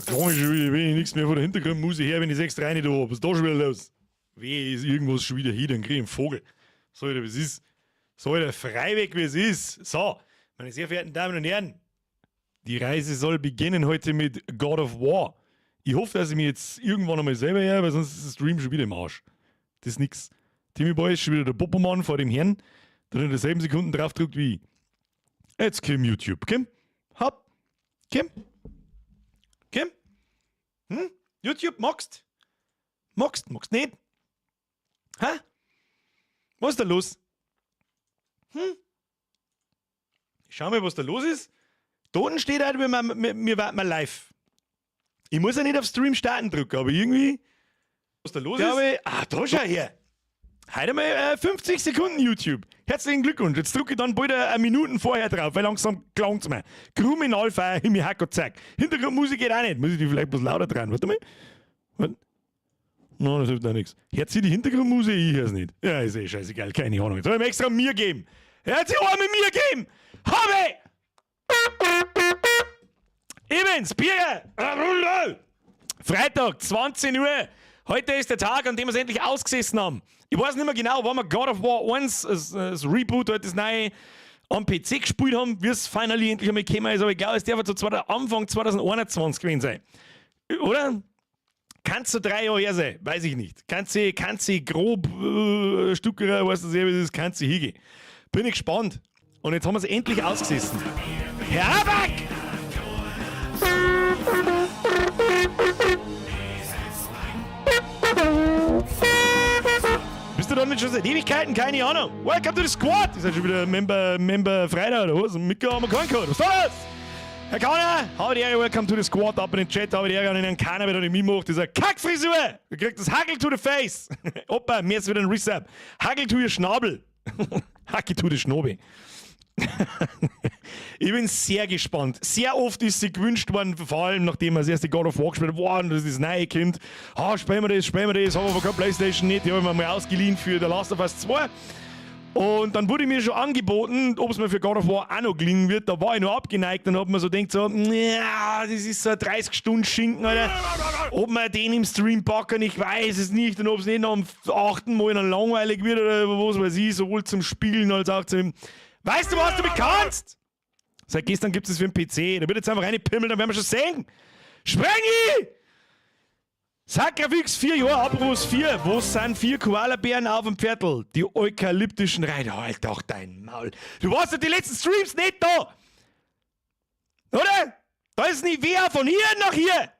Klar ist schon wieder, wenn ich nichts mehr von der Hintergrundmusik her, wenn ich 6 rein da hab. Was ist da schon wieder los? Weh, ist irgendwas schon wieder hier, dann krieg ich einen Vogel. So, Alter, was ist? So, Alter, frei weg, wie es ist. So, meine sehr verehrten Damen und Herren, die Reise soll beginnen heute mit God of War. Ich hoffe, dass ich mich jetzt irgendwann einmal selber her, weil sonst ist der Stream schon wieder im Arsch. Das ist nix. Timmy Boy ist schon wieder der Popomann vor dem Herrn, der in derselben Sekunden drauf drückt wie ich. Jetzt komm, YouTube. Komm. Hopp. Komm. Komm. Hm? YouTube, magst? Magst? Magst nicht? Hä? Was ist da los? Hm? Ich schau mal, was da los ist. Da unten steht halt, wir warten mal live. Ich muss ja nicht auf Stream starten drücken, aber irgendwie. Was da los ist? Ich, ah, da schau her. Heute einmal 50 Sekunden YouTube. Herzlichen Glückwunsch. Jetzt drücke ich dann bald eine Minuten vorher drauf, weil langsam klang's mir. Kriminalfeier, Himmel, Hack zack. Hintergrundmusik geht auch nicht. Muss ich die vielleicht bloß lauter drehen? Warte mal. Warte. Nein, das hilft auch nichts. Hört sie die Hintergrundmusik? Ich hör's nicht. Ja, ist eh scheißegal, keine Ahnung. Jetzt hab ich mir extra mir geben. Er hat sich auch mit mir geben. Habe! Ich bin's, Bier! Freitag, 20 Uhr. Heute ist der Tag, an dem wir es endlich ausgesessen haben. Ich weiß nicht mehr genau, wann wir God of War 1, das Reboot, halt das neue, am PC gespielt haben, wie es finally endlich einmal gekommen ist. Aber ich glaube, es darf so Anfang 2021 gewesen sein. Oder? Kannst du 3 Jahre her sein? Weiß ich nicht. Kannst du grob Stückerer, weißt du sehr, wie das ist, kannst du hingehen. Bin ich gespannt. Und jetzt haben wir es endlich ausgesessen. Herr Aback! Bist du damit schon seit Ewigkeiten? Keine Ahnung. Welcome to the Squad! Ist ja schon wieder Member Freitag oder was? Mitgekommen haben wir keinen gehabt. Was ist das? Herr Kauner, habe die Ehre, welcome to the Squad, ab in den Chat, habe die Ehre an den Keiner, der nicht mitmacht, dieser Kackfrisur! Du kriegst das Hagel to the face! Opa, mir ist wieder ein Resub. Hagel to your Schnabel. Hacke to the Schnobe. Ich bin sehr gespannt. Sehr oft ist sie gewünscht worden, vor allem nachdem wir das erste God of War gespielt haben. Wow, das ist das neue Kind. Ah, spielen wir das, haben wir aber keine Playstation nicht. Die habe ich mir mal ausgeliehen für The Last of Us 2. Und dann wurde mir schon angeboten, ob es mir für God of War auch noch gelingen wird. Da war ich noch abgeneigt und hab mir so gedacht, so, ja, das ist so ein 30-Stunden-Schinken, Alter. Ob wir den im Stream packen, ich weiß es nicht. Und ob es nicht noch am achten Mal dann langweilig wird oder was weiß ich, sowohl zum Spielen als auch zum. Weißt du, was du kannst? Seit gestern gibt es für den PC. Da wird jetzt einfach reinpimmeln, dann werden wir schon sehen. Sprengi! Sakrafix 4 Jahre, apropos 4. Wo sind vier Koalabären auf dem Viertel? Die eukalyptischen Reiter. Halt doch dein Maul. Du warst ja die letzten Streams nicht da. Oder? Da ist Nivea von hier nach hier.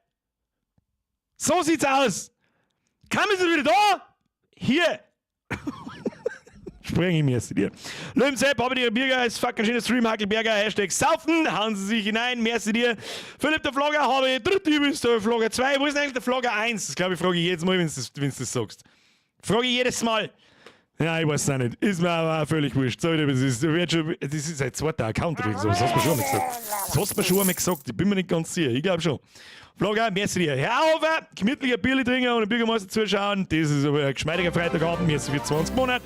So sieht's aus. Kam ist er wieder da? Hier. Spreng ich mir jetzt dir. Löwen Sepp, habe dir Bierger, ist fucking schöner Stream, Hackelberger, #Saufen, hauen Sie sich hinein, merci dir. Philipp der Vlogger, habe ich dritte übrigens der Vlogger 2. Wo ist denn eigentlich der Vlogger 1? Das glaube ich, frage ich jedes Mal, wenn du das, das sagst. Frage ich jedes Mal. Ja, ich weiß es auch nicht. Ist mir aber auch völlig wurscht. So, das ist sein zweiter Account oder so. Das hast du mir schon einmal gesagt. Das hast du mir schon einmal gesagt. Ich bin mir nicht ganz sicher. Ich glaube schon. Vlogger, merci dir. Herr Hofer, gemütlicher Bierli trinken und dem Bürgermeister zuschauen. Das ist aber ein geschmeidiger Freitagabend. Merci für 20 Monate.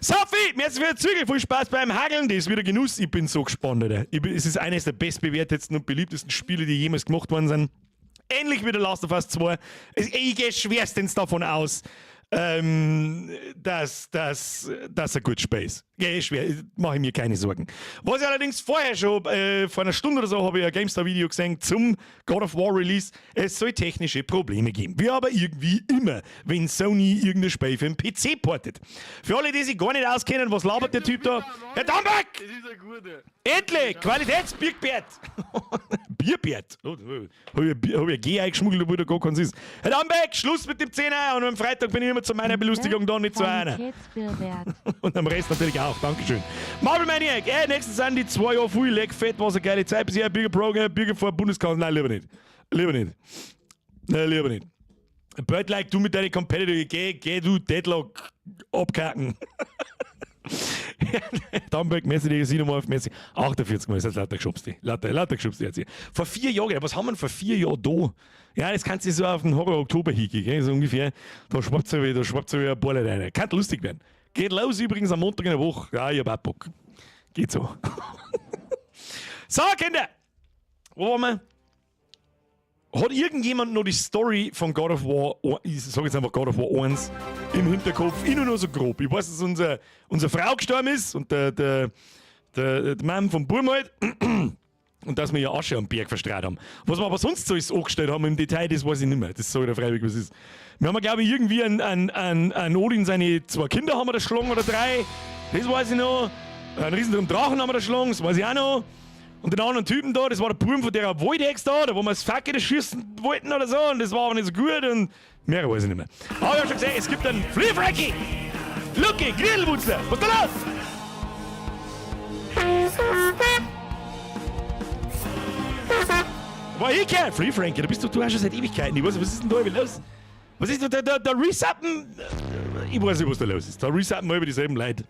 Sophie, merci für den Zügel. Viel Spaß beim Hageln. Das ist wieder Genuss. Ich bin so gespannt, Alter. Es ist eines der bestbewertetsten und beliebtesten Spiele, die jemals gemacht worden sind. Ähnlich wie der Last of Us 2. Ich gehe schwerstens davon aus, dass er gut Space. Ja, schwer, mache ich mir keine Sorgen. Was ich allerdings vorher schon, vor einer Stunde oder so, habe ich ein GameStar-Video gesehen zum God of War Release. Es soll technische Probleme geben. Wie aber irgendwie immer, wenn Sony irgendein Spiel für den PC portet. Für alle, die sich gar nicht auskennen, was labert der Typ da? Herr Damberg! Das ist ein guter. Endlich! Qualitätsbierbert! Bierbert! Oh, hab ich, hab ich ein G eingeschmuggelt, obwohl da gar keins ist. Herr Damberg, Schluss mit dem Zehner und am Freitag bin ich immer zu meiner Belustigung da, nicht zu einer. Qualitätsbierwert. Und am Rest natürlich auch. Dankeschön. Marvel Maniac, nächstes sind die 2 Jahre viel, leck fett, was eine geile Zeit bisher. Bürger Program, Bürger vor Bundeskanzler. Nein, lieber nicht. Lieber nicht. Nein, lieber nicht. Bird like du mit deinen Competitive, geh, geh du Deadlock abkacken. Damberg, merci dir, 7 merci. 48 Mal, das ist lauter geschubst. Lauter, lauter geschubst jetzt hier. Vor 4 Jahren, was haben wir denn vor 4 Jahren da? Ja, das kannst du so auf den Horror Oktober hingehen, gell? So ungefähr. Da schwappt wieder ein paar Leute rein. Kann lustig werden. Geht los übrigens am Montag in der Woche. Ja, ich hab auch Bock. Geht so. So, Kinder! Wo waren wir? Hat irgendjemand noch die Story von God of War, ich sag jetzt einfach God of War 1, im Hinterkopf? Ich nur noch so grob. Ich weiß, dass unsere Frau gestorben ist und der Mann vom Burm halt. Und dass wir ja Asche am Berg verstreut haben. Was wir aber sonst so alles angestellt haben im Detail, das weiß ich nicht mehr. Das sag ich dir freiwillig, was ist. Wir haben, glaube ich, irgendwie einen Odin, seine zwei Kinder haben wir da geschlagen oder drei. Das weiß ich noch. Einen riesen Drachen haben wir da geschlagen, das weiß ich auch noch. Und den anderen Typen da, das war der Burm von der Waldhex da, da wo wir das Fackel schießen wollten oder so, und das war aber nicht so gut und mehr weiß ich nicht mehr. Aber ich hab schon gesehen, es gibt einen Flea Frankie! Lucky, Grillwutzler, was ist da los? War ich kein Free Frankie, da bist du auch schon seit Ewigkeiten. Ich weiß nicht, was ist denn da los? Was ist da, da resetten? Ich weiß nicht, was da los ist. Da resetten wir über dieselben Leute.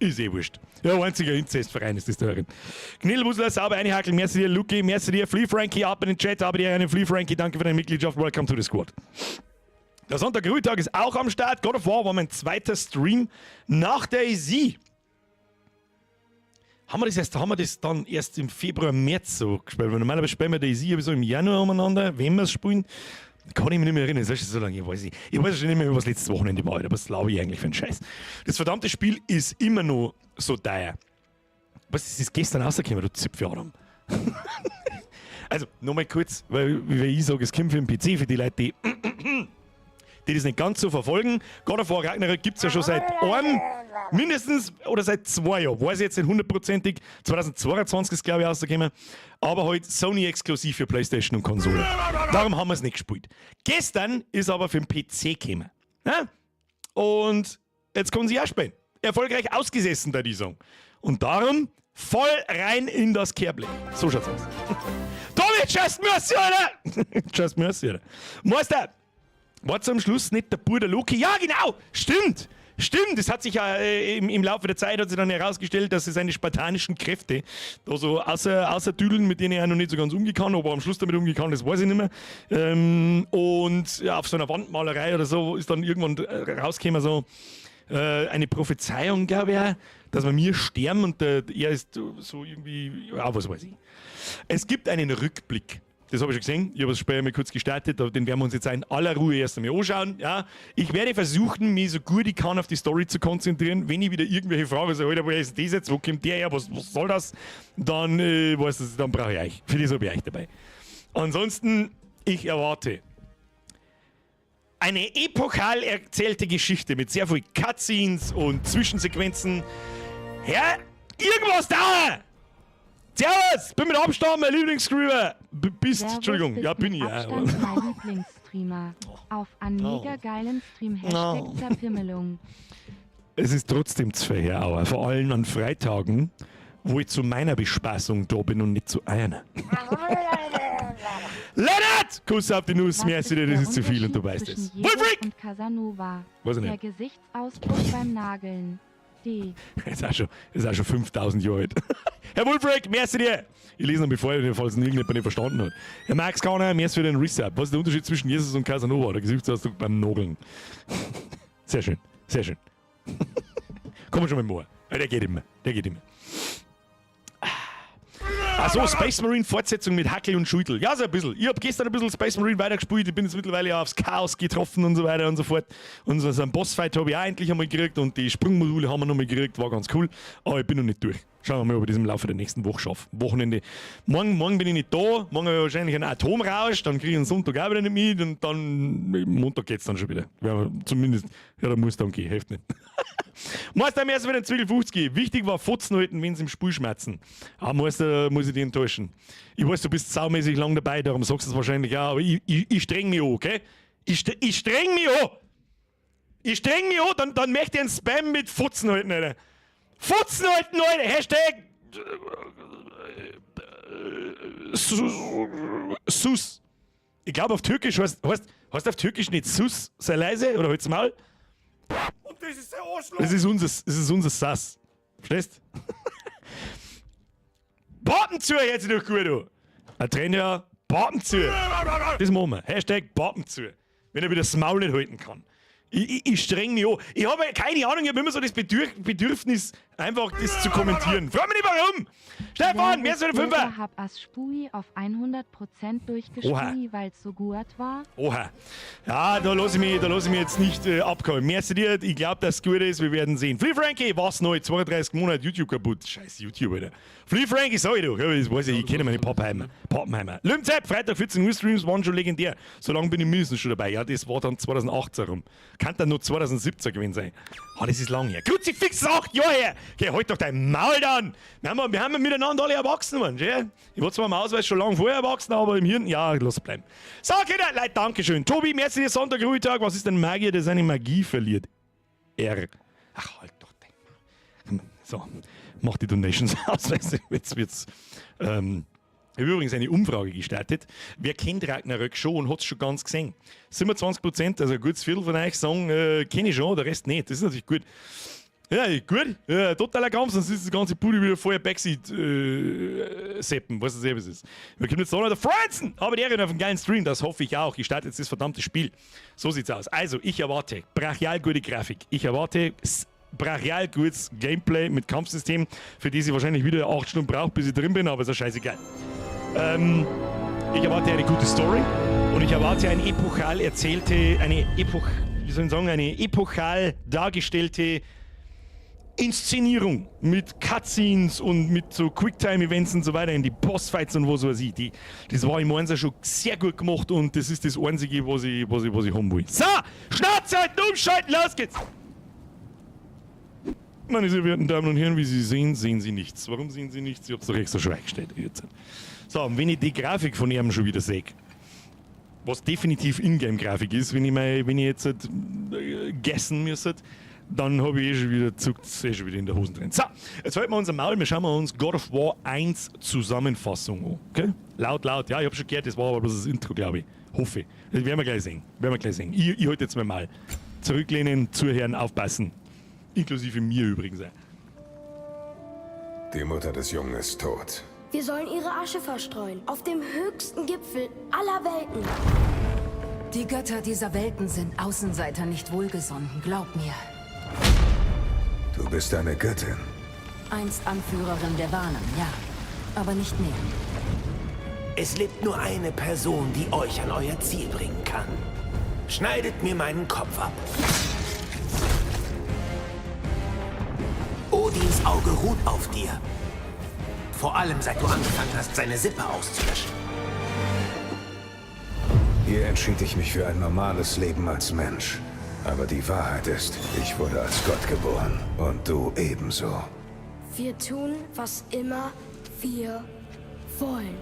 Ist eh wurscht. Ja, einziger Inzestverein ist das da drin. Knillwussler, sauber einhakeln. Merci dir, Luki. Merci dir, Flea Frankie, ab in den Chat. Aber dir einen Flea Frankie. Danke für deine Mitgliedschaft. Welcome to the squad. Der Sonntag Ruhetag ist auch am Start. God of War war mein zweiter Stream nach DayZ. Haben wir das dann erst im Februar, März so gespielt? Weil normalerweise spielen wir DayZ so im Januar umeinander, wenn wir es spielen. Kann ich mich nicht mehr erinnern, das ist schon so lange, ich weiß nicht. Ich weiß schon nicht mehr, was letztes Wochenende war, aber was glaube ich eigentlich für ein Scheiß. Das verdammte Spiel ist immer noch so teuer. Was ist das gestern rausgekommen, du Zipfeladam? Also, nochmal kurz, weil ich sage, es kommt für den PC, für die Leute, die das nicht ganz so verfolgen. God of War Ragnarök gibt es ja schon seit einem, mindestens, oder seit 2 Jahren. Weiß ich jetzt nicht hundertprozentig. 2022 ist, glaube ich, rausgekommen. Aber halt Sony exklusiv für PlayStation und Konsole. Darum haben wir es nicht gespielt. Gestern ist aber für den PC gekommen. Ja? Und jetzt können sie auch spielen. Erfolgreich ausgesessen, da die sagen. Und darum voll rein in das Kehrblech. So schaut's aus. Tommy, just mercy, Alter! Just mercy, Alter. Meister, war zum Schluss nicht der Bruder Loki? Ja, genau! Stimmt! Stimmt, es hat sich ja im Laufe der Zeit hat sich dann herausgestellt, dass er seine spartanischen Kräfte da so außer Düdeln, mit denen er noch nicht so ganz umgehen kann, ob er am Schluss damit umgehen kann, das weiß ich nicht mehr. Und ja, auf so einer Wandmalerei oder so ist dann irgendwann rausgekommen so eine Prophezeiung, glaube ich, auch, dass wir mir sterben und er ist so irgendwie, ja, was weiß ich. Es gibt einen Rückblick. Das habe ich schon gesehen. Ich habe das Spiel mal kurz gestartet, aber den werden wir uns jetzt in aller Ruhe erst einmal anschauen. Ja, ich werde versuchen, mich so gut ich kann auf die Story zu konzentrieren. Wenn ich wieder irgendwelche Fragen so, Alter, woher ist das jetzt? Wo kommt der her? Was soll das? Dann, weißt du, dann brauche ich euch. Für das habe ich euch dabei. Ansonsten, ich erwarte eine epochal erzählte Geschichte mit sehr viel Cutscenes und Zwischensequenzen. Herr, irgendwas da! Servus, bin mit Abstand mein Lieblingsstreamer. Bist, Servus, Entschuldigung, bist ja, bin mit ich. Ja, Abstand aber- mein Lieblingsstreamer. Auf einen Oh. mega geilen Stream. Hashtag Oh. Zerpimmelung. Es ist trotzdem zu viel, Herr Auer. Vor allem an Freitagen, wo ich zu meiner Bespaßung da bin und nicht zu einer. Lennart! Kuss auf die Nuss, Was merci dir, der das ist zu viel und du Unterschied weißt es. zwischen Jesus Wolfric! und Casanova. Weiß ich Der nicht. Gesichtsausdruck beim Nageln. D. Ist auch schon 5000 Jahre alt. Herr Wolfric, merci dir! Ich lese noch bevor, falls ihn irgendjemand nicht verstanden hat. Herr Max Kahner, merci für den Resub. Was ist der Unterschied zwischen Jesus und Casanova? Der Gesichtsausdruck beim Nageln. Sehr schön, sehr schön. Kommen wir schon mal vor. Ja, der geht immer, der geht immer. Ach so, Space Marine Fortsetzung mit Hackel und Schüttel. Ja, so ein bisschen. Ich hab gestern ein bisschen Space Marine weitergespielt. Ich bin jetzt mittlerweile aufs Chaos getroffen und so weiter und so fort. Und so einen Bossfight habe ich auch endlich einmal gekriegt und die Sprungmodule haben wir noch mal gekriegt. War ganz cool. Aber ich bin noch nicht durch. Schauen wir mal, ob ich das im Laufe der nächsten Woche schaffe. Wochenende. Morgen bin ich nicht da. Morgen habe ich wahrscheinlich einen Atomrausch. Dann kriege ich einen Sonntag auch wieder nicht mit. Und dann Montag geht's dann schon wieder. Ja, zumindest, ja, da muss dann gehen. Hilft nicht. Meister, mir ist wieder ein Zwiegel 50. Wichtig war Fotzen halten, wenn sie im Spiel schmerzen. Ah, Meister, muss ich dich enttäuschen. Ich weiß, du bist saumäßig lang dabei, darum sagst du es wahrscheinlich auch, aber ich streng mich an, okay? Ich streng mich an! Ich streng mich an, dann möchte ich einen Spam mit Fotzen halten, Alter. Fotzen halten, Alter! Hashtag Sus. Ich glaube, auf Türkisch heißt auf Türkisch nicht Sus, sei leise oder halt's Maul. Und das ist der Arschloch. Das ist unser Sass. Verstehst? Pappen zu, hört sich doch gut an. Ein Trainer, Pappen zu. Das machen wir. Hashtag Pappen zu. Wenn er wieder das Maul nicht halten kann. Ich streng mich an. Ich habe keine Ahnung, ich habe immer so das Bedürfnis, Einfach das zu kommentieren. Frag mich nicht warum! Stefan, mehr als ein Fünfer! Hab as Spui auf 100% durchgespielt, weil's so gut war. Oha. Ja, da lasse ich mich, da lass ich mich jetzt nicht abkommen. Merci dir, ich glaube, dass es gut ist, wir werden sehen. Flea Frankie, was neu? 32 Monate YouTube kaputt. Scheiß YouTube, Alter. Flea Frankie, sag ich doch. Ja, das weiß ich, ich kenne meine Pappenheimer. Pappenheimer. Lümzep, Freitag 14 Uhr Streams waren schon legendär. So lange bin ich mindestens schon dabei. Ja, das war dann 2018 rum. Kann dann nur 2017 gewesen sein. Ah, das ist lang her. Kruzifix ist 8 Jahre her. Okay, halt doch dein Maul dann. Wir haben ja miteinander alle erwachsen, Mann. Ja? Ich war zwar im Ausweis schon lange vorher erwachsen, aber im Hirn, ja, lass bleiben. So, Kinder, Leute, Dankeschön. Tobi, merci dir, Sonntag, Ruhetag. Was ist ein Magier, der seine Magie verliert? R. Ach, halt doch dein Maul. So, mach die Donations aus. Weißt du, jetzt wird's. Ich habe übrigens eine Umfrage gestartet. Wer kennt Ragnarök schon und hat es schon ganz gesehen? 27%, also ein gutes Viertel von euch sagen, kenne ich schon, der Rest nicht. Das ist natürlich gut. Ja, gut. Ja, totaler Krampf, sonst ist das ganze Pudi wieder vorher Backseat seppen, weißt du selber, was es ist. Wir kommen jetzt da noch der Franzen! Aber der auf einen geilen Stream, das hoffe ich auch. Ich starte jetzt das verdammte Spiel. So sieht's aus. Also, ich erwarte brachial gute Grafik. Ich erwarte brachial gutes Gameplay mit Kampfsystem, für das ich wahrscheinlich wieder 8 Stunden brauche, bis ich drin bin, aber ist ja scheißegal. Ich erwarte eine gute Story und ich erwarte eine epochal erzählte, eine Epoch, wie soll ich sagen, eine epochal dargestellte Inszenierung mit Cutscenes und mit so Quicktime-Events und so weiter in die Bossfights und was weiß ich. Das war im Einser schon sehr gut gemacht und das ist das Einzige, was ich haben will. So, Schnauze halten, umschalten, los geht's! Meine sehr verehrten Damen und Herren, wie Sie sehen, sehen Sie nichts. Warum sehen Sie nichts? Ich hab's doch extra schon eingestellt. Jetzt. So, und wenn ich die Grafik von ihm schon wieder sehe, was definitiv Ingame-Grafik ist, wenn ich jetzt guessen müsste, dann habe ich eh schon wieder, zuckt's eh schon wieder in der Hosen drin. So, jetzt halten wir unser Maul, wir schauen wir uns God of War 1 Zusammenfassung an. Okay? Laut, laut. Ja, ich habe schon gehört, das war aber bloß das Intro, glaube ich. Hoffe ich. Das werden wir gleich sehen. Werden wir gleich sehen. Ich halte jetzt mal. Zurücklehnen, zuhören, aufpassen. Inklusive mir übrigens auch. Die Mutter des Jungen ist tot. Wir sollen ihre Asche verstreuen. Auf dem höchsten Gipfel aller Welten. Die Götter dieser Welten sind Außenseiter nicht wohlgesonnen, glaub mir. Du bist eine Göttin. Einst Anführerin der Wanen, ja. Aber nicht mehr. Es lebt nur eine Person, die euch an euer Ziel bringen kann. Schneidet mir meinen Kopf ab. Odins Auge ruht auf dir. Vor allem, seit du angefangen hast, seine Sippe auszulöschen. Hier entschied ich mich für ein normales Leben als Mensch. Aber die Wahrheit ist, ich wurde als Gott geboren. Und du ebenso. Wir tun, was immer wir wollen.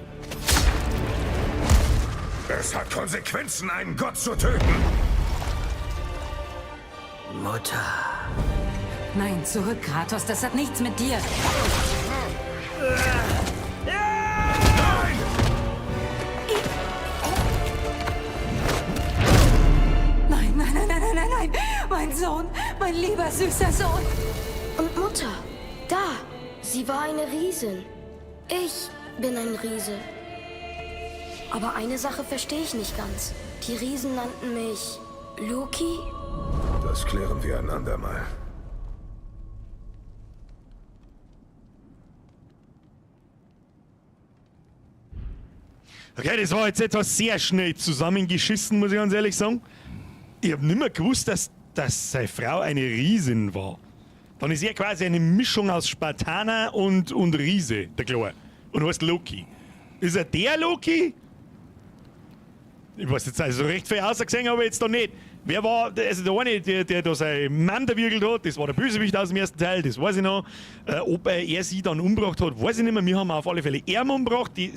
Es hat Konsequenzen, einen Gott zu töten. Mutter. Nein, zurück, Kratos, das hat nichts mit dir. Nein! Nein, nein, nein, nein, nein, nein, nein. Mein Sohn, mein lieber, süßer Sohn. Und Mutter, da, sie war eine Riesin. Ich bin ein Riese. Aber eine Sache verstehe ich nicht ganz. Die Riesen nannten mich Loki? Das klären wir ein andermal. Okay, das war jetzt etwas sehr schnell zusammengeschissen, muss ich ganz ehrlich sagen. Ich habe nicht mehr gewusst, dass seine Frau eine Riesin war. Dann ist er quasi eine Mischung aus Spartaner und Riese, der Kleine. Und heißt Loki. Ist er der Loki? Ich weiß jetzt also recht viel ausgesehen, aber jetzt da nicht. Wer war, also der eine, der da sein Mann erwiegelt hat, das war der Bösewicht aus dem ersten Teil, das weiß ich noch. Ob er sie dann umgebracht hat, weiß ich nicht mehr. Wir haben auf alle Fälle ihn umgebracht. Die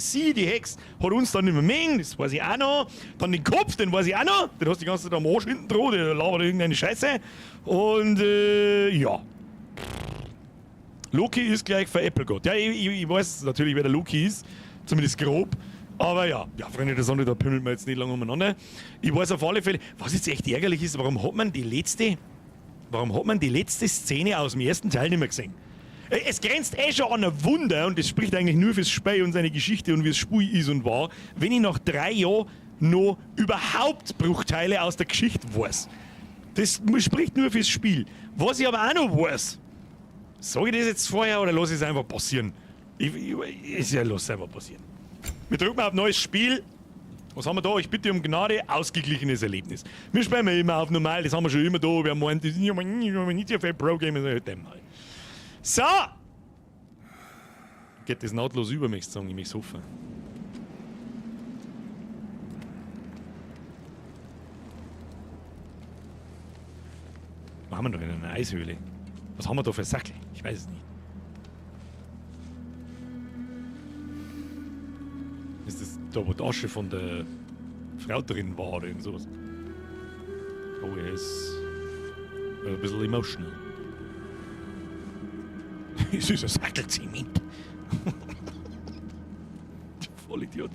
Hex, hat uns dann nicht mehr mengen, das weiß ich auch noch. Dann den Kopf, den weiß ich auch noch. Den hast du die ganze Zeit am Arsch hinten dran, der labert irgendeine Scheiße. Und ja. Loki ist gleich veräppelgott. Ja, ich weiß natürlich, wer der Loki ist, zumindest grob. Aber ja, Freunde der Sonne, da pümmelt man jetzt nicht lange umeinander. Ich weiß auf alle Fälle, was jetzt echt ärgerlich ist, warum hat man die letzte Szene aus dem ersten Teil nicht mehr gesehen? Es grenzt eh schon an ein Wunder und das spricht eigentlich nur fürs Spiel und seine Geschichte und wie es Spiel ist und war, wenn ich nach 3 Jahren noch überhaupt Bruchteile aus der Geschichte weiß. Das spricht nur fürs Spiel. Was ich aber auch noch weiß, Sag ich das jetzt vorher oder lass ich es einfach passieren? Ist ja, lass es einfach passieren. Wir drücken auf neues Spiel. Was haben wir da? Ich bitte um Gnade, ausgeglichenes Erlebnis. Wir spielen immer auf normal, das haben wir schon immer da. Wir meint, das ist nicht so viel Pro-Gamer, halt einmal. So! Geht das nahtlos über, möchte ich sagen, ich möchte es hoffen. Was haben wir da in einer Eishöhle? Was haben wir da für Sackel? Ich weiß es nicht. Ist das da, wo die Asche von der Frau drin war oder irgend sowas? Oh, er ist ein bisschen emotional. Es ist ein Sackel Zement. Vollidiot.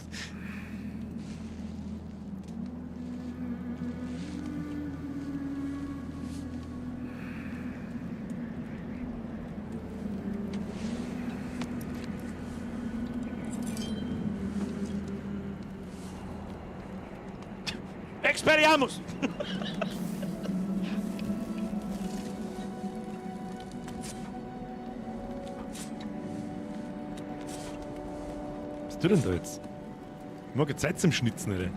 Expelliarmus! Was tut denn da jetzt? Ich mag Zeit zum Schnitzen, oder?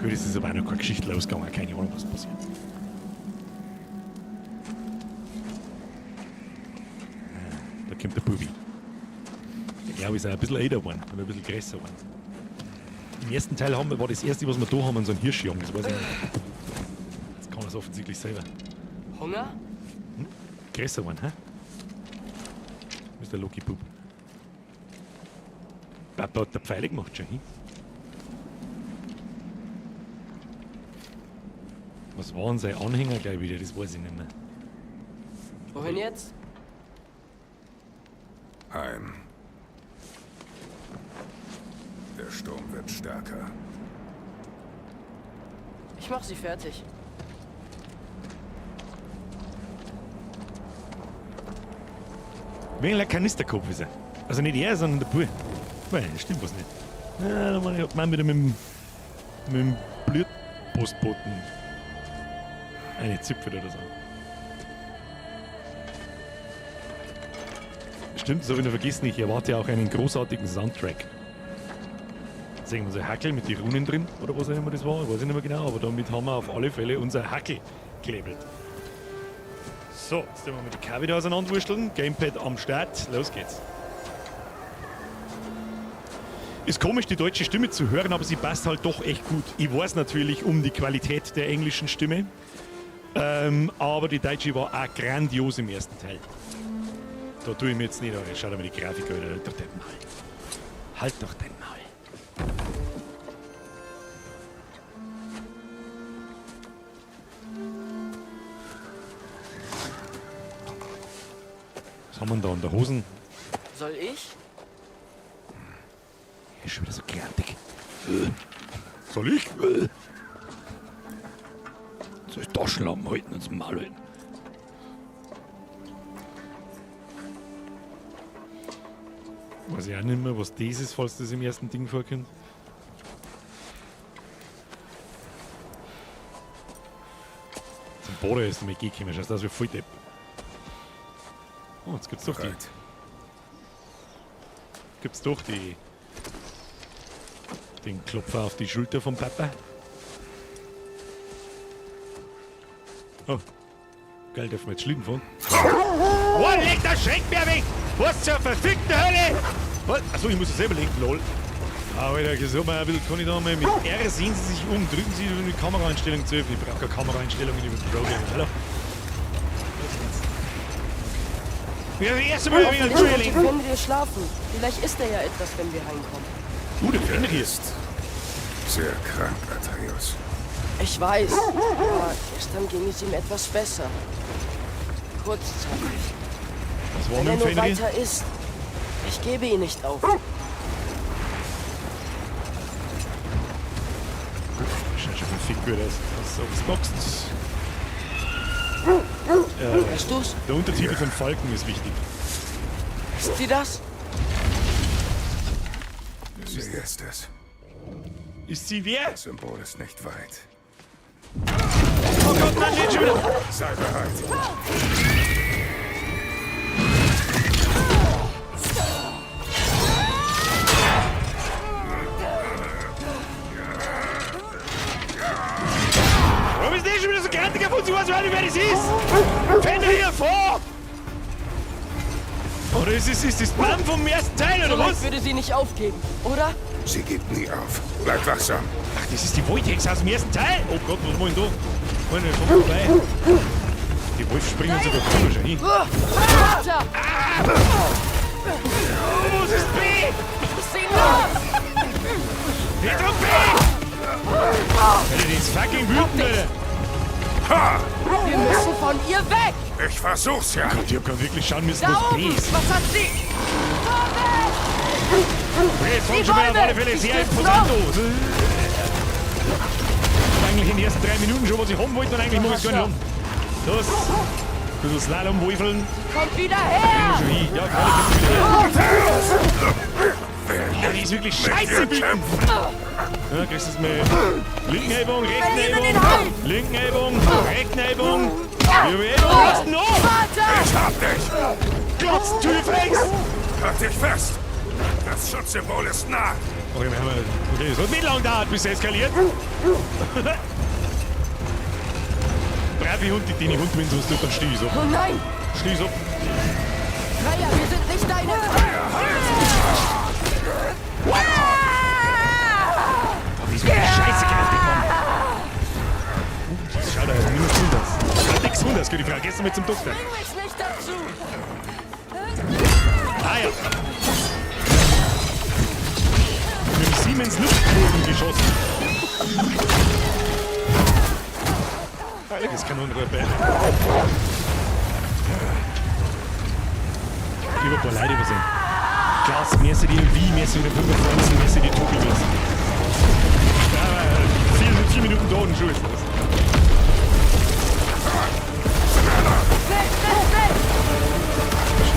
Gut, es ist aber auch noch keine Geschichte losgegangen, keine Ahnung, was passiert. Da kommt der Bubi. Ich glaube, ist auch ein bisschen älter geworden, ein bisschen größer geworden. Im ersten Teil war das erste, was wir da haben, so ein Hirschjungen, das weiß ich nicht. Jetzt kann er es offensichtlich selber. Hunger? Hm? Größer geworden, hä? Mr. Loki Bub. Papa hat der Pfeile gemacht schon, hin? Was waren seine Anhänger gleich wieder? Das weiß ich nicht mehr. Wohin jetzt? Heim. Der Sturm wird stärker. Ich mach sie fertig. Wie ein Kanisterkopf ist er. Also nicht er, sondern der Bub. Nein, das stimmt was nicht. Ja, da war ich mal wieder mit dem Blutpostboten eine Zipfel oder so. Stimmt, das habe ich noch vergessen. Ich erwarte auch einen großartigen Soundtrack. Sehen wir so Hackel mit den Runen drin, oder was auch immer das war, weiß ich nicht mehr genau, aber damit haben wir auf alle Fälle unser Hackel gelabelt. So, jetzt tun wir mal die K wieder auseinanderwursteln. Gamepad am Start, los geht's. Ist komisch, die deutsche Stimme zu hören, aber sie passt halt doch echt gut. Ich weiß natürlich um die Qualität der englischen Stimme, aber die deutsche war auch grandios im ersten Teil. Da tue ich mir jetzt nicht, aber schau dir mal die Grafik an, halt doch dein Maul. Halt doch dein Maul. Was haben wir denn da an der Hosen? Soll ich? Ist schon wieder so grantig. Soll ich? Soll ich Taschenlampen halten und zum Maul halten? Weiß ich auch nicht mehr, was das ist, falls das im ersten Ding vorkommt. Zum Boden ist damit gekommen, schau, das ist voll depp. Oh, jetzt gibt's doch die. Gibt's doch die. Den Klopfer auf die Schulter vom Papa. Oh. Geil, dürfen wir jetzt Schlitten fahren? Oh, leg das Schreckbär weg! Was zur verfickten Hölle? Was? Achso, ich muss das selber lenken, lol. Alter, so mal ein bisschen kann ich da mal mit R sehen Sie sich um. Drücken Sie, um die Kameraeinstellung zu öffnen. Ich brauche keine Kameraeinstellungen über Pro-Gamer. Hallo? Ja, das erste Mal, wenn ich Hoffentlich können wir schlafen. Vielleicht ist er ja etwas, wenn wir heimkommen. Der Fenrir ist sehr krank, Atreus. Ich weiß, aber gestern ging es ihm etwas besser. Kurzzeitig. Was war Wenn mit er dem nur Fenrir? weiter ist. Ich gebe ihn nicht auf. Schaut schon verfickt gut aus. So, was boxt? Hörst du's? Der Untertitel von Falken ist wichtig. Ist sie das? Sie ist es. Ist sie wer? Das Symbol ist nicht weit. Oh Gott, nein, nicht schon wieder! Sei bereit. Was? Ich weiß überhaupt nicht, wer das ist! Fenrir, fahr! Oder ist das Mann vom ersten Teil, oder So was? würde sie nicht aufgeben, oder? Sie gibt nie auf. Bleib wachsam. Ach, das ist die Waldhexe aus dem ersten Teil! Oh Gott, was mach ich denn da? Meine, komm vorbei. Die Wolf springen sogar komisch hin. Vater! Oh, was ist B? Sie los! Petro B! Alter, die ist fucking wütend, Alter! Wir müssen von ihr weg! Ich versuch's ja. Gott, ich hab grad wirklich schauen müssen, Da was B oben! ist. Was hat sie? Okay, jetzt fängt Die schon wieder auf Bäume! alle Fälle Die sehr stürzen imposant an. Eigentlich in den ersten 3 Minuten schon, was ich haben wollte, und eigentlich muss ich es gar nicht haben. Los! Ein bisschen Slalom wolfeln. Kommt wieder her! Schon hin. Ja, freilich kommt wieder her. Ja, die ist wirklich scheiße wütend. Ja, kriegst du es mal. Linken Ellbogen, rechten Verliere den Ellbogen. Halt! Linken Ellbogen, rechten Ellbogen. Ellbogen, noch! Vater! Ich hab dich. Glotz, Türflex! Halt dich fest. Das Schutzsymbol ist nah. Okay, wir haben, okay, es hat nicht lange gedauert, bis es eskaliert. Brave Hund, die deine Hund, wenn sie was tut, dann steh ich ab. Oh nein! Steh ich ab. Freya, wir sind nicht deine... What? Oh, die ist wirklich scheiße kräftig, Mann. Das schaut ja nicht mehr gesund aus. Schaut nicht gesund aus, gute Frau. Gehst du mit zum Doktor? Bring mich nicht dazu! Ah ja. Mit dem Siemens Luftbogen geschossen. Heiliges Kanonenrohr. Über ein paar Leute übersehen. Klaus, merci dir, wie, merci dir 25, merci dir, Tobi, merci. Ja, 4 Minuten da und schon ist das.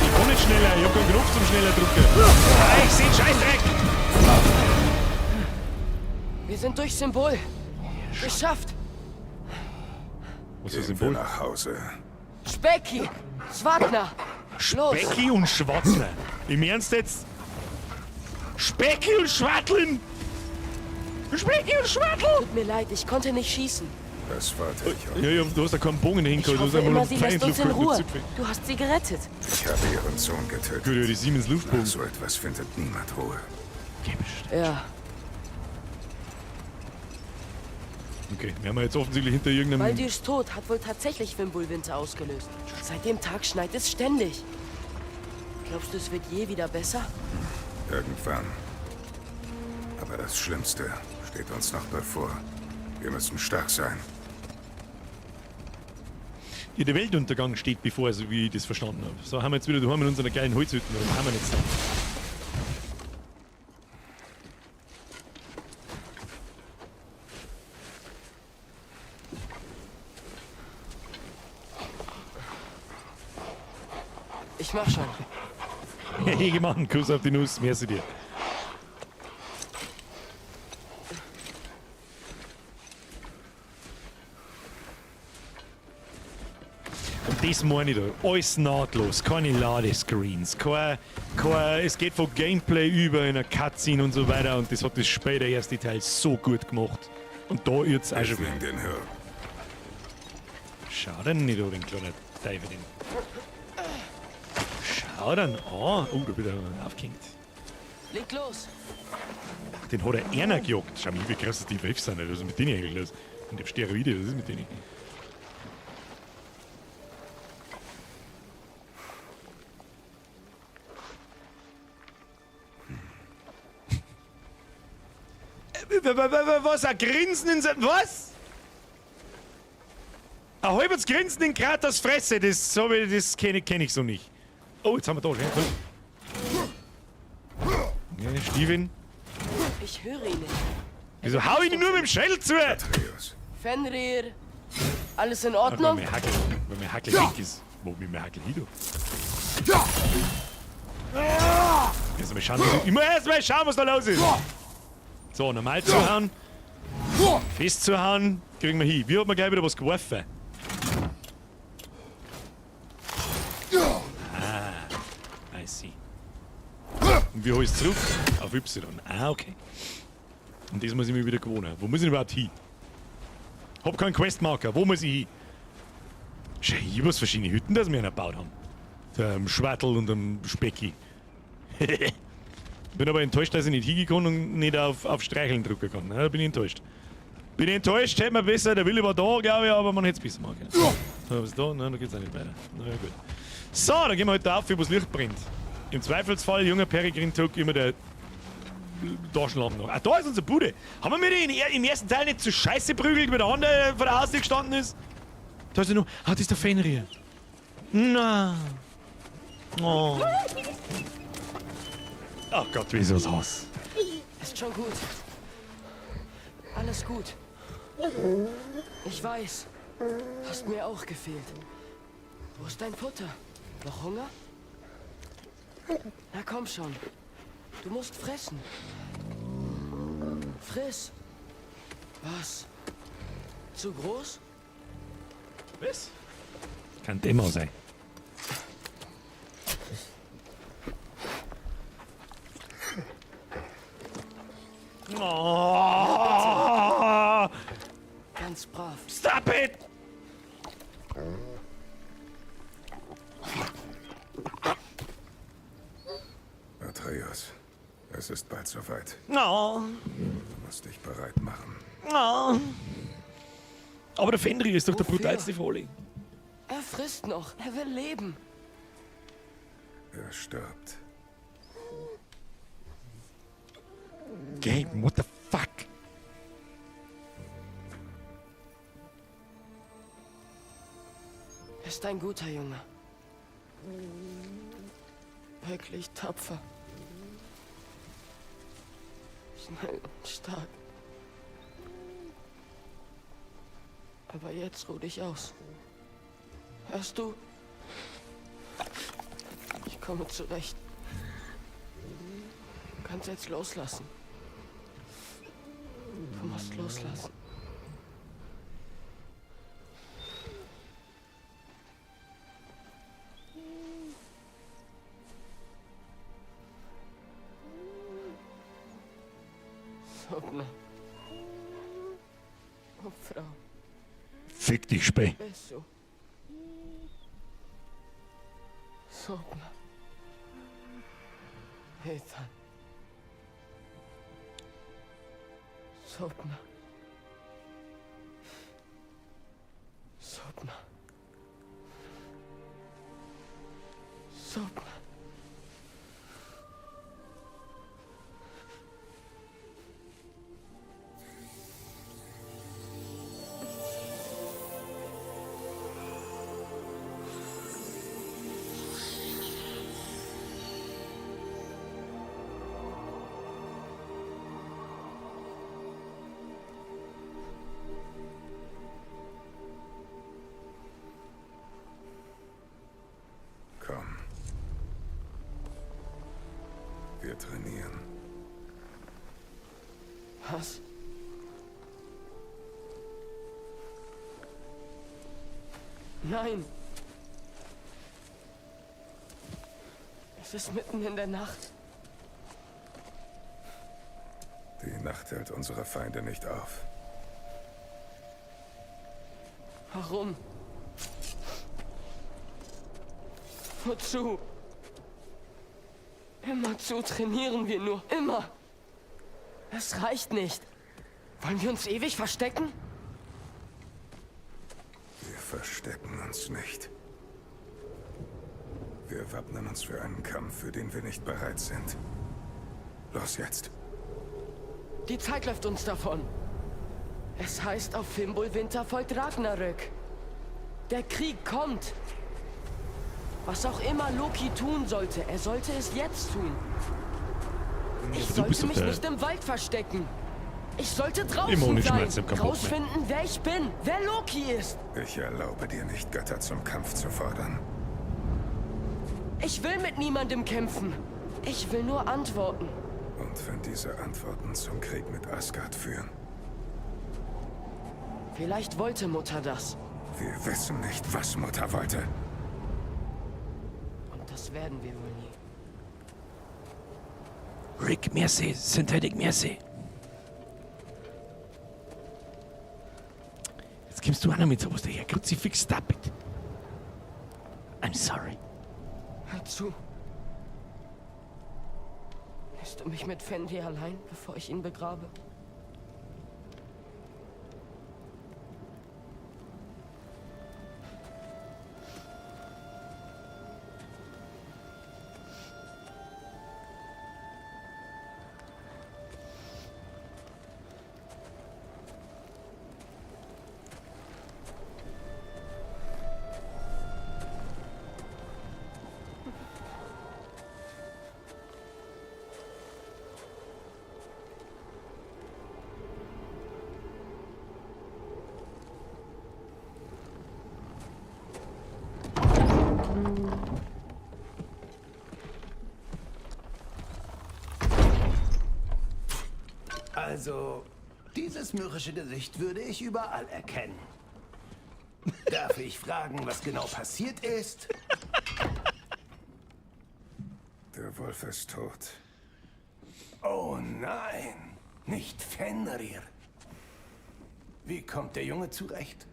Ich kann nicht schneller, ich hab keinen Knopf zum schneller drücken. Ah, ich seh einen Scheißdreck! Wir sind durch Symbol. Geschafft! Was ist das Gehen wir Symbol? nach Hause. Specki! Schwartner! Los! Specki und Schwatzler. Im Ernst jetzt? Specki und Schwatteln! Specki und Schwattel! Tut mir leid, ich konnte nicht schießen. Das wollte ich auch. Ja, ja, du hast da keinen Bogen Ich hingeholt. Du hast hoffe einfach immer, nur sie einen Pfeil lässt in uns die in Luft geholt Ruhe. und Zipfel. Du hast sie gerettet. Ich habe ihren Sohn getötet. Gut, ja, die Siemens Luftbogen. Nach so etwas findet niemand Ruhe. Ja. Okay, wir haben ja jetzt offensichtlich hinter irgendeinem... Baldirs Tod hat wohl tatsächlich Fimbulwinter ausgelöst. Seit dem Tag schneit es ständig. Glaubst du, es wird je wieder besser? Irgendwann. Aber das Schlimmste steht uns noch bevor. Wir müssen stark sein. Ja, der Weltuntergang steht bevor, so wie ich das verstanden habe. So, haben wir jetzt wieder daheim in unserer geilen Holzhütte. Warum haben wir jetzt da? Ich mach schon. Hey, Mann, Kuss auf die Nuss, merci dir. Und das meine ich da. Alles nahtlos, keine Ladescreens, kein, es geht von Gameplay über in eine Cutscene und so weiter und das hat das Spiel, der erste Teil, so gut gemacht. Und da jetzt auch schon wieder. den Hirn. Schau denn nicht an, den kleinen Teufel. Den. Schau dann an. Oh, da wird er aufgehängt. Leg los. Den hat er einer gejagt. Schau mal, wie krass die Wölfe sind. Was ist mit denen eigentlich los? Und der Steroide, was ist mit denen? Was? Ein Grinsen in sein. Was? Ein halbes Grinsen in Kraters Fresse, das, das kenn ich so nicht. Oh, jetzt haben wir da schon. Ja, Steven. Ich höre ihn nicht. Wieso hau ich ihn nur mit dem Schädel zu? Atreus. Fenrir. Alles in Ach, weil Ordnung? mein Hackel, weil mein Hackel weg ist. Wo mit meinem Hackel hin? Erst mal schauen, was, immer erst mal schauen, was da los ist. So, normal zuhauen. Fest zuhauen, kriegen wir hin. Wie hat man gleich wieder was geworfen? Ah, I see. Und wie hol ich's zurück? Auf Y. Ah, okay. Und das muss ich mir wieder gewohnen. Wo muss ich denn überhaupt hin? Hab keinen Questmarker. Wo muss ich hin? Schau hier, was verschiedene Hütten, das wir gebaut haben. Dem Schwattel und dem Specki. Bin aber enttäuscht, dass ich nicht hingekommen und nicht auf Streicheln drücken kann. Da bin ich enttäuscht. Bin ich enttäuscht, hätte man besser, der Wille war da, glaube ich, aber man hätte es besser machen können. So, was ist da? Nein, da geht's auch nicht weiter. Na ja, gut. So, dann gehen wir halt da auf, wo das Licht brennt. Im Zweifelsfall, junger Peregrin Took, immer der Taschenlampe noch. Ah, da ist unsere Bude. Haben wir mir die im ersten Teil nicht zu Scheiße prügelt, wie der andere vor der Haustür gestanden ist? Da ist er noch. Ah, das ist der Fenrir. Na. Oh. Ach Gott, wie ist das Haus? Ist schon gut. Alles gut. Ich weiß. Hast mir auch gefehlt. Wo ist dein Futter? Noch Hunger? Na komm schon. Du musst fressen. Friss. Was? Zu groß? Was? Kann Demo sein. Oh. Ganz brav. Stop it! Atreus, es ist bald soweit. No. Du musst dich bereit machen. No. Aber der Fenrir ist doch der Wofür? brutalste von allen. Er frisst noch. Er will leben. Er stirbt. Game, what the fuck? Er ist ein guter Junge. Wirklich tapfer. Schnell und stark. Aber jetzt ruh dich aus. Hörst du? Ich komme zurecht. Du kannst jetzt loslassen. Du musst loslassen. Sopna. Oh, Frau. Fick dich, Spee. Beso. Sopna. Ethan. Sopna. Sopna. Sopna. Komm. Wir trainieren. Was? Nein. Es ist mitten in der Nacht. Die Nacht hält unsere Feinde nicht auf. Warum? Wozu? Immerzu trainieren wir nur. Immer. Es reicht nicht. Wollen wir uns ewig verstecken? Wir verstecken uns nicht. Wir wappnen uns für einen Kampf, für den wir nicht bereit sind. Los jetzt. Die Zeit läuft uns davon. Es heißt, auf Fimbulwinter folgt Ragnarök. Der Krieg kommt. Was auch immer Loki tun sollte, er sollte es jetzt tun. Ich aber du bist sollte doch mich der- nicht im Wald verstecken. Ich sollte Immer draußen ohne sein. Schmerzen im Kampf, ne? Rausfinden, wer ich bin, wer Loki ist. Ich erlaube dir nicht, Götter zum Kampf zu fordern. Ich will mit niemandem kämpfen. Ich will nur antworten. Und wenn diese Antworten zum Krieg mit Asgard führen? Vielleicht wollte Mutter das. Wir wissen nicht, was Mutter wollte. Und das werden wir wohl nie. Rick, merci. Synthetic, merci. Jetzt kommst du auch noch mit sowas daher. Kruzifix, stop it. I'm sorry. Hör zu. Lässt du mich mit Fenrir allein, bevor ich ihn begrabe? Also, dieses mürrische Gesicht würde ich überall erkennen. Darf ich fragen, was genau passiert ist? Der Wolf ist tot. Oh nein, nicht Fenrir. Wie kommt der Junge zurecht?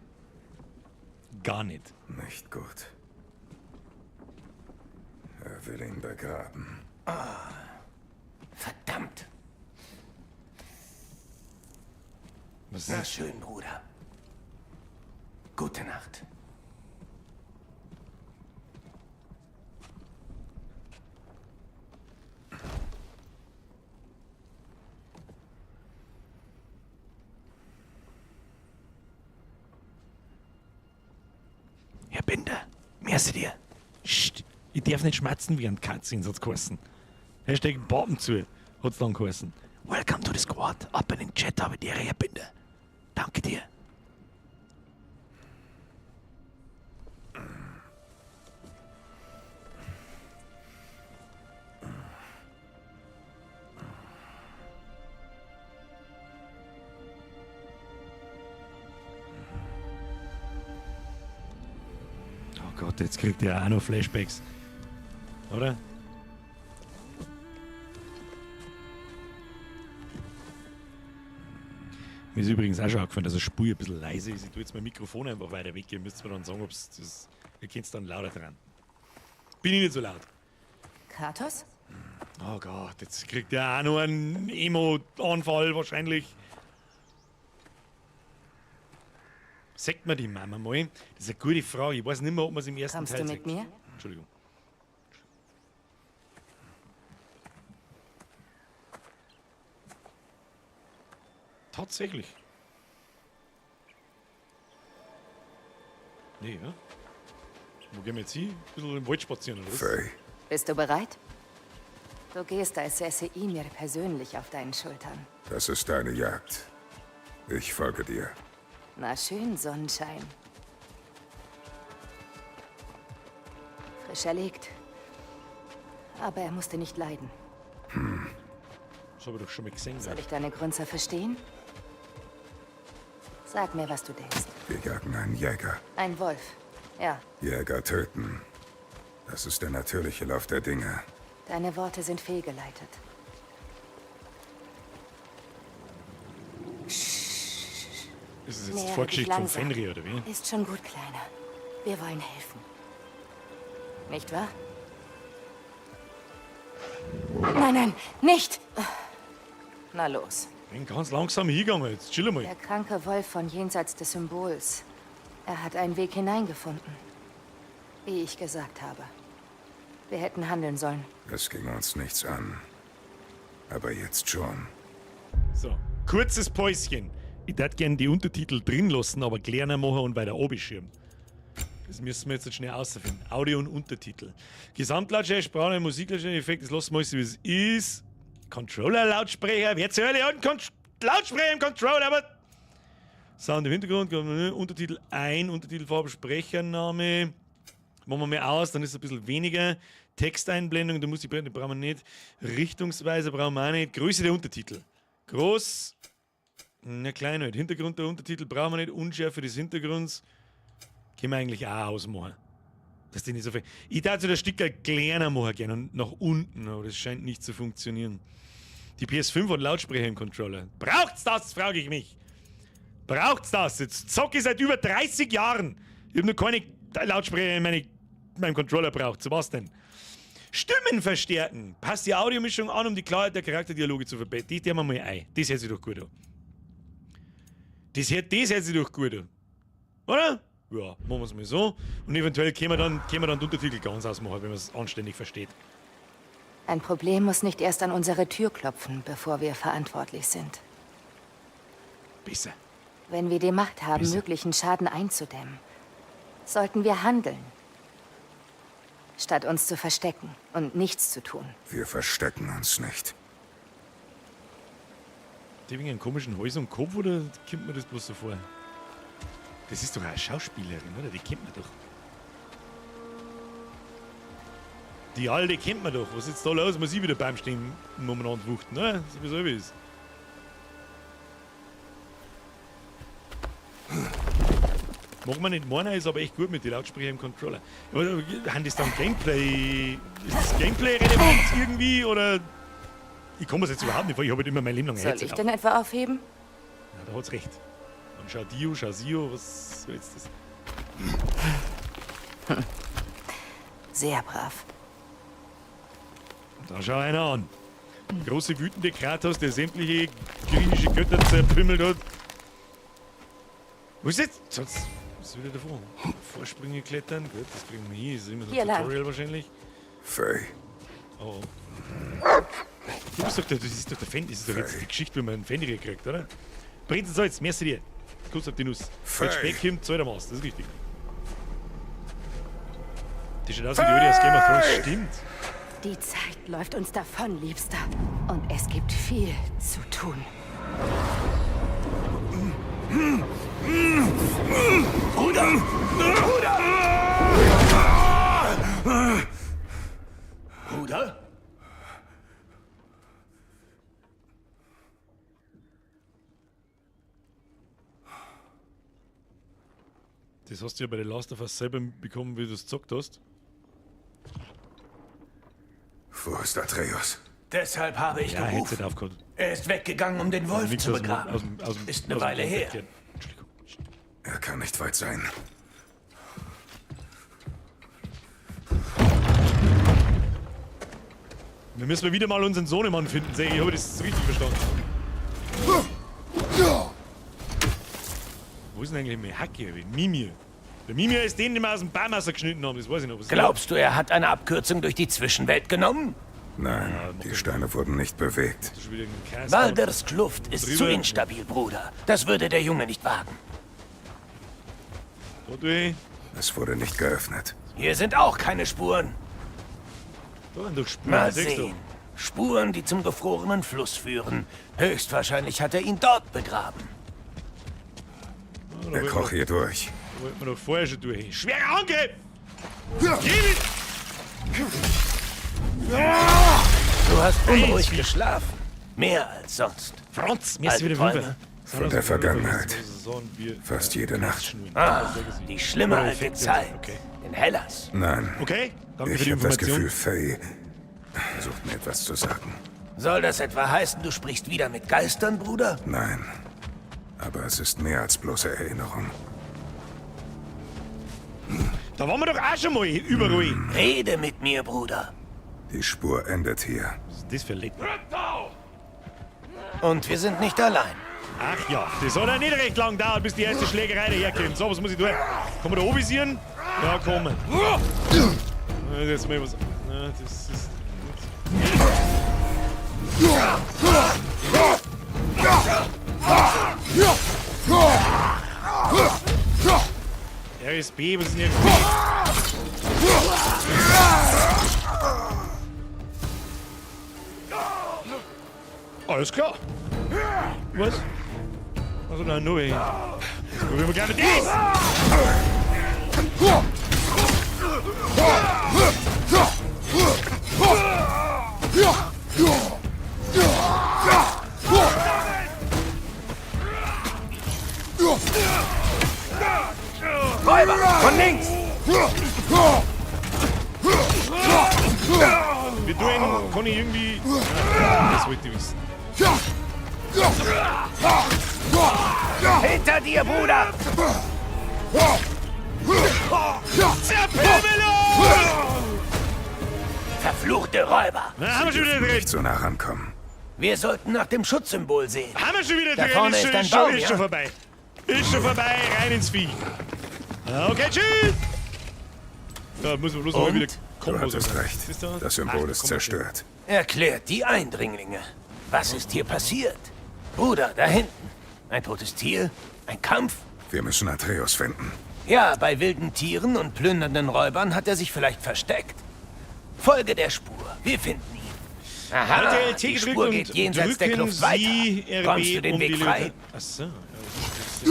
Gar nicht. Nicht gut. Er will ihn begraben. Verdammt. Was Na ist schön, Bruder. Gute Nacht. Herr Binder, merci dir. Psst, ich darf nicht schmatzen während Cutscenes, hat's geheißen. Hashtag Bomben zu, hat's dann geheißen. Welcome to the squad. Ab in den Chat, habe dir, Herr Binder. Danke dir. Oh Gott, jetzt kriegt er auch noch Flashbacks. Oder? Mir ist übrigens auch schon aufgefallen, dass das Spur ein bisschen leise ist. Ich tue jetzt mein Mikrofon einfach weiter weg. Ihr müsst mir dann sagen, ob's das. Ihr könnt's dann lauter dran. Bin ich nicht so laut. Kratos? Oh Gott, jetzt kriegt er auch noch einen Emo-Anfall wahrscheinlich. Sagt mir die Mama mal? Das ist eine gute Frage. Ich weiß nicht mehr, ob man es im ersten Kommst Teil du mit sagt. mir? Entschuldigung. Tatsächlich. Nee, ja? Wo gehen wir jetzt hin? Ein bisschen im Wald spazieren, oder was? Faye, Bist du bereit? Du gehst, als säße Ymir persönlich auf deinen Schultern. das ist deine Jagd. Ich folge dir. Na schön, Sonnenschein. Frisch erlegt. Aber er musste nicht leiden. Das habe ich doch schon mal gesehen. Soll ich deine Grunzer verstehen? Sag mir, was du denkst. Wir jagen einen Jäger. Ein Wolf. Ja, Jäger töten. Das ist der natürliche Lauf der Dinge. deine Worte sind fehlgeleitet. Ist es jetzt Nähere die dich Vorgeschichte von langsam. Fenrir, oder wie? Ist schon gut, Kleiner. Wir wollen helfen. Nicht wahr? Nein, nein, nicht! Na los. Bin ganz langsam hingegangen, jetzt chill mal. Der kranke Wolf von jenseits des Symbols. Er hat einen Weg hineingefunden. Wie ich gesagt habe. Wir hätten handeln sollen. Es ging uns nichts an. Aber jetzt schon. So, kurzes Päuschen. Ich würde gerne die Untertitel drin lassen, aber kleiner machen und weiter oben. Das müssen wir jetzt schnell außerfinden. Audio und Untertitel. Gesamtlautstärke, Sprache, Musiklautstärke, Effekt, das lassen wir alles, wie es ist. Controller-Lautsprecher. Wer zur Hölle hat einen Lautsprecher im Controller? Aber Sound im Hintergrund, Untertitel ein, Untertitelfarbe, Sprechername. Machen wir mal aus, dann ist es ein bisschen weniger. Texteinblendung, da muss ich, die brauchen wir nicht. Richtungsweise brauchen wir auch nicht. Größe der Untertitel. Groß, na klein halt. Hintergrund der Untertitel brauchen wir nicht. Unschärfe des Hintergrunds können wir eigentlich auch ausmachen. Dass die nicht so viel. Ich darf so das Stück kleiner machen gerne und nach unten, aber das scheint nicht zu funktionieren. Die PS5 hat Lautsprecher im Controller. Braucht's das, frage ich mich. Braucht's das? Jetzt zocke ich seit über 30 Jahren. Ich hab noch keine Lautsprecher in meine meinem Controller braucht. So was denn? Stimmen verstärken. Passt die Audiomischung an, um die Klarheit der Charakterdialoge zu verbessern. Die tun wir mal ein. Das hört sich doch gut an. Das hört sich doch gut an. Oder? Ja, machen wir es mal so. Und eventuell können wir dann die Untertitel ganz ausmachen, wenn man es anständig versteht. Ein Problem muss nicht erst an unsere Tür klopfen, bevor wir verantwortlich sind. Besser. Wenn wir die Macht haben, Besser. möglichen Schaden einzudämmen, sollten wir handeln. Statt uns zu verstecken und nichts zu tun. Wir verstecken uns nicht. Die wegen einem komischen Hals und Kopf, oder kommt mir das bloß so vor? Das ist doch eine Schauspielerin, oder? Die kennt man doch. Die alte kennt man doch. Was ist jetzt da los? Muss ich wieder beim Stehen umeinander wuchten, ne? So wie es so ist. Mag man nicht meinen, ist aber echt gut mit den Lautsprechern im Controller. Aber haben das dann Gameplay... Ist das Gameplay relevant irgendwie, oder... Ich komme es jetzt überhaupt nicht vor, ich habe halt immer mein Leben lang ein Soll Headset ich auf. denn etwa aufheben? Ja, da hat's recht. Und schau Dio, schau Sio, was soll jetzt das? Sehr brav. Da schau einer an. Große wütende Kratos, der sämtliche griechische Götter zerpümmelt hat. Wo ist jetzt? Sonst ist wieder davor. Vorsprünge klettern, gut, das kriegen wir hin. Ist immer so ein Hier lang. Tutorial wahrscheinlich. Faye. Oh. Du bist doch der, das ist doch der Fan, das ist doch jetzt die Geschichte, wie man einen Fenrir kriegt, oder? Brezen Salz, merci dir. Kuss auf die Nuss. Wenn Speck kommt, zahlt er was, das ist richtig. Die schaut aus wie die Öde aus Game of Thrones, stimmt. Die Zeit läuft uns davon, Liebster. Und es gibt viel zu tun. Bruder! Bruder! Bruder? Das hast du ja bei The Last of Us selber bekommen, wie du es gezockt hast. Wo ist Atreus? Deshalb habe ich Ja, gerufen. Headset aufgehört. Er ist weggegangen, um den Wolf Nix zu aus dem- begraben. aus dem- Ist eine aus dem Weile her. Bett. Entschuldigung. Er kann nicht weit sein. Wir müssen wieder mal unseren Sohnemann finden, sehe ich. Ich habe das richtig verstanden. Wo ist denn eigentlich mein Hacke? Mimir. Der Mimir ist den, den wir aus dem Baumwasser geschnitten haben, das weiß ich noch. Was ist Glaubst du, er hat eine Abkürzung durch die Zwischenwelt genommen? Nein, die Steine wurden nicht bewegt. das? Schon wieder ein Chaos. Balders Kluft ist Drüber. zu instabil, Bruder. Das würde der Junge nicht wagen. Da durch. Es wurde nicht geöffnet. Hier sind auch keine Spuren. Da sind doch Spuren, Mal siehst du. sehen. Spuren, die zum gefrorenen Fluss führen. Höchstwahrscheinlich hat er ihn dort begraben. Da Er kroch hier durch. wollten wir doch vorher schon durch. Schwerer Angriff! Gib Du hast unruhig geschlafen. Mehr als sonst. Franz, mir ist wieder Albträume. Fünfer. Von der Vergangenheit. Fast jede Nacht. Ah, die schlimme alte Zeit. Okay. In Hellas. Nein. Okay, danke für Ich die habe das Information. Gefühl, Faye versucht mir etwas zu sagen. Soll das etwa heißen, du sprichst wieder mit Geistern, Bruder? Nein. Aber es ist mehr als bloße Erinnerung. Da waren wir doch auch schon mal überall. Rede mit mir, Bruder. Die Spur endet hier. Was ist das für ein Leck? Und wir sind nicht allein. Ach ja, das hat ja nicht recht lang gedauert, bis die erste Schlägerei daherkommt. So, was muss ich tun? Kann man da anvisieren? Ja, komm. Jetzt mal was. Na, das ist. RSB, was ist denn RSB? Alles klar. Was? Also nein, nur ey. Jetzt probieren wir gerne das! Räuber, von links! Wir tun, kann ich irgendwie. Das wollte ich wissen. Hinter dir, Bruder! Zerpimmelung! Verfluchte Räuber! Na, haben wir schon wieder drin. Nicht so nah rankommen. Wir sollten nach dem Schutzsymbol sehen. Haben wir schon wieder Da drin. vorne Ist ist schon, ein ist schon, Baum, ist ja? schon vorbei. Ist schon vorbei. Rein ins Vieh. Okay, tschüss. Da müssen wir bloß mal Und? wieder Du Kombos hattest machen. recht. Ist da? Das Symbol Ach, ist komm, zerstört. Erklärt die Eindringlinge. Was ist hier passiert? Bruder, da hinten. Ein totes Tier? Ein Kampf? Wir müssen Atreus finden. Ja, bei wilden Tieren und plündernden Räubern hat er sich vielleicht versteckt. Folge der Spur. Wir finden ihn. Aha, Halte LT die gedrückt Spur und geht jenseits der drücken Kluft weiter. Sie RB, Räumst du den um Weg die frei? Lücke- Ach so. Ja, das ist-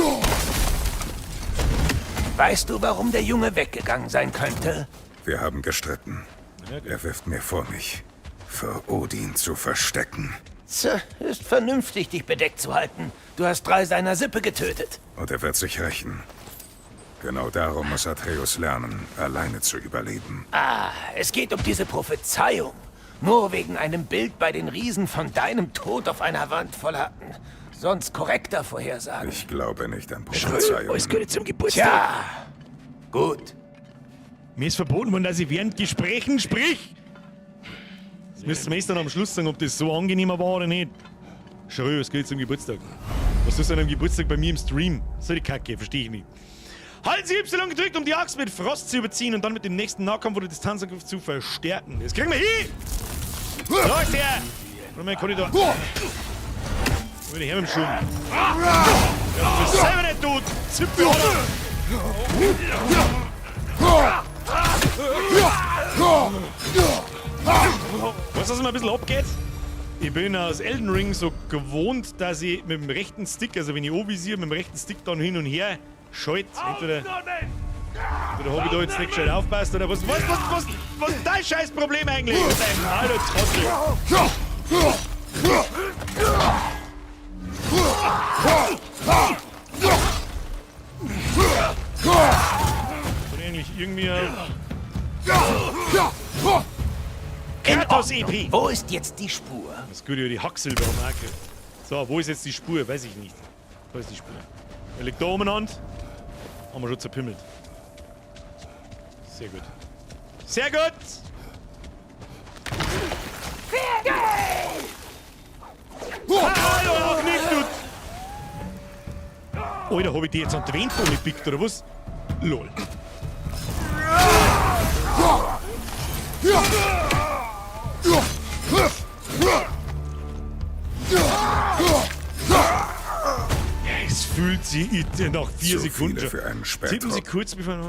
Weißt du, warum der Junge weggegangen sein könnte? Wir haben gestritten. Er wirft mir vor, mich vor Odin zu verstecken. Tja, ist vernünftig, dich bedeckt zu halten. Du hast 3 seiner Sippe getötet. Und er wird sich rächen. Genau darum muss Atreus lernen, alleine zu überleben. Ah, es geht um diese Prophezeiung. Nur wegen einem Bild bei den Riesen von deinem Tod auf einer Wand voller sonst korrekter Vorhersagen. Ich glaube nicht an Prophezeiungen. zum Geburtstag. Tja, gut. Mir ist verboten worden, dass ich während Gesprächen sprich. Das müsst ihr mir dann am Schluss sagen, ob das so angenehmer war oder nicht. Schrö, es geht zum Geburtstag. Was ist denn am Geburtstag bei mir im Stream? So die Kacke, verstehe ich nicht. Halten Sie Y gedrückt, um die Axt mit Frost zu überziehen und dann mit dem nächsten Nahkampf oder Distanzangriff zu verstärken. Das kriegen wir hin! Da ist er! Warte mal, kann ich da... Komm wieder her mit dem Schum. Ja, das ist selber nicht, du Zipfel, oder? Weißt du, was mir ein bisschen abgeht? Ich bin aus Elden Ring so gewohnt, dass ich mit dem rechten Stick, also wenn ich anvisiere, mit dem rechten Stick dann hin und her schalte. Entweder habe ich da jetzt nicht gescheit aufpasst oder was. Was ist dein Scheißproblem eigentlich? Dein Hallo Trottel. Kann ich eigentlich irgendwie. Kratos EP! Wo ist jetzt die Spur? Das ist gut, über die Hacksilber am Marke. So, wo ist jetzt die Spur? Weiß ich nicht. Wo ist die Spur? Er liegt da umeinander. Haben wir schon zerpimmelt. Sehr gut. Sehr gut! Hallo, auch nicht, du! Alter, hab ich die jetzt an die Wand gepickt, oder was? Lol. Es fühlt sich nach 4 Zu Sekunden viele schon. für einen Tippen Sie Spähtrupp. kurz, bevor...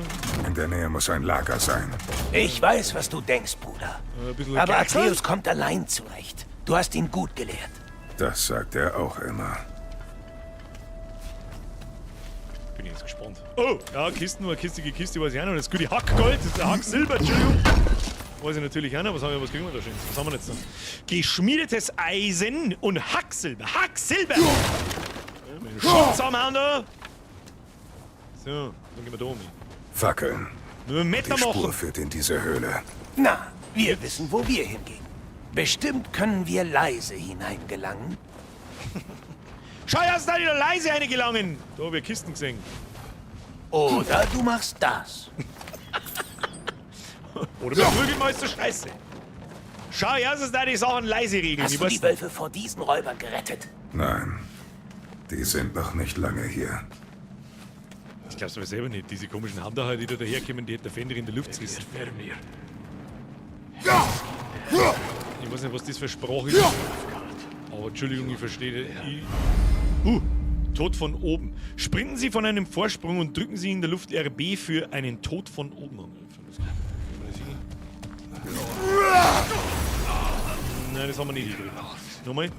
In der Nähe muss ein Lager sein. Ich weiß, was du denkst, Bruder. Ein bisschen Aber Geißel? Atreus kommt allein zurecht. Du hast ihn gut gelehrt. Das sagt er auch immer. Bin ich jetzt gespannt. Oh, ja, Kisten, eine kistige Kiste weiß ich auch noch. Das ist gute Hackgold, das ist Hacksilber, Entschuldigung. Weiß ich natürlich auch noch. Was haben wir, was kriegen wir da schön? Was haben wir jetzt noch? Geschmiedetes Eisen und Hacksilber. Hacksilber! Ja, mit dem Schutz am Hand da. So, dann gehen wir da um. Fackeln. Nur Meter Die Spur machen. führt in diese Höhle. Na, wir wissen, wo wir hingehen. Bestimmt können wir leise hineingelangen. Schau, hast da wieder leise eingelangen. Da hab ich Kisten gesehen. Oder du machst das. Oder wir prügeln mal ist so scheiße. Schau, ja, es ist da die Sachen leise regeln. Hast Ich du weiß die Wölfe vor diesen Räubern gerettet? Nein. Die sind noch nicht lange hier. Ich glaub's aber selber nicht. Diese komischen Handacher, die da daherkommen, die hätte der Fender in der Luft gerissen. Ich weiß nicht, was das für Sprache ist. Aber Entschuldigung, ich verstehe. Ich, Tod von oben. Sprinten Sie von einem Vorsprung und drücken Sie in der Luft RB für einen Tod von oben. Nein, das haben wir nicht hingekriegt. Nochmal.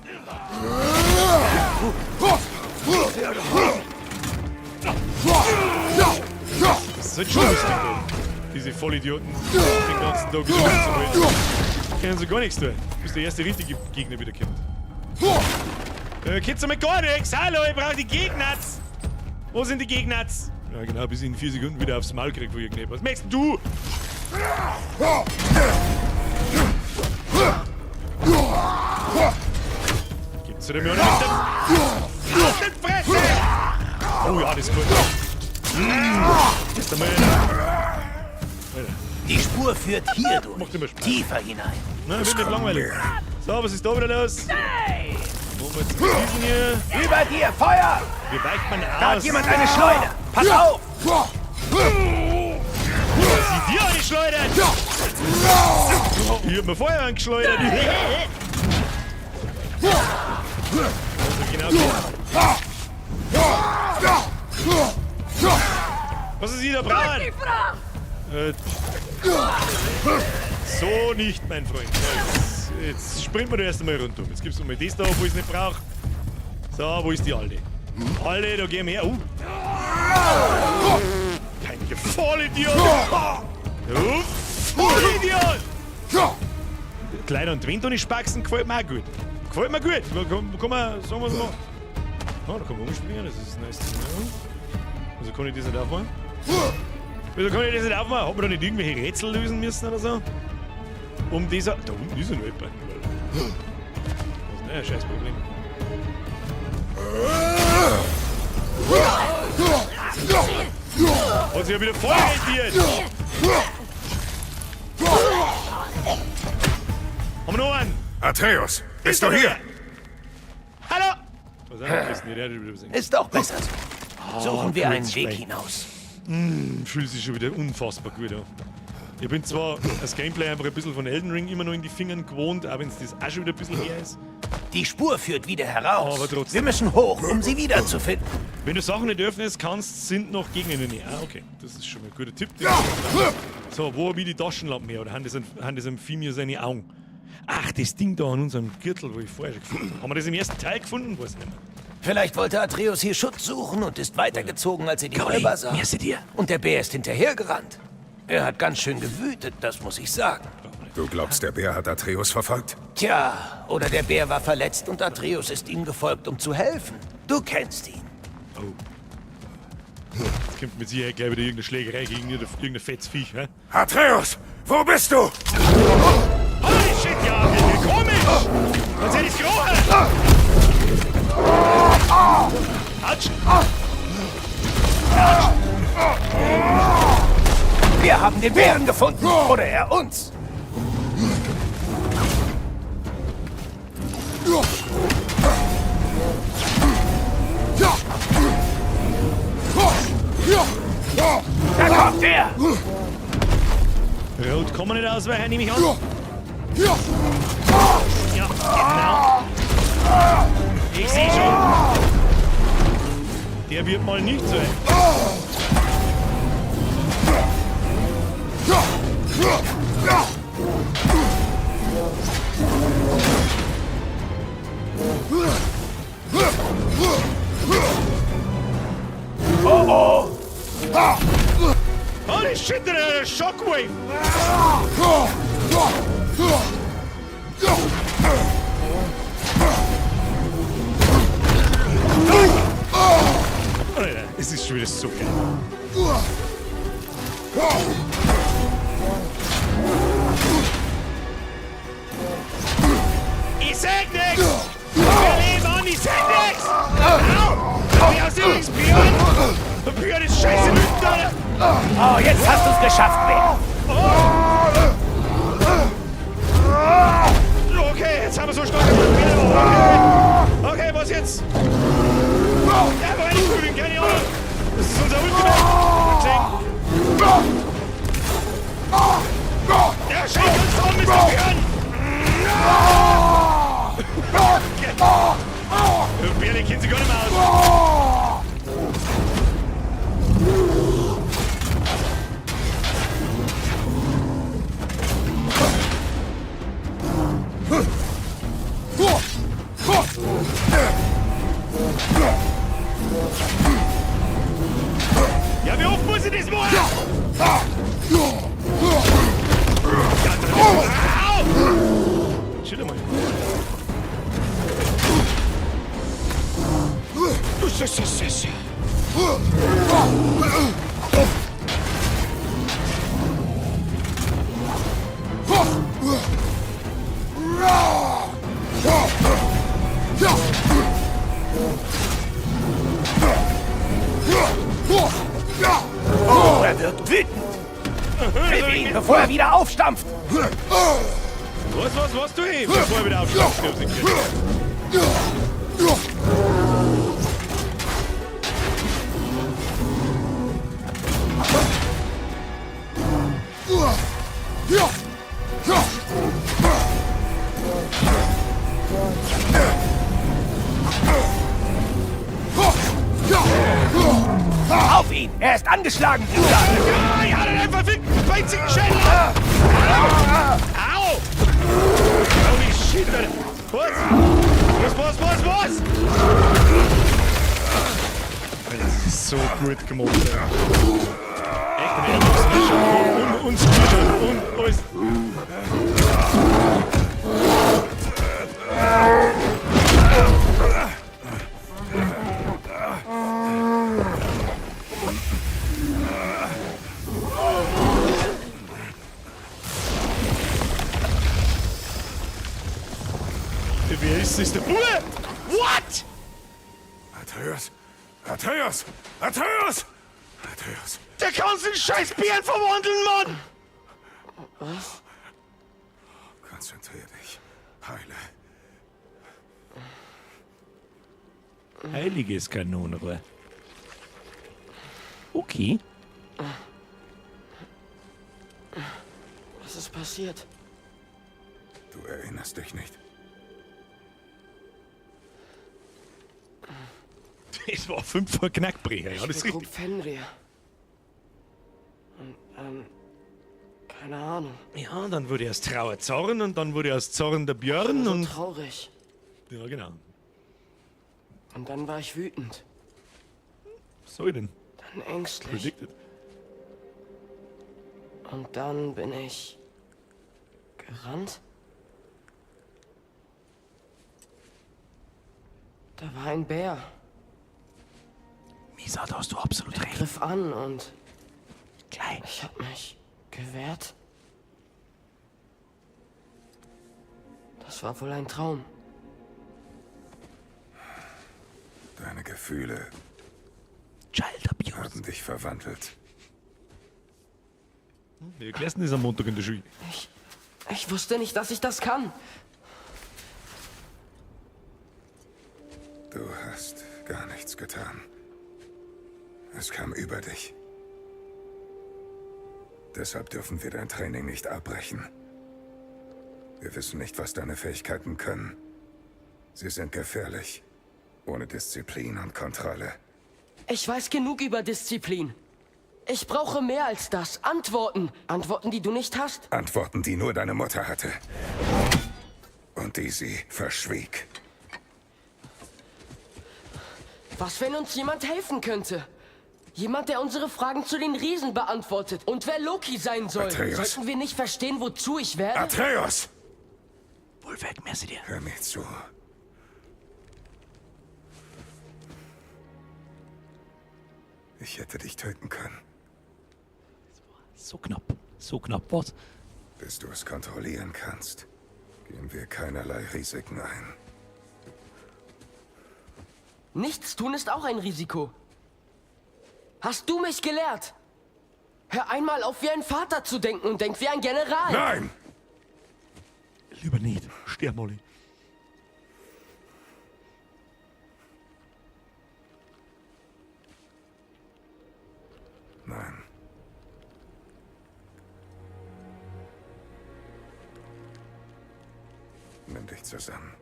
Das ist halt schon lustig, da. Diese Vollidioten den ganzen Tag wieder rumzuholen. Können sie gar nichts tun, bis der erste richtige Gegner wieder kommt. Kids mit gar nichts! Hallo, ich brauche die Gegner! Wo sind die Gegner? Ja genau, bis ich in 4 Sekunden wieder aufs Maul krieg, wo ich irgendetwas. Was möchtest du? Gibt's du mir auch nicht mit der Fresse! Oh ja, das ist gut. Das ist einmal. Alter. Die Spur führt hier durch. Macht immer Spaß. Tiefer hinein. Nein, wird nicht langweilig. So, was ist da wieder los? Wo wir jetzt diesen hier? Über dir, Feuer! Wie weicht man aus? Da hat jemand eine Schleuder! Pass auf! Sie dir eine schleudert! Ich hab mir Feuer angeschleudert. Also genau so. Was ist hier da braun? So nicht, mein Freund. Jetzt sprinten wir da erst einmal rundum. Jetzt gibt's nochmal das da, wo ich es nicht brauche. So, wo ist die Alte? Alte, da gehen wir her. Kein Vollidiot! Du Vollidiot! Kleider und Wind und Spaxen gefällt mir auch gut. Gefällt mir gut. Kann man, sagen wir's mal. Oh, da kann man umspringen, das ist nice to know. Wieso kann ich das nicht aufmachen? Wieso kann ich das nicht aufmachen? Hat man da nicht irgendwelche Rätsel lösen müssen oder so? Um dieser. Da unten ist ja noch jemand. Das ist ein scheiß Problem. Hat sich ja wieder voll rentiert! Haben wir noch einen? Atreus, bist du hier? Hallo! Was ist das? Ist auch besser so. Suchen wir einen Weg Schwein. hinaus. Fühlt sich schon wieder unfassbar gut an. Ich bin zwar das Gameplay einfach ein bisschen von Elden Ring immer noch in die Fingern gewohnt, auch wenn es das auch schon wieder ein bisschen her ist. Die Spur führt wieder heraus. Aber trotzdem. Wir müssen hoch, um sie wiederzufinden. Wenn du Sachen nicht öffnest kannst, sind noch Gegner in der Nähe. Ah, okay. Das ist schon mal ein guter Tipp. So, wo hab ich die Taschenlampen her? Oder haben das am Fimir seine Augen? Ach, das Ding da an unserem Gürtel, wo ich vorher schon gefunden habe. Haben wir das im ersten Teil gefunden? Weiß ich nicht mehr. Vielleicht wollte Atreus hier Schutz suchen und ist weitergezogen, als er die Räuber sah. Merci dir. Und der Bär ist hinterhergerannt. Er hat ganz schön gewütet, das muss ich sagen. Du glaubst, der Bär hat Atreus verfolgt? Tja, oder der Bär war verletzt und Atreus ist ihm gefolgt, um zu helfen. Du kennst ihn. Oh. Jetzt kommt mit Sicherheit gleich wieder irgendeine Schlägerei gegen irgendein fettes Viech, hä? Atreus, wo bist du? Holy shit, ja, wie komisch! Was hätte ich's gerochen? Autsch! Wir haben den Bären gefunden. Oder er uns. Da kommt er! Rot kann man nicht ausweichen, nehme ich an. Ja, genau. Ich sehe schon. Der wird mal nicht so. Oh oh! Holy shit, der hat eine Shockwave! Alter, es ist schon wieder so geil. Ich sag nix! Wir leben an, ich sag nix! Au! Wie aus übrigens Björn! Björn ist scheiße wütend, Alter! Oh, jetzt hast du's geschafft, Bär! Okay, jetzt haben wir so stark gemacht. Okay, okay, was jetzt? Ja, aber reinprügeln, keine Ahnung. Das ist unser Ultimate. Ja, schenk uns um, Mr. Björn! Björn, kennt sich gar nicht mehr aus. Ja, wie oft muss ich das machen? Ja, au! Chill mal. Oh, er wirkt wütend. Griff ihn. Bevor er wieder aufstampft! Was, tu ich? Bevor er wieder aufstampft, ich hab's nicht gehört. Auf ihn! Er ist angeschlagen, Bruder! Ja, ich hab den verfickten beizigen Schädel! Au! Holy shit, Alter! Was? Was? Alter, das ist so gut gemacht, Alter. Echt ein Erdnussmischer. Und Speedrun und alles. Wer ist das? Der Bube? What? Atreus! Atreus! Atreus! Atreus! Der kann uns in scheiß Bären verwandeln, Mann! Was? Konzentrier dich. Heile. Heiliges Kanonenrohr. Okay. Was ist passiert? Du erinnerst dich nicht. Das war 5 vor Knackbrecher, ja, Ich das ist begrub richtig. Fenrir. Und, keine Ahnung. Ja, dann wurde er aus Trauer Zorn und dann wurde er aus Zorn der Björn So und. traurig. Ja, genau. Und dann war ich wütend. Was soll ich denn? Dann ängstlich. Predicted. Und dann bin ich gerannt. Da war ein Bär. Misa, da hast du absolut Er recht. griff an und Gleich. ich hab mich gewehrt. Das war wohl ein Traum. Deine Gefühle Child Abuse. haben dich verwandelt. Wir erklärst das am Montag in der Schule. Ich wusste nicht, dass ich das kann. Du hast gar nichts getan. Es kam über dich. Deshalb dürfen wir dein Training nicht abbrechen. Wir wissen nicht, was deine Fähigkeiten können. Sie sind gefährlich. Ohne Disziplin und Kontrolle. Ich weiß genug über Disziplin. Ich brauche mehr als das. Antworten. Antworten, die du nicht hast. Antworten, die nur deine Mutter hatte. Und die sie verschwieg. Was, wenn uns jemand helfen könnte? Jemand, der unsere Fragen zu den Riesen beantwortet. Und wer Loki sein soll. Atreus. Sollten wir nicht verstehen, wozu ich werde? Atreus! Wolfgang, merci dir. Hör mir zu. Ich hätte dich töten können, So knapp. So knapp, was? bis du es kontrollieren kannst. Gehen wir keinerlei Risiken ein. Nichts tun ist auch ein Risiko. Hast du mich gelehrt? Hör einmal auf, wie ein Vater zu denken und denk wie ein General. Nein! Lieber nicht. Sterb, Molly. Nein. Nimm dich zusammen.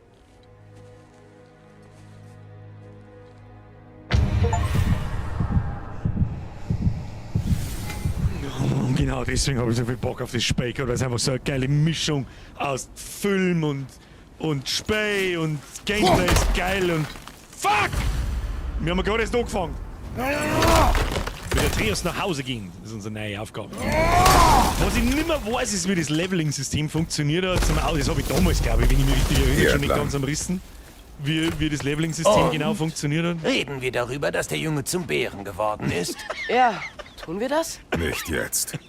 Und genau deswegen habe ich so viel Bock auf das Spiel gehabt, weil es einfach so eine geile Mischung aus Film und Spiel und Gameplay ist geil und fuck! Wir haben gerade erst angefangen. Mit Atreus nach Hause gehen, das ist unsere neue Aufgabe. Was ich nicht mehr weiß, ist, wie das Leveling-System funktioniert hat. Das habe ich damals, glaube ich, wenn ich mich richtig erinnere, schon nicht ganz am Rissen. Wie das Leveling-System genau funktioniert hat. Reden wir darüber, dass der Junge zum Bären geworden ist? Ja, tun wir das? Nicht jetzt.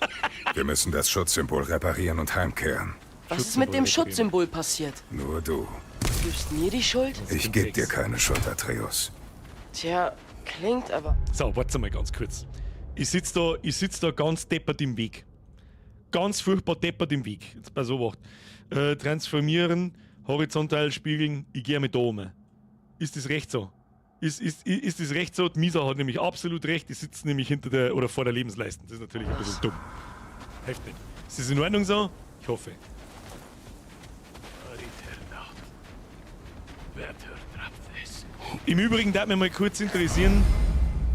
Wir müssen das Schutzsymbol reparieren und heimkehren. Was ist mit dem Schutzsymbol passiert? Nur du. Du gibst mir die Schuld? Ich gebe dir keine Schuld, Atreus. Tja, klingt aber... So, warte mal ganz kurz. Ich sitz da ganz deppert im Weg. ganz furchtbar deppert im Weg. Jetzt bei so was. Transformieren, horizontal spiegeln, ich gehe mit da oben. Ist das recht so? Ist das recht so? Die Misa hat nämlich absolut recht, die sitzt nämlich hinter der oder vor der Lebensleiste. Das ist natürlich ein bisschen dumm. Hilft nicht. Ist das in Ordnung so? Ich hoffe. Im Übrigen darf mich mal kurz interessieren: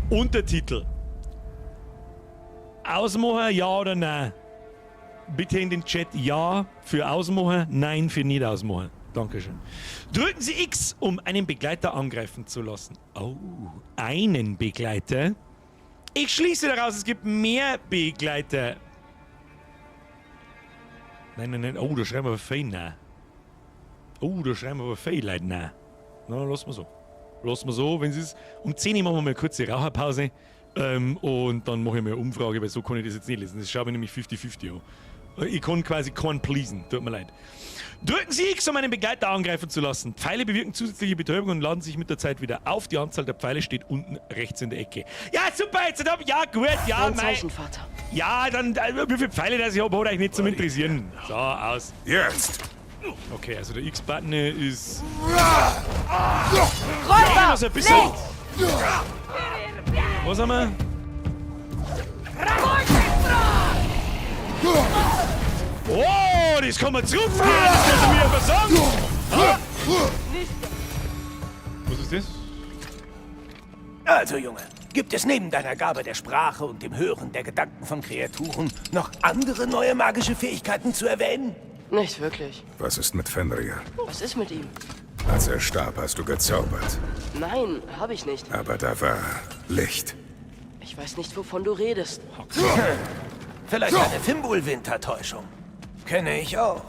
Untertitel. Ausmachen, ja oder nein? Bitte in den Chat ja für Ausmachen, nein für nicht ausmachen. Dankeschön. Drücken Sie X, um einen Begleiter angreifen zu lassen. Oh, einen Begleiter? Ich schließe daraus, es gibt mehr Begleiter. Nein, nein, nein. Oh, da schreiben wir aber fein nein. Oh, da schreiben wir aber fein Leute nein. Na, lassen wir so. Lassen wir so, wenn es ist. Um 10 Uhr machen wir mal eine kurze Raucherpause. Und dann mache ich mal eine Umfrage, weil so kann ich das jetzt nicht lesen. Das schaut mir nämlich 50-50 an. Ich kann quasi keinen pleasen, tut mir leid. Drücken Sie X, um einen Begleiter angreifen zu lassen. Pfeile bewirken zusätzliche Betäubung und laden sich mit der Zeit wieder auf. Die Anzahl der Pfeile steht unten rechts in der Ecke. Ja, super, jetzt hab ich. Ja, gut, ja, Ein Zeichen, Vater. Ja, dann, wie viele Pfeile das ich habe, hat euch nicht zum Interessieren. So, aus. Jetzt! Okay, also der X-Button ist. Räuber! Ja, also ein bisschen. Was haben wir? Oh, das kann man zurückfahren, das kannst du mir aber sagen. Ah. Was ist das? Also, Junge, gibt es neben deiner Gabe der Sprache und dem Hören der Gedanken von Kreaturen noch andere neue magische Fähigkeiten zu erwähnen? Nicht wirklich. Was ist mit Fenrir? Was ist mit ihm? Als er starb, hast du gezaubert. Nein, habe ich nicht. Aber da war Licht. Ich weiß nicht, wovon du redest. Vielleicht eine Fimbulwintertäuschung. Kenne ich auch.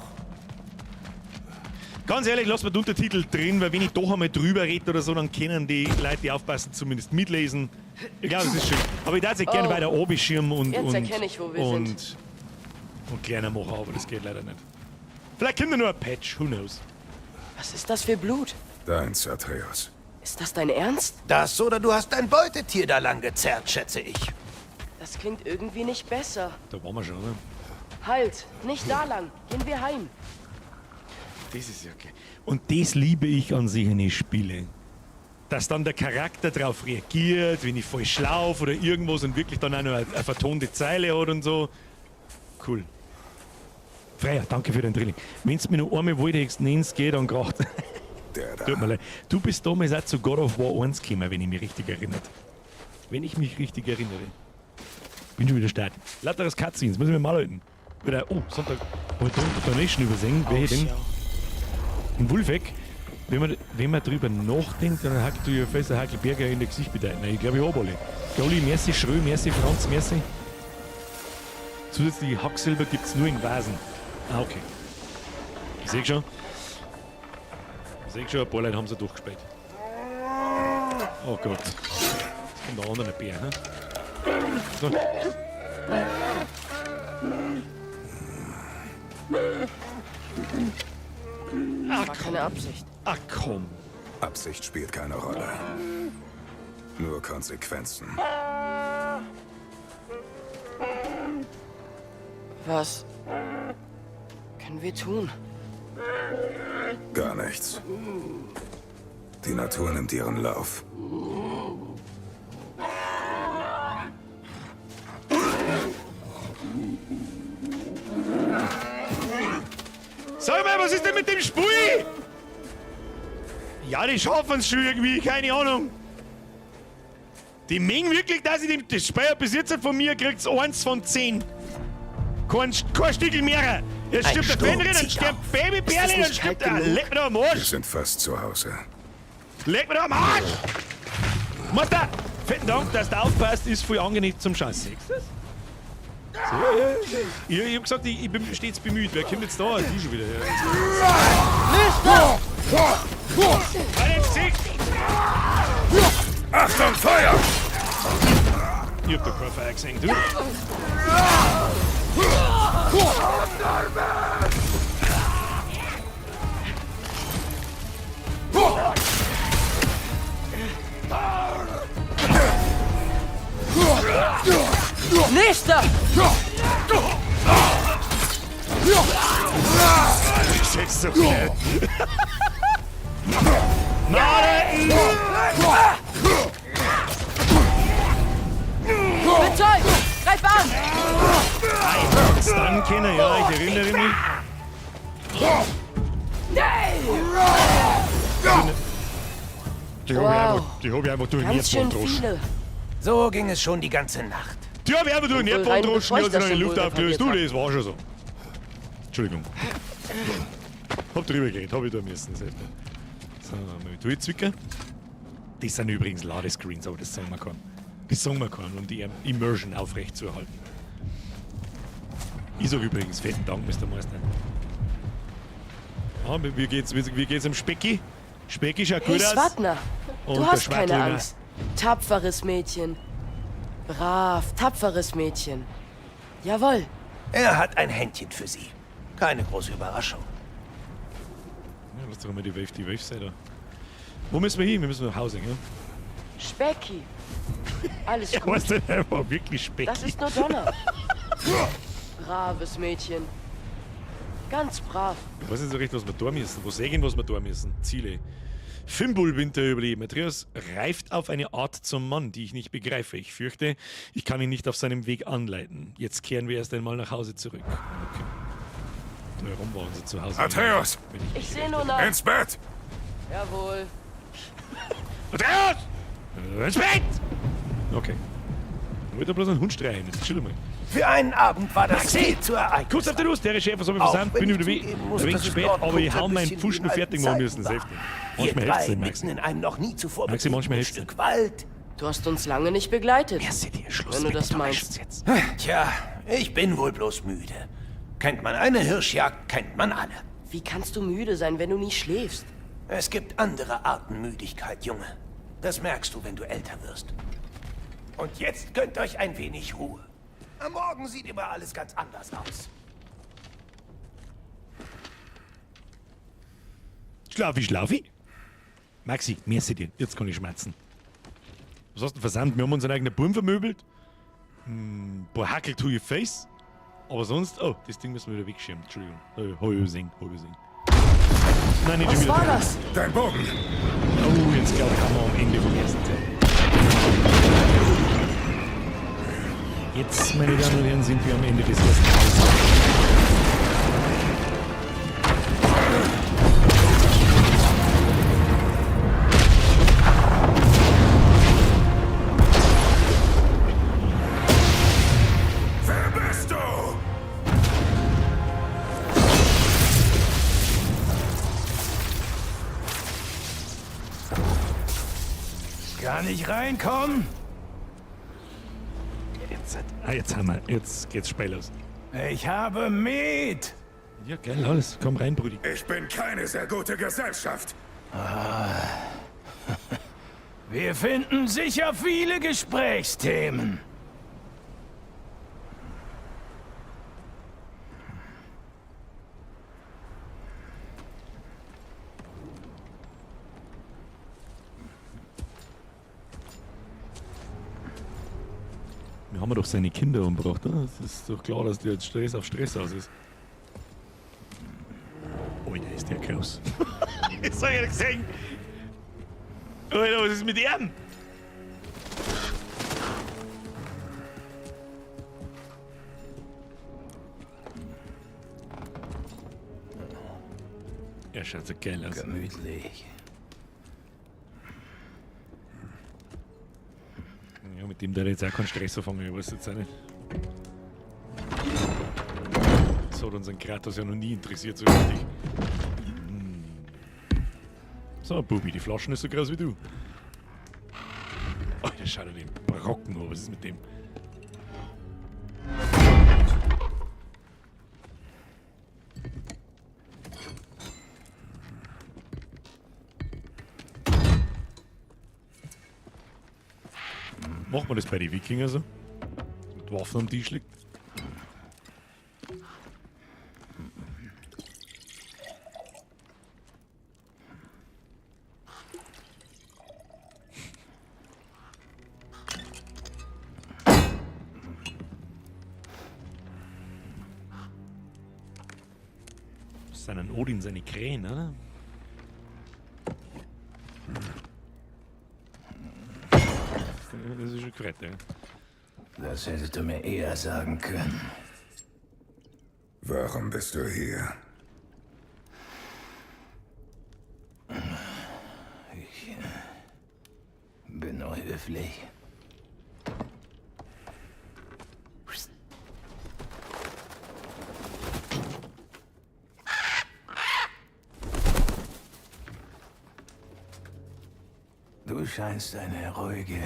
Ganz ehrlich, lass mir den Untertitel drin, weil wenn ich doch einmal drüber rede oder so, dann können die Leute, die aufpassen, zumindest mitlesen. Ich glaube, das ist schön. Aber ich darf es gerne weiter oben und, Jetzt und, erkenne ich, wo wir und, sind. Und kleiner machen, aber das geht leider nicht. Vielleicht kommt ja nur ein Patch, who knows. Was ist das für Blut? Deins, Atreus. Ist das dein Ernst? Das oder du hast dein Beutetier da lang gezerrt, schätze ich. Das klingt irgendwie nicht besser. Da waren wir schon, oder? Halt, nicht da lang. Gehen wir heim. Das ist ja okay. Und das liebe ich an solchen Spielen. Dass dann der Charakter drauf reagiert, wenn ich falsch laufe oder irgendwas und wirklich dann auch noch eine vertonte Zeile hat und so. Cool. Freya, danke für den Drilling. Wenn du mir noch einmal wolltest, nennst, geht dann kracht. Der da. Tut mir leid. Du bist damals auch zu God of War 1 gekommen, wenn ich mich richtig erinnere. Wenn ich mich richtig erinnere. Bin schon wieder stark. Lauteres Cutscenes, müssen wir mal halten. Wieder, oh, Sonntag. Oh, Donation übersehen. Wer denn? In Wulfeck, wenn man drüber nachdenkt, dann hackt du ja fest der Hackelberger in der Gesicht bedeuten. Ich glaube, ich hab alle. Goli, merci, Schrö, merci, Franz, merci. Zusätzliche Hacksilber gibt's nur in Vasen. Ah, okay. Ich seh schon. Ich seh schon, ein paar Leute haben sie durchgespielt. Oh Gott. Jetzt kommt der andere Bär, ne? So. Das war keine Absicht. Ach komm. Absicht spielt keine Rolle. Nur Konsequenzen. Was können wir tun? Gar nichts. Die Natur nimmt ihren Lauf. Sag mal, was ist denn mit dem Spiel? Ja, die schaffen es schon irgendwie, keine Ahnung. Die mengen wirklich, dass ich dem, das Spiel bis jetzt von mir kriegt's 1 von 10. Kein Stickel mehr. Jetzt Ein stirbt der Sturm Fenrir, dann zieht stirbt auf. Babybärle, Ist das dann nicht stirbt kalt der. genug? Leck mir doch am Wir Arsch! sind fast zu Hause. Leck mir doch am Arsch! Mutter, fetten Dank, dass du aufpasst, ist voll angenehm zum Schauen. Siehst du das? So, ja, ja. Ich hab gesagt, ich bin stets bemüht. Wer kommt jetzt da? Du schon wieder. Ja. Halt Gesicht! Achtung, Feuer! Ich hab da kein Feuer gesehen, du. Nächster! Das ist so geil. Nein! Betäubt! Greif an! Stun kennen, ja, ich erinnere mich. Die hab ich einfach, die hab ich einfach durch den Ganz schön Erdboden droschen. viele. So ging es schon die ganze Nacht. Die hab ich einfach durch den Wohl Erdboden rein, droschen, bevor die ich hat sich das noch in die Luft Symbol aufgelöst. Du, repariert das war schon so. Entschuldigung. Hab drüber geredet, hab ich da müssen. Das hilft nicht. So, mal durchzwicken. Das sind übrigens Ladescreens, aber das sagen wir keinem. Das sagen wir keinem, um die Immersion aufrechtzuerhalten. Ich sag übrigens fetten Dank, Mr. Meister. Ah, wie geht's, wie geht's dem Specki? Specki schaut Hey, gut aus. Swatner, Und du der hast keine Schwartlinger. Angst. Tapferes Mädchen. Brav, tapferes Mädchen. Jawohl. Er hat ein Händchen für sie. Keine große Überraschung. Ja, lass doch mal die Wave, die Wave sein da. Wo müssen wir hin? Wir müssen nach Hause, gell? Specki. Alles Ja, gut. was denn einfach wirklich Specki? Das ist nur Donner. Braves Mädchen. Ganz brav. Ich weiß nicht so recht, was wir da müssen. Wo sehen, was wir da müssen? Ziele. Fimbulwinter überleben. Atreus reift auf eine Art zum Mann, die ich nicht begreife. Ich fürchte, ich kann ihn nicht auf seinem Weg anleiten. Jetzt kehren wir erst einmal nach Hause zurück. Okay. Da herum war unser Zuhause. Atreus! Wenn ich mich Ich sehe recht nur nach. Ins Bett! Jawohl. Atreus! Ins Bett! Okay. Dann wird er bloß einen Hund streicheln. Jetzt chill mal. Für einen Abend war das viel zu ereignisreich. Kurz auf der Lust, der Chef, was habe ich Auch versandt? wenn Bin ich unterwegs, zugeben muss, ein wenig dass es spät, dort aber ich kurz hau ein meinen bisschen Pfusch wie noch in fertig alten machen müssen. Zeiten Das hilft nicht. war. Manchmal Wir hilft's drei nicht, Maxi. mitten in einem noch nie zuvor Maxi, manchmal betretenen hilft's Stück Wald. Du hast uns lange nicht begleitet. Merci dir, Schluss Wenn du mit das den meinst. Donations jetzt. Tja, ich bin wohl bloß müde. Kennt man eine Hirschjagd, kennt man alle. Wie kannst du müde sein, wenn du nie schläfst? Es gibt andere Arten Müdigkeit, Junge. Das merkst du, wenn du älter wirst. Und jetzt gönnt euch ein wenig Ruhe. Am Morgen sieht immer alles ganz anders aus. Schlafi, schlafi. Maxi, merci dir. Jetzt kann ich schmerzen. Was hast du denn versandt? Wir haben unseren eigenen Burm vermöbelt. Ein paar Hackel to your face. Aber sonst, oh, das Ding müssen wir wieder wegschirmen. Entschuldigung. Hab ich übersehen, hab ich übersehen. Nein, nicht schon Was wieder. war drin. das? Dein Bogen! Oh, jetzt glaube ich, haben wir am Ende vom ersten Teil. Jetzt, meine Damen und Herren, sind wir am Ende des ersten Teils. Wer bist du? Kann ich reinkommen? Jetzt, ah, jetzt haben wir, jetzt geht's steil los. Ich habe Met. Ja, geil, alles. Komm rein, Brudi. Ich bin keine sehr gute Gesellschaft. Wir finden sicher viele Gesprächsthemen. Wir haben doch seine Kinder umgebracht, oder? Es ist doch klar, dass der jetzt Stress auf Stress aus ist. Alter, ist der groß. Das hab ich ja gesehen. Alter, was ist mit ihm? Er schaut so geil aus. Gemütlich. Ja, mit dem der jetzt auch keinen Stress anfangen, ich weiß jetzt auch nicht. Das hat unseren Kratos ja noch nie interessiert, so richtig. So, Bubi, die Flaschen ist so groß wie du. Oh, der schaut ja den Brocken an. Was ist mit dem? Macht man das bei den Wikinger so? Dass man die Waffen am Tisch liegt? Das sind ein Odin seine Krähen, oder? Das ist schon korrekt, ja. Das hättest du mir eher sagen können. Warum bist du hier? Ich bin nur höflich. Du scheinst eine ruhige,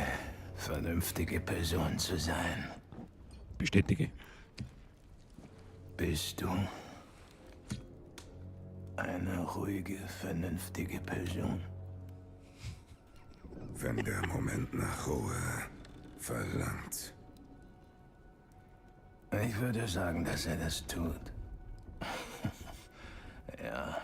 vernünftige Person zu sein. Bestätige. Bist du eine ruhige, vernünftige Person? Wenn der Moment nach Ruhe verlangt. Ich würde sagen, dass er das tut. Ja.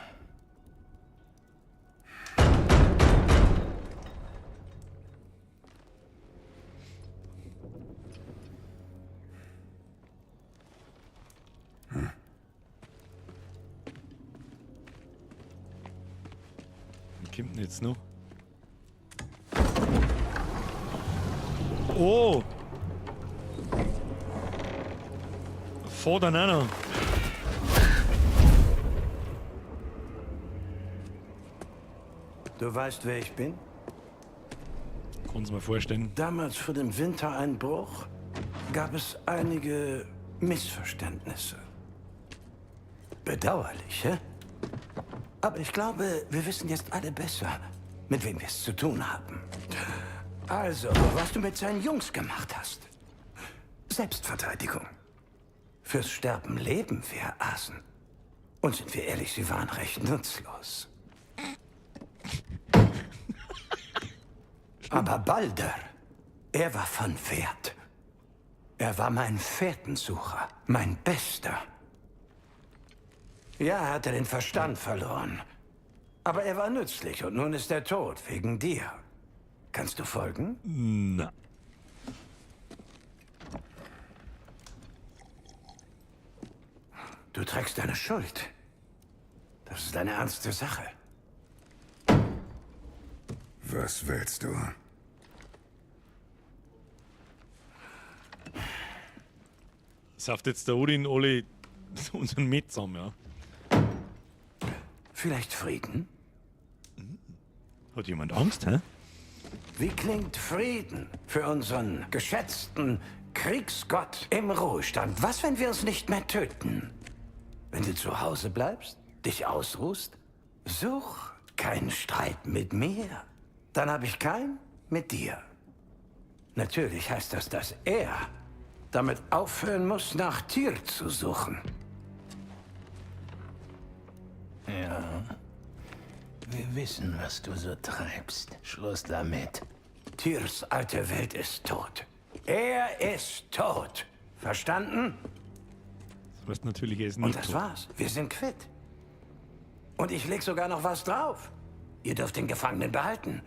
Was kommt denn jetzt noch? Oh! Vor dann auch noch. Du weißt, wer ich bin? Kann's mir vorstellen. Damals vor dem Wintereinbruch gab es einige Missverständnisse. Bedauerlich, hä? Aber ich glaube, wir wissen jetzt alle besser, mit wem wir es zu tun haben. Also, was du mit seinen Jungs gemacht hast. Selbstverteidigung. Fürs Sterben leben wir, Asen. Und sind wir ehrlich, sie waren recht nutzlos. Aber Balder, er war von Wert. Er war mein Fährtensucher, mein Bester. Ja, er hatte den Verstand verloren. Aber er war nützlich und nun ist er tot, wegen dir. Kannst du folgen? Na. Du trägst deine Schuld. Das ist eine ernste Sache. Was willst du? Sauft jetzt der Odin alle unseren Met zusammen, ja? Vielleicht Frieden? Hat jemand Angst, hä? Wie klingt Frieden für unseren geschätzten Kriegsgott im Ruhestand? Was, wenn wir uns nicht mehr töten? Wenn du zu Hause bleibst, dich ausruhst, such keinen Streit mit mir. Dann habe ich keinen mit dir. Natürlich heißt das, dass er damit aufhören muss, nach Tyr zu suchen. Ja. Wir wissen, was du so treibst. Schluss damit. Tyrs alte Welt ist tot. Er ist tot. Verstanden? Das heißt natürlich, er ist nicht Und das tot. war's. Wir sind quitt. Und ich leg sogar noch was drauf. Ihr dürft den Gefangenen behalten,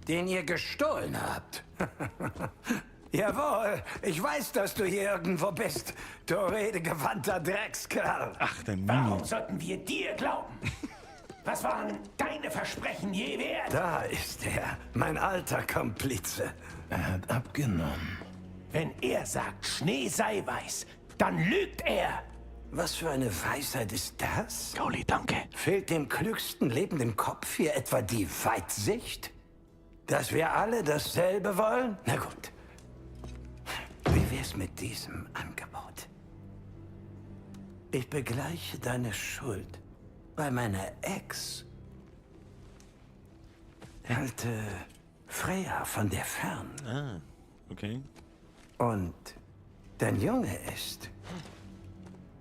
den ihr gestohlen habt. Jawohl, ich weiß, dass du hier irgendwo bist, du redegewandter Dreckskerl. Ach, der Mini. Warum sollten wir dir glauben? Was waren deine Versprechen je wert? Da ist er, mein alter Komplize. Er hat abgenommen. Wenn er sagt, Schnee sei weiß, dann lügt er. Was für eine Weisheit ist das? Gauli, danke. Fehlt dem klügsten lebenden Kopf hier etwa die Weitsicht? Dass wir alle dasselbe wollen? Na gut. Wie wär's mit diesem Angebot? Ich begleiche deine Schuld bei meiner Ex. Halte Freya von der fern. Ah, okay. Und dein Junge ist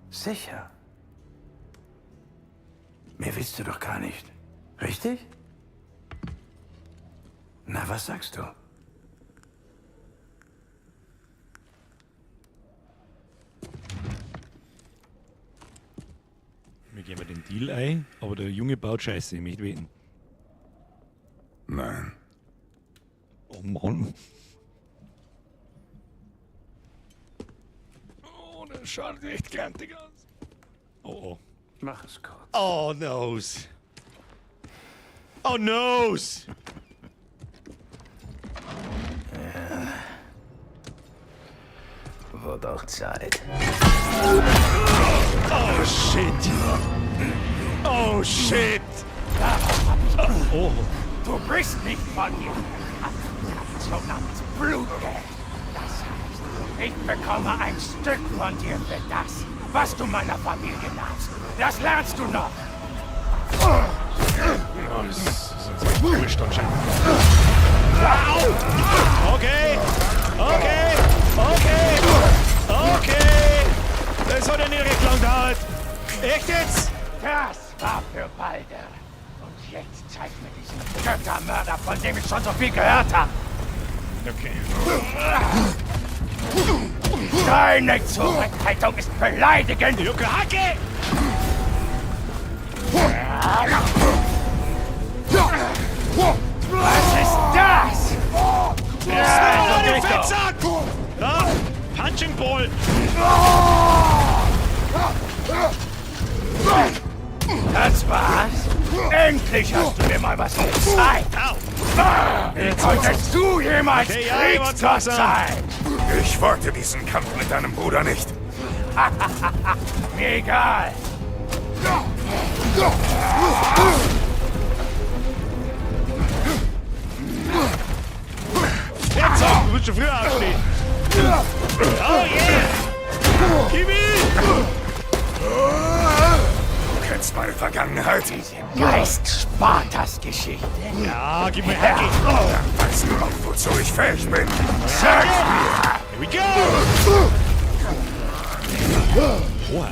sicher. Mehr willst du doch gar nicht, richtig? Na, was sagst du? Wir geben den Deal ein, aber der Junge baut Scheiße, ich möchte wetten. Nein. Oh Mann. Oh, der schaut echt grantig aus. Oh oh. Mach es kurz. Oh, noes. Oh, noes. Ja. Wird auch Zeit. Oh, shit. Oh, shit. Oh. Du bist nicht von hier. Aktion namens Blutgeld. Das heißt, ich bekomme ein Stück von dir für das, was du meiner Familie nahmst. Das lernst du noch. Oh, das ist uns echt wurscht anscheinend. Au! Okay! Okay! Okay! Okay! Das hat ja nicht recht lang gedauert. Echt jetzt? Das war für Balder. Und jetzt zeig mir diesen Göttermörder, von dem ich schon so viel gehört habe. Okay. Deine Zurückhaltung ist beleidigend. Jucke Hacke! Was ist das? Ja, so du geht doch. Fettsack! Ja, Punching Ball! Das war's? Endlich hast du mir mal was gezeigt! Au! Wie konntest du jemals Okay, ja, jemand Kriegsgott langsam. sein? Ich wollte diesen Kampf mit deinem Bruder nicht. Mir egal. Fettsack, du musst schon früher aufstehen! Oh yeah! Kimi! Du kennst meine Vergangenheit. Diese Geist Spartas Geschichte. Ja, gib mir Hacke! Dann weißt du auch, wozu ich fähig bin. Sag's mir! Here we go! Oha.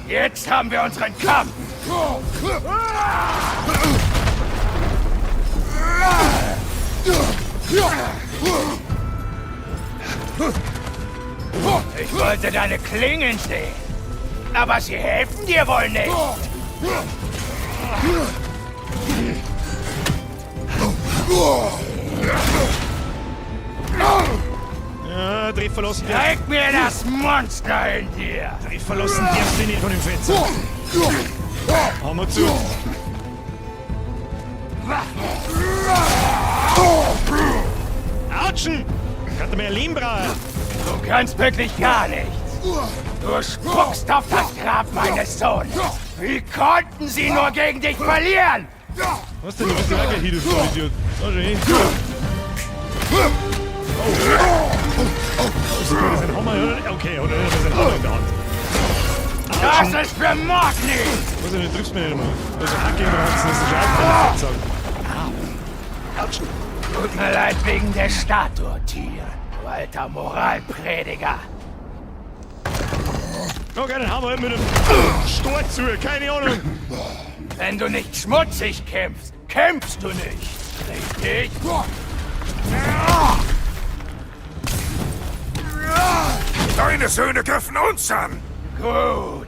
Jetzt haben wir unseren Kampf. Ich wollte deine Klingen sehen. Aber sie helfen dir wohl nicht. Ja, Triff verlassen darfst. Zeig mir das Monster in dir. Triff verlassen darfst du nicht von dem Fettsack. Haben wir zu. Autschen! Kannst du mehr Lehm brauchen? Du kannst wirklich gar nichts. Du spuckst auf das Grab meines Sohnes. Wie konnten sie nur gegen dich verlieren? Was denn? Du bist ja gleich hier, du Vollidiot. So schön. Oh. Oh, ist das ein Hammer, oder? Okay, oder? Das ist ein Hammer in der Hand. Das ist für Magni! Was denn? Du triffst mich nicht einmal. Also Hacke im Ranzen, das ist schon auch kein Fettsack. Autschen! Tut mir leid wegen der Statue, Tier. Du alter Moralprediger. Okay, dann haben wir halt mit dem Stor zu, keine Ahnung. Wenn du nicht schmutzig kämpfst, kämpfst du nicht. Richtig? Deine Söhne griffen uns an! Gut.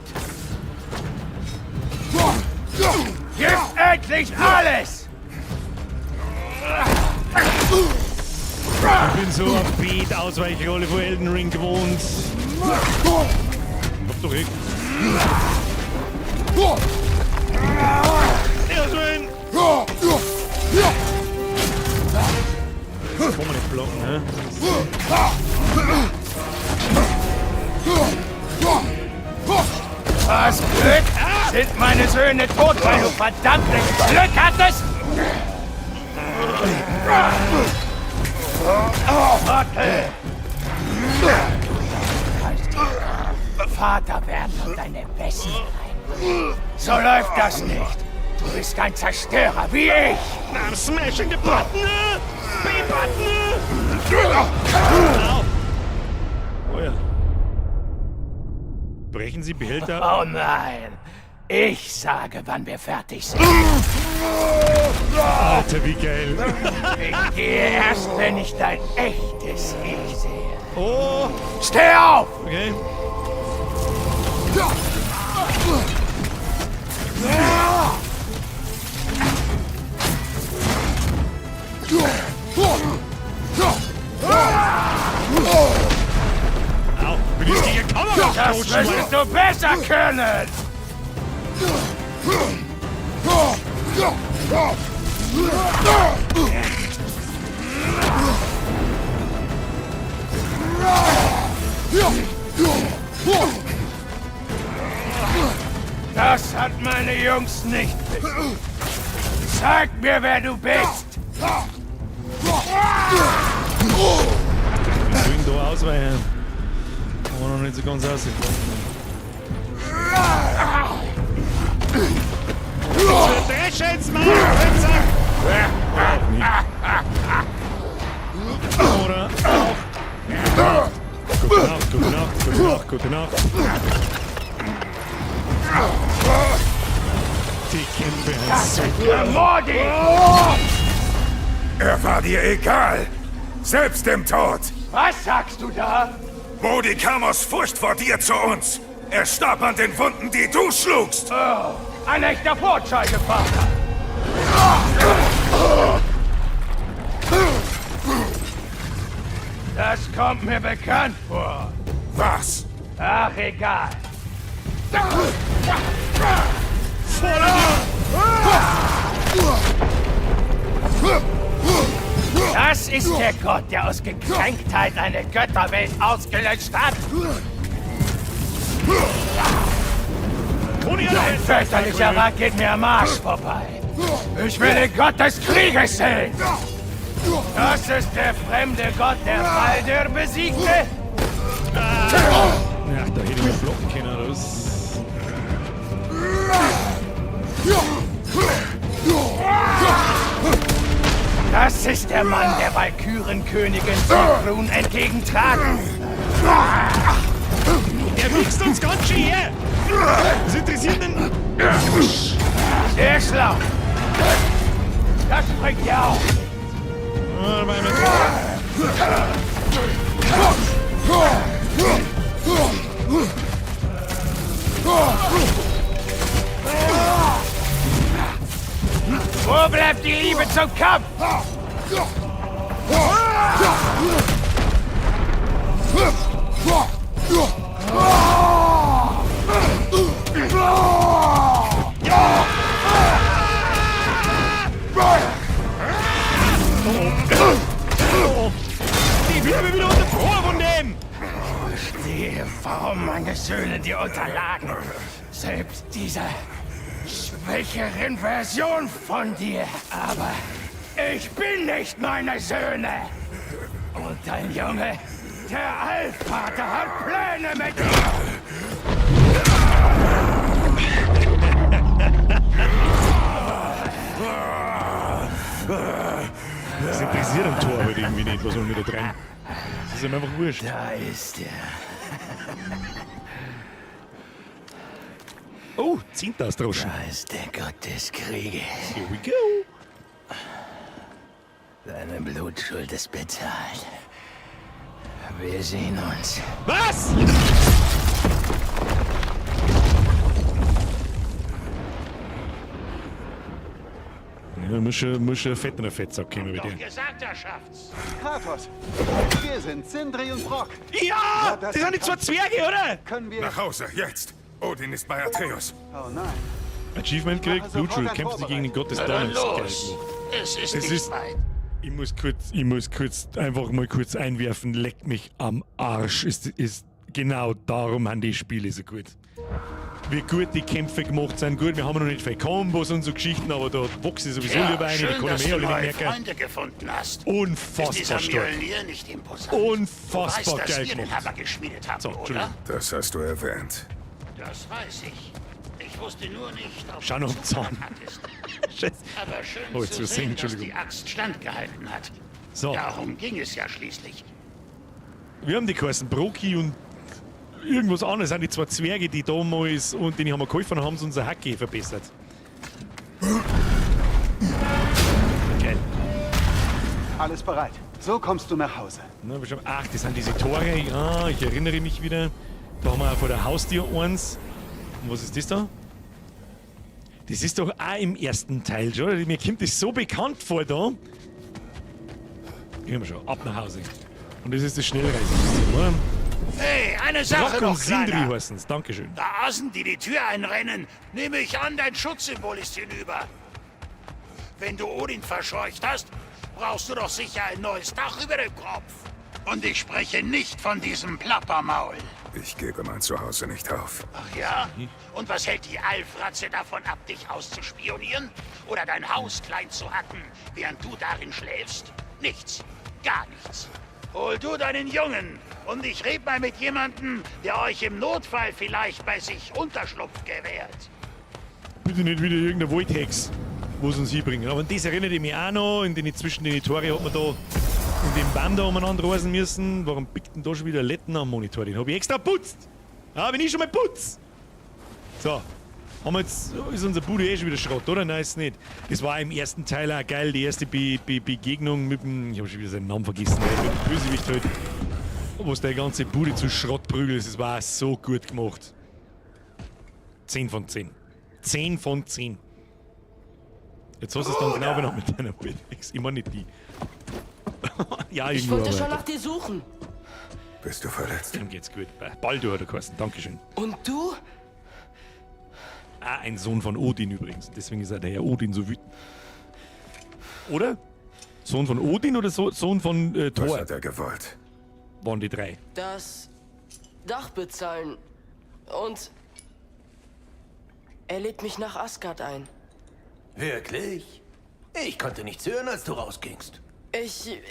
Gib endlich alles! Ich bin so auf Beat Ausweichrolle von Elden Ring gewohnt. Hab doch echt. Erstmal. Das kann man nicht blocken, ne? Was Glück? Sind meine Söhne tot, weil du verdammtes Glück hattest? Trottel! Vater werden und deine Besten rein. So läuft das nicht. Du bist ein Zerstörer wie ich. I'm smashing the button! B-Button! Au! Oh ja. Brechen Sie Behälter. Oh nein. Ich sage, wann wir fertig sind. Alter, wie geil. Ich gehe erst, wenn ich dein echtes Ich sehe. Oh! Steh auf! Okay. Au, bin ich gegen Kamera Das müsstest du besser können! Das hat meine Jungs nicht besiegt. Zeig mir, wer du bist! Wir sollen da ausweichen. Aber noch nicht so ganz rausgekommen. Jetzt Mann! Fettsack! Oder auch nicht. Oder auch. Gute Nacht, gute Nacht, gute Nacht, gute Nacht. Die Kämpfe sind so gut. Mordi! Er war dir egal. Selbst im Tod. Was sagst du da? Modi kam aus Furcht vor dir zu uns. Er starb an den Wunden, die du schlugst. Oh, ein echter Vorzeigevater. Das kommt mir bekannt vor. Was? Ach, egal. Das ist der Gott, der aus Gekränktheit eine Götterwelt ausgelöscht hat. Dein fürchterlicher Rat geht mir am Arsch vorbei. Ich will den Gott des Krieges sehen. Das ist der fremde Gott, der Baldur besiegte. Ja, da hätte ich mich blocken können. Das. Das ist der Mann, der Walkürenkönigin Sigrun entgegentrat. Der wichst uns ganz schön her! Was interessiert denn? Sehr schlau. Das bringt ja auch. Wo bleibt die Liebe zum Kampf? Die werden wieder unterbrochen von dem! Verstehe, warum meine Söhne dir unterlagen. Selbst dieser schwächeren Version von dir. Aber ich bin nicht meine Söhne. Und dein Junge, der Allvater hat Pläne mit dir. Das interessiert am Tor halt irgendwie nicht, was wir mit da drin. Das ist ihm einfach wurscht. Da ist er. Oh, 10.000 Groschen. Da ist der Gott des Krieges. Here we go. Deine Blutschuld ist bezahlt. Wir sehen uns. Was? Ja, muss schon fetter Fettsack kommen bei dir. Gesagt, er schafft's. Kratos, wir sind Sindri und Brock. Ja! Das sind die zwei Zwerge, oder? Können wir... Nach Hause, jetzt! Odin ist bei Atreus. Oh nein. Achievement kriegt, Blutschuld, kämpft sich gegen den Gott des Donners. Los. Es ist Es nicht ist- weit. Ich muss kurz, einfach mal kurz einwerfen, leckt mich am Arsch. Ist genau darum haben die Spiele so gut. Wie gut die Kämpfe gemacht sind, gut, wir haben noch nicht viel Kombos und so Geschichten, aber da wachse ich sowieso Ja, lieber ein, die schön, kann dass ich mir du eh alle neue nicht merken. Freunde gefunden hast. Unfassbar Ist dieser stark. Mjölnir nicht imposant? Unfassbar du weißt, dass geil wir den gemacht. Hammer geschmiedet haben, So, oder? Entschuldigung. Das hast du erwähnt. Das weiß ich. Ich wusste nur nicht, ob Schau du noch am Zahn. hattest. Scheiße. Aber schön Oh, jetzt zu zu sehen, sehen, dass Entschuldigung. die Axt standgehalten hat. So. Darum ging es ja schließlich. Wir haben die geheißen Broki und irgendwas anderes sind die zwei Zwerge, die damals und denen haben wir geholfen und haben sie unser Hacke verbessert. Geil. Alles bereit. So kommst du nach Hause. Na, bestimmt. Ach, das sind diese Tore. Ja, ich erinnere mich wieder. Da haben wir auch vor der Haustür eins. Und was ist das da? Das ist doch auch im ersten Teil schon. oder? Mir kommt das so bekannt vor da. Gehen wir schon. Ab nach Hause. Und das ist das Schnellreisesystem, oder? Hey, eine Sache Brock noch, und Sindri Kleiner. heißen's. Dankeschön. Da Asen, die die Tür einrennen, nehme ich an, dein Schutzsymbol ist hinüber. Wenn du Odin verscheucht hast, brauchst du doch sicher ein neues Dach über dem Kopf. Und ich spreche nicht von diesem Plappermaul. Ich gebe mein Zuhause nicht auf. Ach ja? Und was hält die Alfratze davon ab, dich auszuspionieren? Oder dein Haus klein zu hacken, während du darin schläfst? Nichts. Gar nichts. Hol du deinen Jungen und ich red mal mit jemandem, der euch im Notfall vielleicht bei sich Unterschlupf gewährt. Bitte nicht wieder irgendeine Voltex, wo sie uns hinbringen. Aber an das erinnere ich mich auch noch. In den, zwischen den Tore hat man da in dem Baum da umeinander reisen müssen. Warum pickt denn da schon wieder Letten am Monitor? Den habe ich extra putzt. Ah, wenn ich schon mal putz. So. Haben wir jetzt, ist unser Bude eh schon wieder Schrott, oder? Nein, ist nicht. Das war im ersten Teil auch geil, die erste Begegnung mit dem, ich habe schon wieder seinen Namen vergessen, mit dem Bösewicht halt, wo es der ganze Bude zu Schrott prügelt. Das war so gut gemacht. 10 von 10. 10 von 10. Jetzt hast du es dann genau noch mit deiner Voltex. Immer nicht die. Ja, Ich irgendwo wollte schon aber- nach dir suchen. Bist du verletzt? Dem geht's gut. Baldur hat er geheißen. Dankeschön. Und du? Ah, ein Sohn von Odin übrigens. Deswegen ist auch der Herr Odin so wütend. Oder? Sohn von Odin oder Sohn von Thor? Was hat er gewollt? Waren die drei. Das Dach bezahlen. Und er lädt mich nach Asgard ein. Wirklich? Ich konnte nichts hören, als du rausgingst.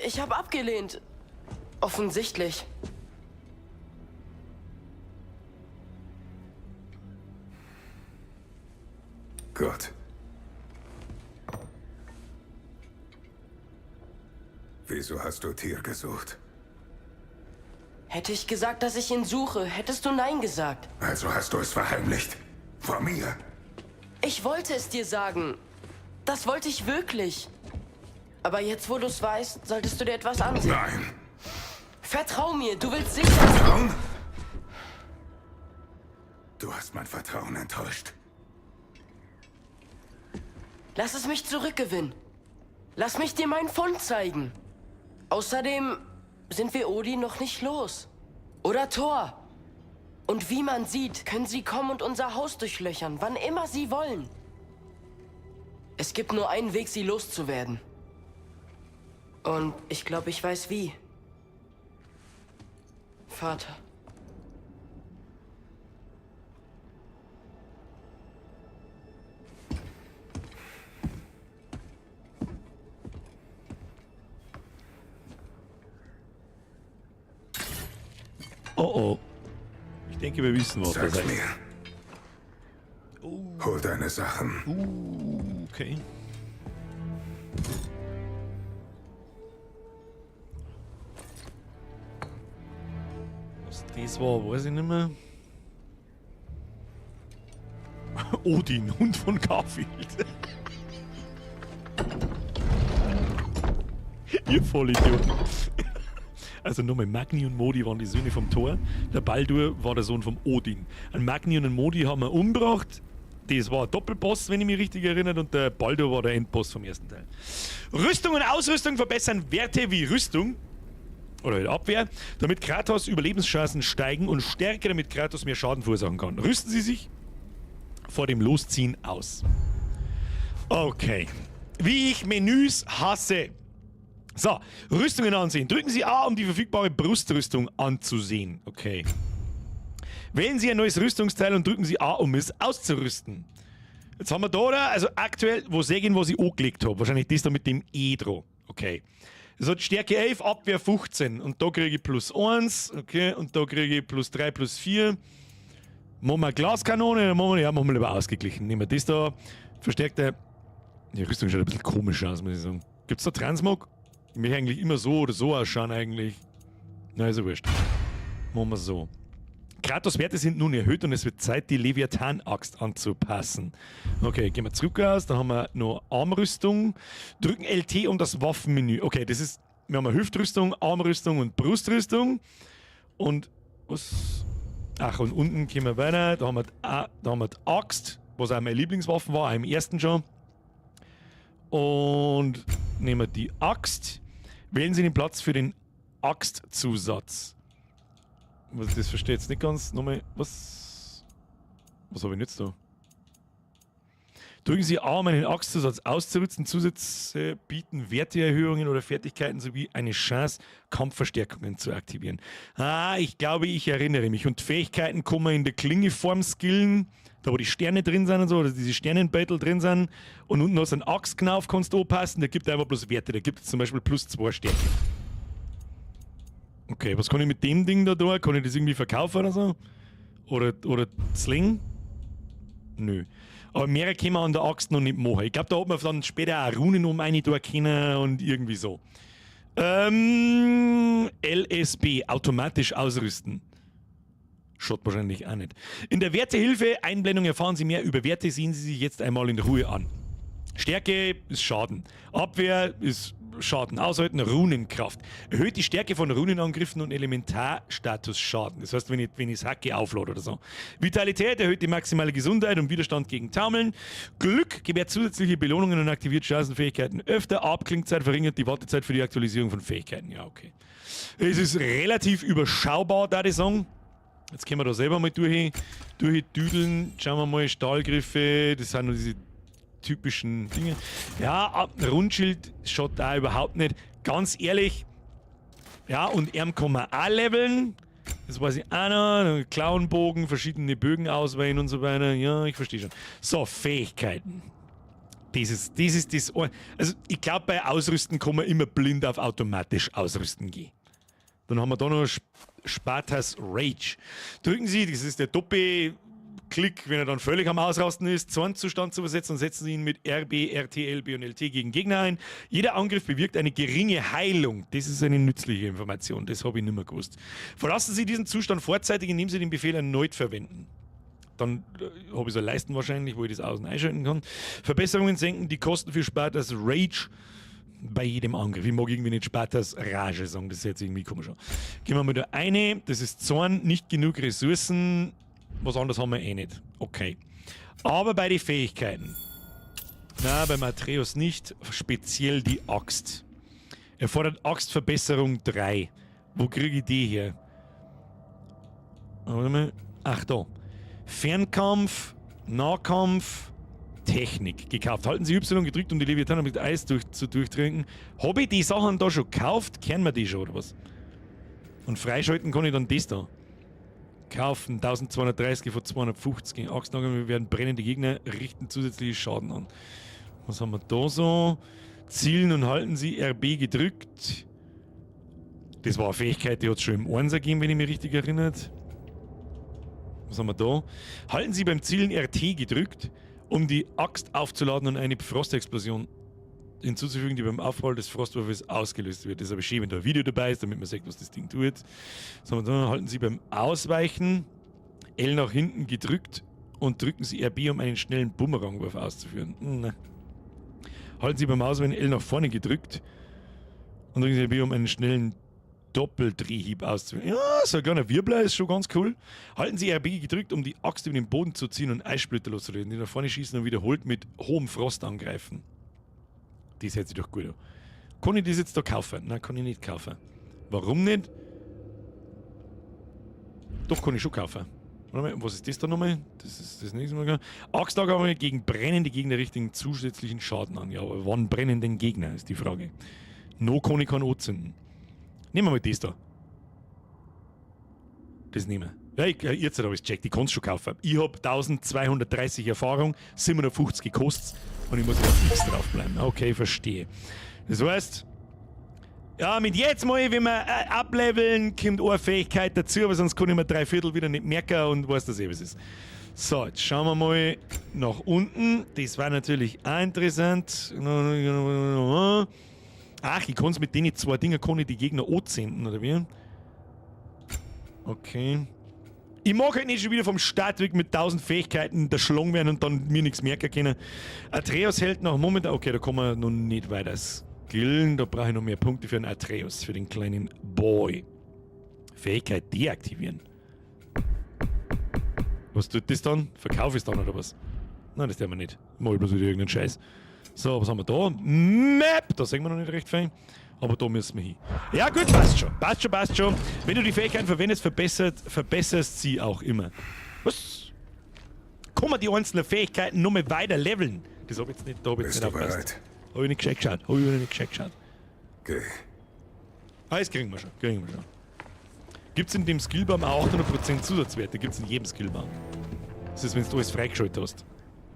Ich habe abgelehnt. Offensichtlich. Gut. Wieso hast du Tyr gesucht? Hätte ich gesagt, dass ich ihn suche, hättest du Nein gesagt. Also hast du es verheimlicht. Vor mir. Ich wollte es dir sagen. Das wollte ich wirklich. Aber jetzt, wo du es weißt, solltest du dir etwas ansehen. Nein. Vertrau mir, du willst sicher... Vertrauen? Du hast mein Vertrauen enttäuscht. Lass es mich zurückgewinnen. Lass mich dir meinen Fund zeigen. Außerdem sind wir Odin noch nicht los. Oder Thor. Und wie man sieht, können sie kommen und unser Haus durchlöchern, wann immer sie wollen. Es gibt nur einen Weg, sie loszuwerden. Und ich glaube, ich weiß wie. Vater. Oh oh. Ich denke, wir wissen, was das Sag's heißt. mir. Hol deine Sachen. Okay. Was das war, weiß ich nicht mehr. Odin, Hund von Garfield. Ihr Vollidioten. Also nochmal, Magni und Modi waren die Söhne vom Thor. Der Baldur war der Sohn vom Odin. An Magni und Modi haben wir umgebracht. Das war ein Doppelboss, wenn ich mich richtig erinnere. Und der Baldur war der Endboss vom ersten Teil. Rüstung und Ausrüstung verbessern Werte wie Rüstung oder halt Abwehr, damit Kratos Überlebenschancen steigen und Stärke, damit Kratos mehr Schaden verursachen kann. Rüsten Sie sich vor dem Losziehen aus. Okay. Wie ich Menüs hasse. So, Rüstungen ansehen. Drücken Sie A, um die verfügbare Brustrüstung anzusehen. Okay. Wählen Sie ein neues Rüstungsteil und drücken Sie A, um es auszurüsten. Jetzt haben wir da, oder? Also aktuell, wo sehe ich, was ich angelegt habe? Wahrscheinlich das da mit dem E dran. Okay. Es hat Stärke 11, Abwehr 15. Und da kriege ich plus 1. Okay. Und da kriege ich plus 3, plus 4. Machen wir Glaskanone? Dann machen wir, ja, machen wir lieber ausgeglichen. Nehmen wir das da. Verstärkte. Die Rüstung schaut ein bisschen komisch aus, muss ich sagen. Gibt's da Transmog? Ich möchte eigentlich immer so oder so ausschauen, eigentlich. Na, ist ja wurscht. Machen wir so. Kratos Werte sind nun erhöht und es wird Zeit, die Leviathan-Axt anzupassen. Okay, gehen wir zurück aus. Dann haben wir noch Armrüstung. Drücken LT um das Waffenmenü. Okay, das ist. Wir haben eine Hüftrüstung, Armrüstung und Brustrüstung. Und was? Ach, und unten gehen wir weiter. Da haben wir die Axt, was auch meine Lieblingswaffe war, auch im ersten schon. Und nehmen wir die Axt. Wählen Sie den Platz für den Axtzusatz. Was, das verstehe ich jetzt nicht ganz. Nochmal, was? Was habe ich jetzt da? Drücken Sie A, um einen Axtzusatz auszurüsten. Zusätze bieten Werteerhöhungen oder Fertigkeiten sowie eine Chance, Kampfverstärkungen zu aktivieren. Ah, ich glaube, ich erinnere mich. Und Fähigkeiten kann man in der Klingeform skillen, da wo die Sterne drin sind und so, oder diese Sternenbeutel drin sind. Und unten hast du einen Axtknauf, kannst du anpassen, der gibt einfach bloß Werte. Der gibt zum Beispiel plus 2 Stärke. Okay, was kann ich mit dem Ding da tun? Kann ich das irgendwie verkaufen oder so? Oder Sling? Nö. Aber mehr können wir an der Axt noch nicht machen. Ich glaube, da hat man dann später auch Runen um eine tun können und irgendwie so. LSB, automatisch ausrüsten. Schaut wahrscheinlich auch nicht. In der Wertehilfe, Einblendung, erfahren Sie mehr über Werte, sehen Sie sich jetzt einmal in Ruhe an. Stärke ist Schaden. Abwehr ist Schaden aushalten, Runenkraft. Erhöht die Stärke von Runenangriffen und Elementarstatus Schaden. Das heißt, wenn ich das Hacke auflade oder so. Vitalität erhöht die maximale Gesundheit und Widerstand gegen Taumeln. Glück gewährt zusätzliche Belohnungen und aktiviert Chancenfähigkeiten öfter. Abklingzeit verringert die Wartezeit für die Aktualisierung von Fähigkeiten. Ja, okay. Es ist relativ überschaubar, da ich sagen. Jetzt können wir da selber mal durchdüdeln. Schauen wir mal, Stahlgriffe, das sind nur diese typischen Dinge. Ja, Rundschild schaut da überhaupt nicht. Ganz ehrlich, ja, und er kann man auch leveln. Das weiß ich auch noch. Klauenbogen, verschiedene Bögen auswählen und so weiter. Ja, ich verstehe schon. So, Fähigkeiten. Das ist das. Also, ich glaube, bei Ausrüsten kann man immer blind auf automatisch Ausrüsten gehen. Dann haben wir da noch Spartas Rage. Drücken Sie, das ist der Doppel-Klick, wenn er dann völlig am Ausrasten ist, Zornzustand zu versetzen und setzen Sie ihn mit RB, RT, LB und LT gegen Gegner ein. Jeder Angriff bewirkt eine geringe Heilung. Das ist eine nützliche Information, das habe ich nicht mehr gewusst. Verlassen Sie diesen Zustand vorzeitig, indem Sie den Befehl erneut verwenden. Dann habe ich so Leisten wahrscheinlich, wo ich das außen einschalten kann. Verbesserungen senken die Kosten für Spartas Rage bei jedem Angriff. Ich mag irgendwie nicht Spartas Rage sagen, das ist jetzt irgendwie komisch. Gehen wir mal da eine, das ist Zorn, nicht genug Ressourcen, was anderes haben wir eh nicht. Okay. Aber bei den Fähigkeiten. Na, beim Atreus nicht, speziell die Axt. Er fordert Axtverbesserung 3. Wo kriege ich die her? Warte mal. Ach da. Fernkampf, Nahkampf, Technik gekauft. Halten Sie Y gedrückt, um die Leviathan mit Eis zu durchtrinken. Habe ich die Sachen da schon gekauft? Kennen wir die schon, oder was? Und freischalten kann ich dann das da. Kaufen, 1230 von 250. Axtnagel werden brennende Gegner, richten zusätzliche Schaden an. Was haben wir da so? Zielen und halten Sie RB gedrückt. Das war eine Fähigkeit, die hat es schon im 1 gegeben, wenn ich mich richtig erinnere. Was haben wir da? Halten Sie beim Zielen RT gedrückt, um die Axt aufzuladen und eine Frostexplosion hinzuzufügen, die beim Aufprall des Frostwurfes ausgelöst wird. Das ist aber schön, wenn da ein Video dabei ist, damit man sieht, was das Ding tut. So, dann halten Sie beim Ausweichen L nach hinten gedrückt und drücken Sie RB, um einen schnellen Bumerangwurf auszuführen. Na. Halten Sie beim Ausweichen L nach vorne gedrückt und drücken Sie RB, um einen schnellen Doppeldrehhieb auszuführen. Ja, so ein kleiner Wirbler ist schon ganz cool. Halten Sie RB gedrückt, um die Axt über den Boden zu ziehen und Eissplitter loszulösen, die nach vorne schießen und wiederholt mit hohem Frost angreifen. Das hört sich doch gut an. Kann ich das jetzt da kaufen? Nein, kann ich nicht kaufen. Warum nicht? Doch, kann ich schon kaufen. Warte mal, was ist das da nochmal? Das ist das nächste Mal. Axtangriff gegen brennende Gegner richten zusätzlichen Schaden an. Ja, aber wann brennen denn Gegner, ist die Frage. No kann ich keinen anzünden. Nehmen wir mal das da. Das nehmen wir. Ja, jetzt habe ich es gecheckt. Ich kann es schon kaufen. Ich habe 1230 Erfahrung, 750 gekostet und ich muss jetzt auf X draufbleiben. Okay, verstehe. Das heißt, ja, mit jetzt mal, wenn wir ableveln, kommt eine Fähigkeit dazu, aber sonst kann ich mir 3/4 wieder nicht merken und weiß, dass eh was ist. So, jetzt schauen wir mal nach unten. Das war natürlich auch interessant. Ach, ich kann es mit den zwei Dingen, kann ich die Gegner anzünden, oder wie? Okay. Ich mag halt nicht schon wieder vom Start weg mit 1000 Fähigkeiten erschlagen werden und dann mir nichts merken können. Atreus hält noch momentan. Okay, da kommen wir noch nicht weiter skillen. Da brauche ich noch mehr Punkte für den Atreus, für den kleinen Boy. Fähigkeit deaktivieren. Was tut das dann? Verkauf ich es dann oder was? Nein, das tun wir nicht. Mach ich bloß wieder irgendeinen Scheiß. So, was haben wir da? Map! Da sehen wir noch nicht recht fein. Aber da müssen wir hin. Ja gut, passt schon. Passt schon, passt schon. Wenn du die Fähigkeiten verwendest, verbesserst sie auch immer. Was? Kann man die einzelnen Fähigkeiten nur mal weiter leveln? Das hab ich jetzt nicht, da hab ich jetzt Bist nicht du aufgepasst. bereit? Hab ich nicht gescheit geschaut. Hab ich nicht gescheit geschaut. Geh. Ah, das kriegen wir schon. Kriegen wir schon. Gibt's in dem Skillbaum auch 800% Zusatzwerte? Gibt's in jedem Skillbaum. Das ist, wenn du alles freigeschaltet hast.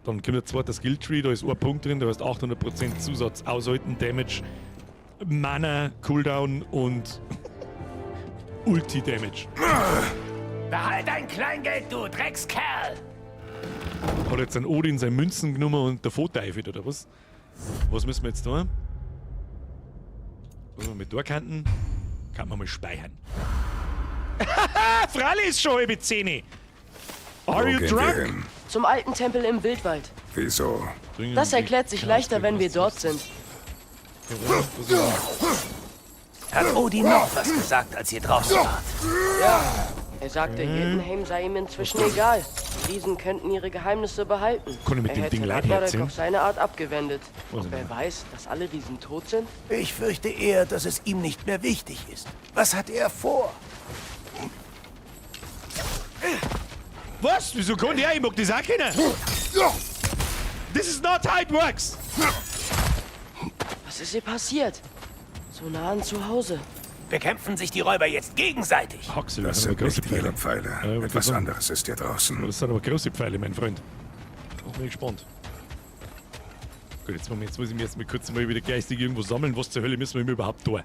Dann kommt der zweite Skilltree, da ist ein Punkt drin, da hast 800% Zusatz, Aushalten, Damage, Mana, Cooldown und Ulti-Damage. Behalt dein Kleingeld, du Dreckskerl! Hat jetzt ein Odin seine Münzen genommen und der verteufelt, oder was? Was müssen wir jetzt tun? Was wir mit da könnten? Kann man mal speichern. Fralli ist schon halb 10. Are Wo you gehen wir drunk? hin? Zum alten Tempel im Wildwald. Wieso? Das erklärt sich leichter, wenn wir dort sind. Hat Odin noch was gesagt, als ihr draußen wart? Ja, er sagte, Jotunheim sei ihm inzwischen egal. Die Riesen könnten ihre Geheimnisse behalten. Konnte mit er dem hätte Ding Leid Ragnarök herziehen? auf seine Art abgewendet. Was Ob denn? er weiß, dass alle Riesen tot sind? Ich fürchte eher, dass es ihm nicht mehr wichtig ist. Was hat er vor? Was? Wieso kann der? Ich mag das auch kennen. This is not how it works. Was ist hier passiert? So nah an zu Hause. Bekämpfen sich die Räuber jetzt gegenseitig? Haxel, Das sind aber sind große nicht ihre Pfeile. Pfeile. Ja, Etwas das- anderes ist hier draußen. Das sind aber große Pfeile, mein Freund. Da bin ich gespannt. Gut, jetzt, Moment, jetzt muss ich mich jetzt mal kurz mal wieder geistig irgendwo sammeln. Was zur Hölle müssen wir überhaupt da?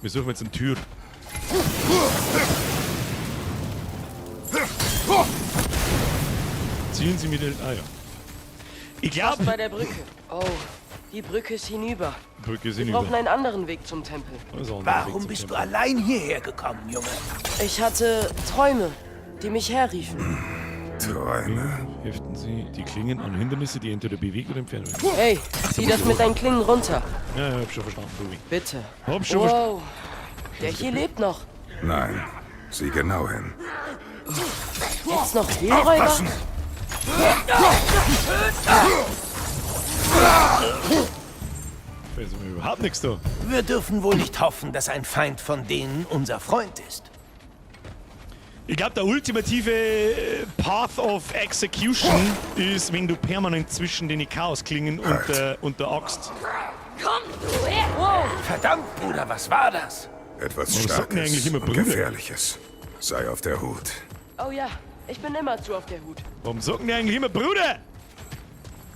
Wir suchen jetzt eine Tür. Zielen Sie mit den. Ah ja. Ich Fast glaube. bei der Brücke. Oh, die Brücke ist hinüber. Brücke ist Wir hinüber. brauchen einen anderen Weg zum Tempel. Also einen anderen Weg Warum zum bist du Tempel. allein hierher gekommen, Junge? Ich hatte Träume, die mich herriefen. Träume. Heften Sie die Klingen an Hindernisse, die entweder bewegt oder entfernt werden. Hey, zieh das mit deinen Klingen runter. Ja, ja, hab schon verstanden, Tobi. Bitte. Hab schon verstanden. Wow. Der hier lebt noch. Nein. Sieh genau hin. Jetzt noch den Räuber? Aufpassen! Da ist überhaupt nichts da. Wir dürfen wohl nicht hoffen, dass ein Feind von denen unser Freund ist. Ich glaube, der ultimative Path of Execution ist, wenn du permanent zwischen den Chaosklingen und Halt. der Axt. Komm du her! Wow. Verdammt, Bruder, was war das? Etwas Warum sagt denn Starkes eigentlich immer und Brüder? Gefährliches. Sei auf der Hut. Oh ja, ich bin immer zu auf der Hut. Warum sagen die eigentlich immer Bruder?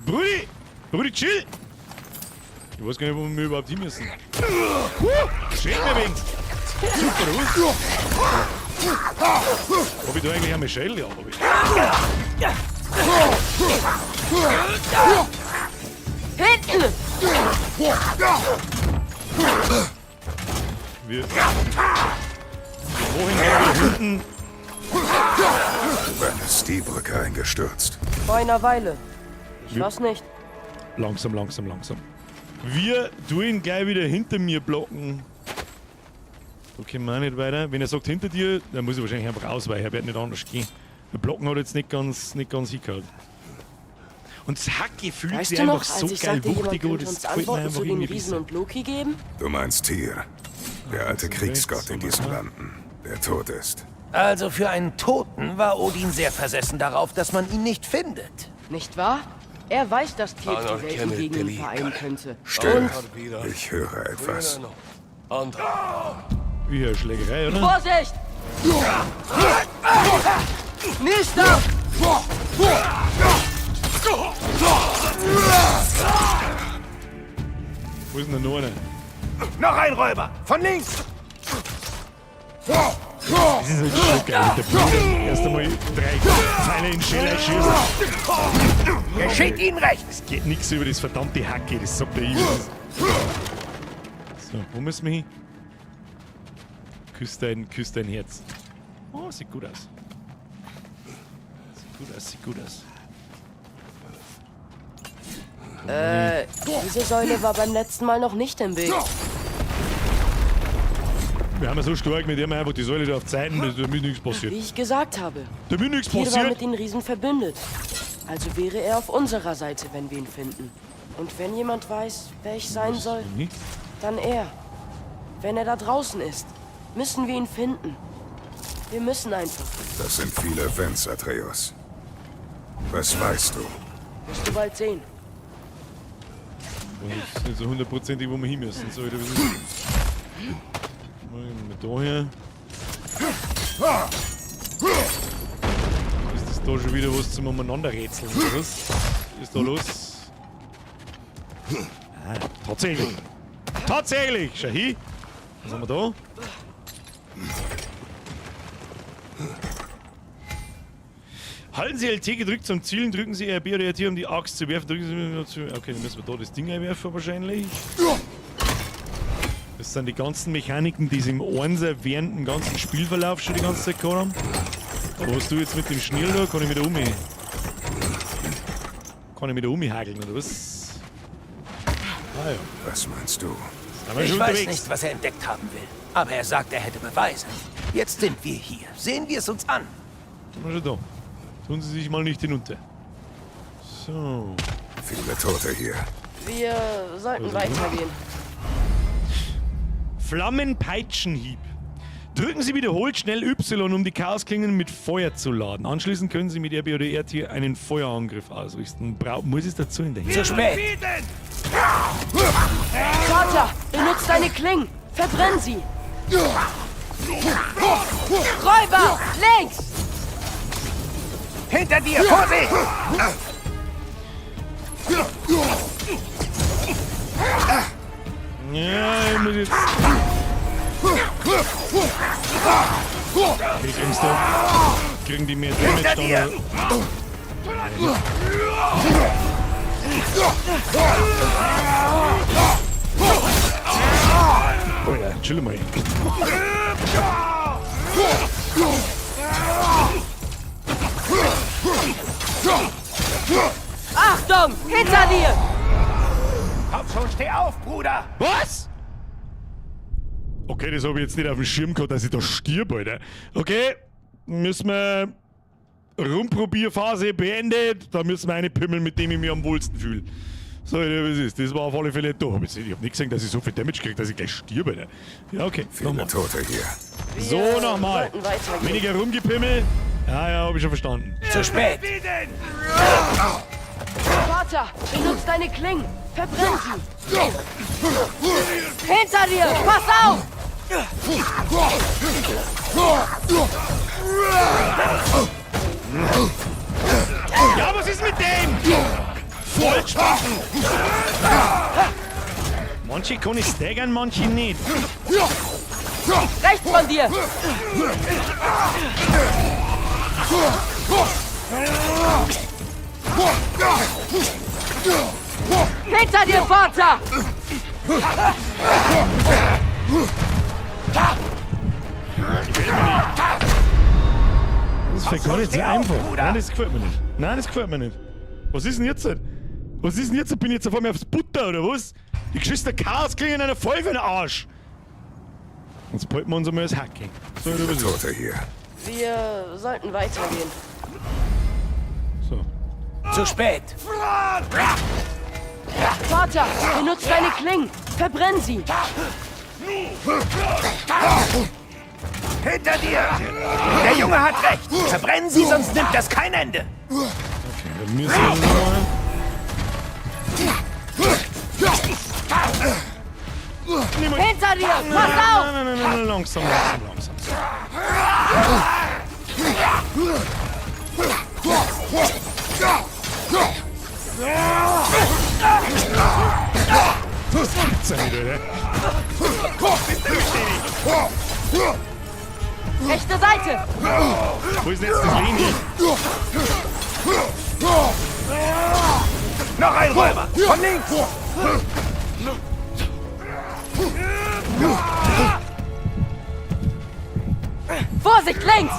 Brudi! Brudi, chill! Ich weiß gar nicht, wo wir überhaupt hin müssen. Schreck mir wenig! Super, oder? Hab ich da eigentlich eine Michelle? Ja, hab ich. Hinten! Wir. Wohin gehen wir hinten? Wann ist die Brücke eingestürzt? Vor einer Weile. Ich Wir- weiß nicht. Langsam, langsam, langsam. Wir tun gleich wieder hinter mir blocken. Okay, wir auch nicht weiter. Wenn er sagt hinter dir, dann muss ich wahrscheinlich einfach ausweichen. Er wird nicht anders gehen. Der Blocken hat jetzt nicht ganz hingehauen. Und das Hacke fühlt Weißt sich du noch, einfach als so ich geil sagte, jemand wuchtig an. könnte Das uns gefällt mir Antworten einfach zu den irgendwie Riesen besser. und Loki geben? Du meinst Tyr, der alte Links, Kriegsgott in rechts, diesen aha. Landen, der tot ist. Also für einen Toten war Odin sehr versessen darauf, dass man ihn nicht findet. Nicht wahr? Er weiß, dass Tyr die Welten gegen ihn vereinen könnte. Still. Und Ich höre etwas. Wie eine Schlägerei, oder? Vorsicht! Nicht da! Wo ist denn der noch einer? Noch ein Räuber! Von links! Das ist halt schon geil. Der Bruder erst einmal 3 Pfeile in den Schädel schießt. Geschieht Ihnen recht! Es geht nichts über das verdammte Hacke, das sagt der Ivo. So, wo müssen wir hin? Küss dein Herz. Oh, sieht gut aus. Sieht gut aus, sieht gut aus. Diese Säule war beim letzten Mal noch nicht im Weg. Wir haben ja so stark mit dem einfach die Säule da auf Zeiten, da damit nichts passiert. Wie ich gesagt habe. Damit nichts Tyr war passiert. mit den Riesen verbündet. Also wäre er auf unserer Seite, wenn wir ihn finden. Und wenn jemand weiß, wer ich sein soll, Hm? Dann er. Wenn er da draußen ist, müssen wir ihn finden. Wir müssen einfach. Das sind viele Wenns, Atreus. Was weißt du? Wirst du bald sehen. Und das ist nicht so hundertprozentig, wo wir hin müssen. So, wieder was ist. Mal da her. Ist das da schon wieder was zum Umeinanderrätseln, oder was? Ist da los? Ah, tatsächlich! Tatsächlich! Schau hin! Was haben wir da? Halten Sie LT gedrückt zum Zielen, drücken Sie RB oder RT, um die Axt zu werfen. Drücken Sie. Okay, dann müssen wir da das Ding einwerfen wahrscheinlich. Das sind die ganzen Mechaniken, die sie im Einser während dem ganzen Spielverlauf schon die ganze Zeit gehabt haben. Aber was du jetzt mit dem Schnee da, kann ich wieder um. Kann ich wieder umhageln, oder was? Ah ja. Was meinst du? Ich weiß nicht, was er entdeckt haben will. Aber er sagt, er hätte Beweise. Jetzt sind wir hier. Sehen wir es uns an. Sind wir schon da. Tun Sie sich mal nicht hinunter. So. Viele Tote hier. Wir sollten weitergehen. Flammenpeitschenhieb. Drücken Sie wiederholt schnell Y, um die Chaosklingen mit Feuer zu laden. Anschließend können Sie mit RB oder RT einen Feuerangriff ausrichten. Muss es dazu in der Zu spät. Vater, benutzt deine Klingen. Verbrenn sie. Räuber, links! Hinter dir, Vorsicht! Ja, ich muss jetzt. Okay, kriegen's da. Kriegen die mehr Damage dann? Alter, chill mal. Achtung, hinter dir! Komm schon, steh auf, Bruder! Was? Okay, das habe ich jetzt nicht auf dem Schirm gehabt, dass ich da stirb, Alter. Okay, müssen wir Rumprobierphase beendet. Da müssen wir eine pimmeln, mit dem ich mich am wohlsten fühle. So, was ist? Das war auf alle Fälle da. Ich hab nicht gesehen, dass ich so viel Damage kriege, dass ich gleich stirb, Alter. Ja, okay. Viele Nochmal. Tote hier. So, nochmal. Weniger Rumgepimmel. Ja, ja, hab ich schon verstanden. Zu spät. Vater, benutzt deine Klingen. Verbrenn sie. Hinter dir, pass auf! Ja, was ist mit dem? Vollspacken! Manche kann ich staggern, manche nicht. Rechts von dir! Hinter dir, Vater! Das ist vielleicht gar nicht so einfach. Nein, das gefällt mir nicht. Nein, das gefällt mir nicht. Was ist denn jetzt? Was ist denn jetzt? Bin ich jetzt auf einmal aufs Butter oder was? Die geschissene Chaos kriegen einen voll für den Arsch. Jetzt behalten wir uns einmal das Hacking. So, Viele oder was ist? Tote hier. Wir sollten weitergehen. So. Zu spät. Vater, benutzt deine Klingen. Verbrenn sie. Hinter dir! Der Junge hat recht! Verbrennen sie, sonst nimmt das kein Ende! Okay, dann müssen wir nochmal. Hinter dir! Pass auf! Nein, nein, nein, nein, langsam, langsam, langsam. Das gibt's ja nicht, oder? Rechte Seite! Wo ist denn jetzt das Leben hin? Noch ein Räuber! Von links! Vorsicht, links!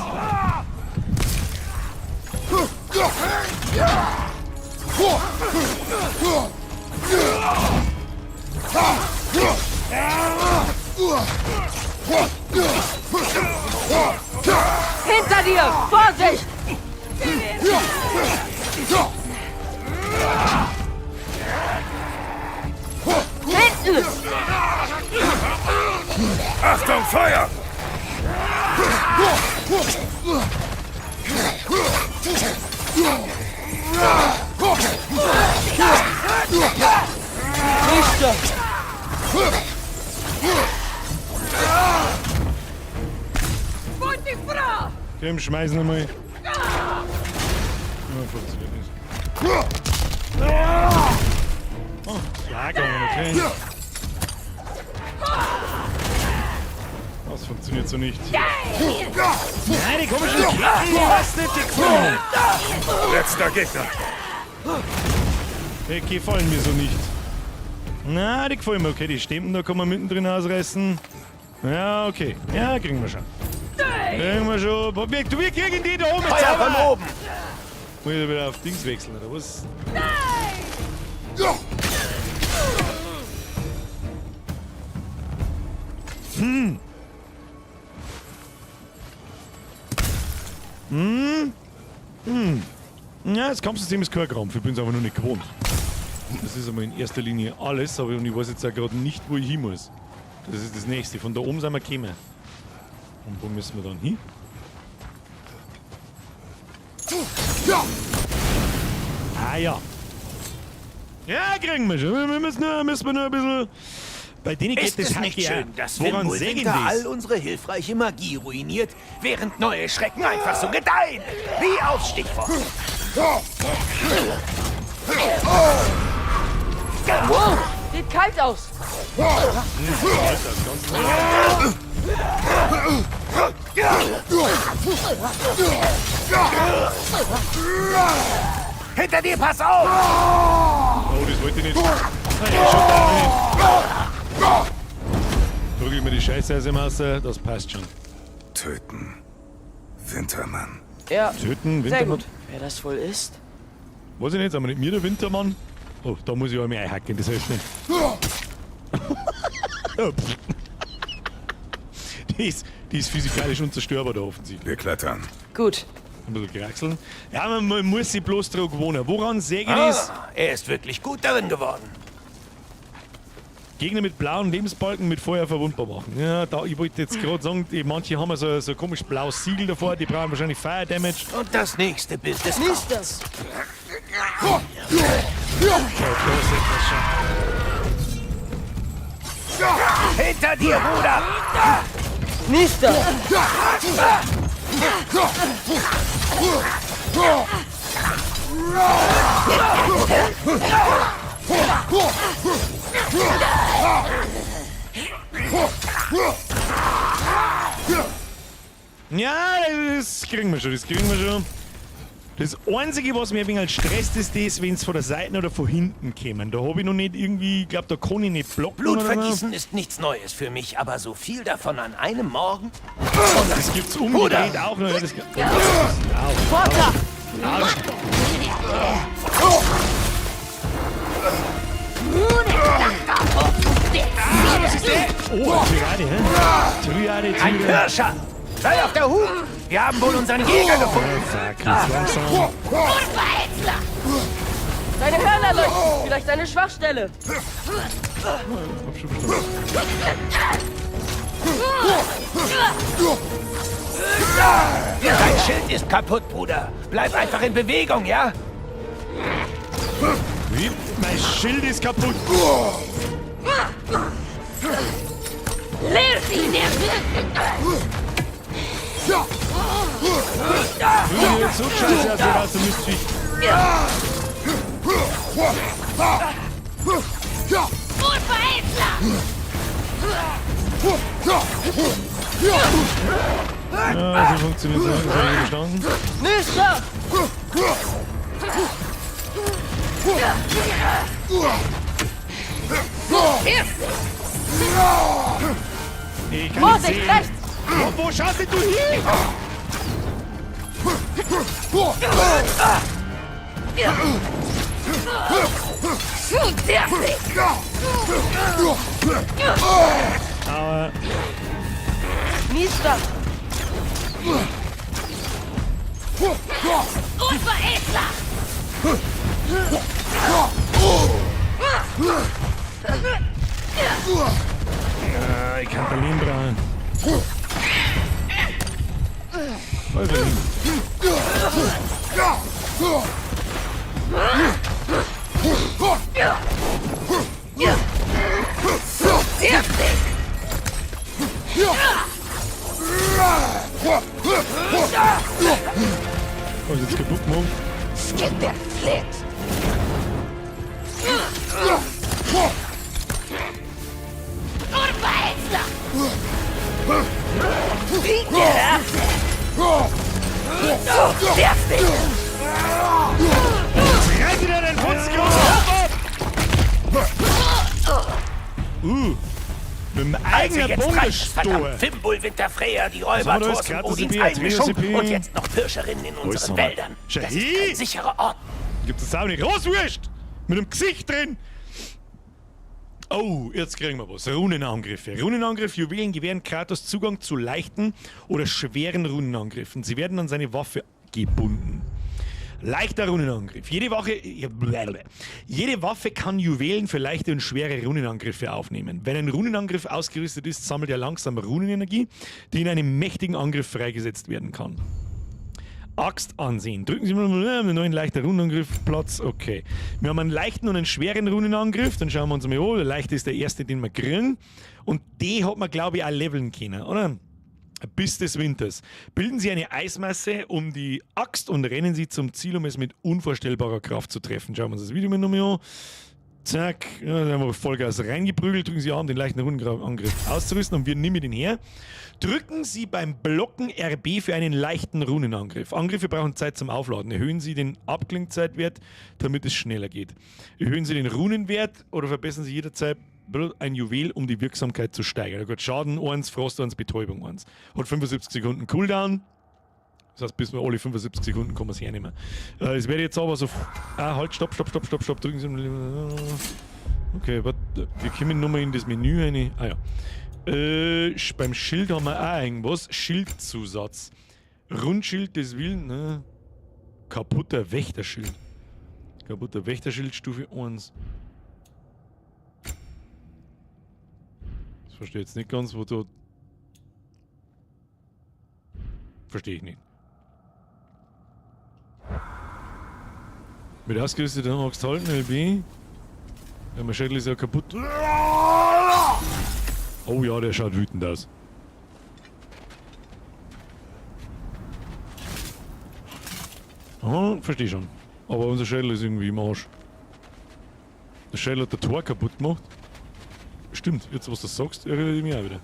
Hinter dir! Vorsicht! Hinten Achtung, Feuer! Nächster! Komm, schmeißen einmal. Ja, funktioniert nicht. Oh, gegangen, okay. Das funktioniert so nicht. Nein, die komischen Ketten, die was nicht, die gefallen mir. Letzter Gegner. Die gefallen mir so nicht. Na, die gefallen mir. Okay, die Stempen, da kann man mittendrin ausreißen. Ja, okay. Ja, kriegen wir schon. Kriegen wir schon. Wir kriegen die da oben. Feuer von oben! Muss ich da wieder auf Dings wechseln, oder was? Hm. Hm. Hm. Ja, das Kampfsystem ist kein Krampf. Ich bin es einfach nur nicht gewohnt. Das ist einmal in erster Linie alles, aber ich weiß jetzt auch gerade nicht, wo ich hin muss. Das ist das nächste. Von da oben sind wir gekommen. Und wo müssen wir dann hin? Ah ja. Ja, kriegen wir schon. Wir müssen nur ein bisschen. Bei denen geht Ist das es nicht ja. schön, dass Woran Fimbulwinter das? all unsere hilfreiche Magie ruiniert, während neue Schrecken einfach so gedeihen? Wie aufs Stichwort. Wow! Sieht kalt aus! Hinter dir, pass auf! Oh, das wollte ich nicht. Nein, schon da nicht. Drücke ich mir die Scheiße aus dem Wasser, das passt schon. Töten. Wintermann. Ja. Töten, Sehr Wintermann. gut. Wer das wohl ist? Weiß ich nicht, sind wir nicht mir der Wintermann? Oh, da muss ich auch mehr einhacken, das hilft nicht. Die ist physikalisch unzerstörbar da offensichtlich. Wir klettern. Gut. Ein bisschen kraxeln. Ja, man muss sich bloß drauf gewohnen. Woran sehe ich das? Ah, er ist wirklich gut darin geworden. Gegner mit blauen Lebensbalken mit Feuer verwundbar machen. Ja, da, ich wollte jetzt gerade sagen, die, manche haben so, so komisch blaues Siegel davor, die brauchen wahrscheinlich Fire Damage. Und das nächste Bild des Nicht das. Okay, da sieht man schon. Hinter dir, Bruder! Nicht das. Ja, das kriegen wir schon, das kriegen wir schon. Das Einzige, was mir ein wenig stresst, ist das, wenn es von der Seite oder von hinten kämen. Da habe ich noch nicht irgendwie, ich glaube, da kann ich nicht blocken. Blutvergießen ist nichts Neues für mich, aber so viel davon an einem Morgen? Das gibt's umgedreht auch noch. Ja, das, Vortrag! Was ist der? Oh, Triade, hä? Triade, Ein Triade. Pirscher! Sei auf der Hut! Wir haben wohl unseren Jäger gefunden! Oh, fuck, jetzt langsam. Deine Hörner leuchten! Vielleicht eine Schwachstelle! Hab schon verstanden. Dein Schild ist kaputt, Bruder. Bleib einfach in Bewegung, ja? Wie? Mein Schild ist kaputt. Wenn jetzt so scheiße aus, raus, dann müsste ich. Ja, so funktioniert es. Das habe ich verstanden. Nächster! Ich kann Vorsicht, nicht sehen. rechts! Wo schaust denn du hin? Aber Niester! Ah, ich kann Berlin brauchen. Voll Berlin. Was ist jetzt kaputt gemacht? Reiß dir den Putzgroß ab! Mit dem Also eigenen jetzt Bogen reicht es, verdammt. gestohlen. Fimbulwinter Freya, die Was Räuber haben wir da Thors jetzt? und Odins Kratos CP, Einmischung CP. und jetzt noch Pirscherinnen in unseren haben wir? Wäldern. Schau Das ist hin. kein sicherer Ort. Gibt es auch nicht. Roswurst! Mit dem Gesicht drin! Oh, jetzt kriegen wir was. Runenangriffe. Runenangriff, Juwelen gewähren Kratos Zugang zu leichten oder schweren Runenangriffen. Sie werden an seine Waffe gebunden. Leichter Runenangriff. Jede Waffe kann Juwelen für leichte und schwere Runenangriffe aufnehmen. Wenn ein Runenangriff ausgerüstet ist, sammelt er langsam Runenenergie, die in einem mächtigen Angriff freigesetzt werden kann. Axt ansehen. Drücken Sie mal einen neuen leichten Runenangriff Platz. Okay. Wir haben einen leichten und einen schweren Runenangriff. Dann schauen wir uns mal an. Der leichte ist der erste, den wir kriegen. Und den hat man, glaube ich, auch leveln können, oder? Bis des Winters. Bilden Sie eine Eismasse um die Axt und rennen Sie zum Ziel, um es mit unvorstellbarer Kraft zu treffen. Schauen wir uns das Video mal nochmal an. Zack, ja, da haben wir Vollgas reingeprügelt. Drücken Sie an, um den leichten Runenangriff auszurüsten und wir nehmen den her. Drücken Sie beim Blocken RB für einen leichten Runenangriff. Angriffe brauchen Zeit zum Aufladen. Erhöhen Sie den Abklingzeitwert, damit es schneller geht. Erhöhen Sie den Runenwert oder verbessern Sie jederzeit ein Juwel, um die Wirksamkeit zu steigern. Gut, Schaden 1, Frost 1, Betäubung 1. Hat 75 Sekunden Cooldown. Das heißt, bis wir alle 75 Sekunden kommen wir es hernehmen. Es werde jetzt aber so. Ah, halt, stopp, stopp, stopp, stopp, stopp. Drücken Sie. Okay, warte. Wir kommen nochmal in das Menü rein. Ah ja. Beim Schild haben wir auch irgendwas. Schildzusatz. Rundschild des Willen. Ne? Kaputter Wächterschild. Kaputter Wächterschild, Stufe 1. Das verstehe ich jetzt nicht ganz, wo du. Verstehe ich nicht. Mit ausgerüsteter Axt halten, LB. Ja, mein Schädel ist ja kaputt. Oh ja, der schaut wütend aus. Aha, verstehe schon. Aber unser Schädel ist irgendwie im Arsch. Der Schädel hat der Tor kaputt gemacht. Stimmt, jetzt was du sagst, erinnere ich mich auch wieder.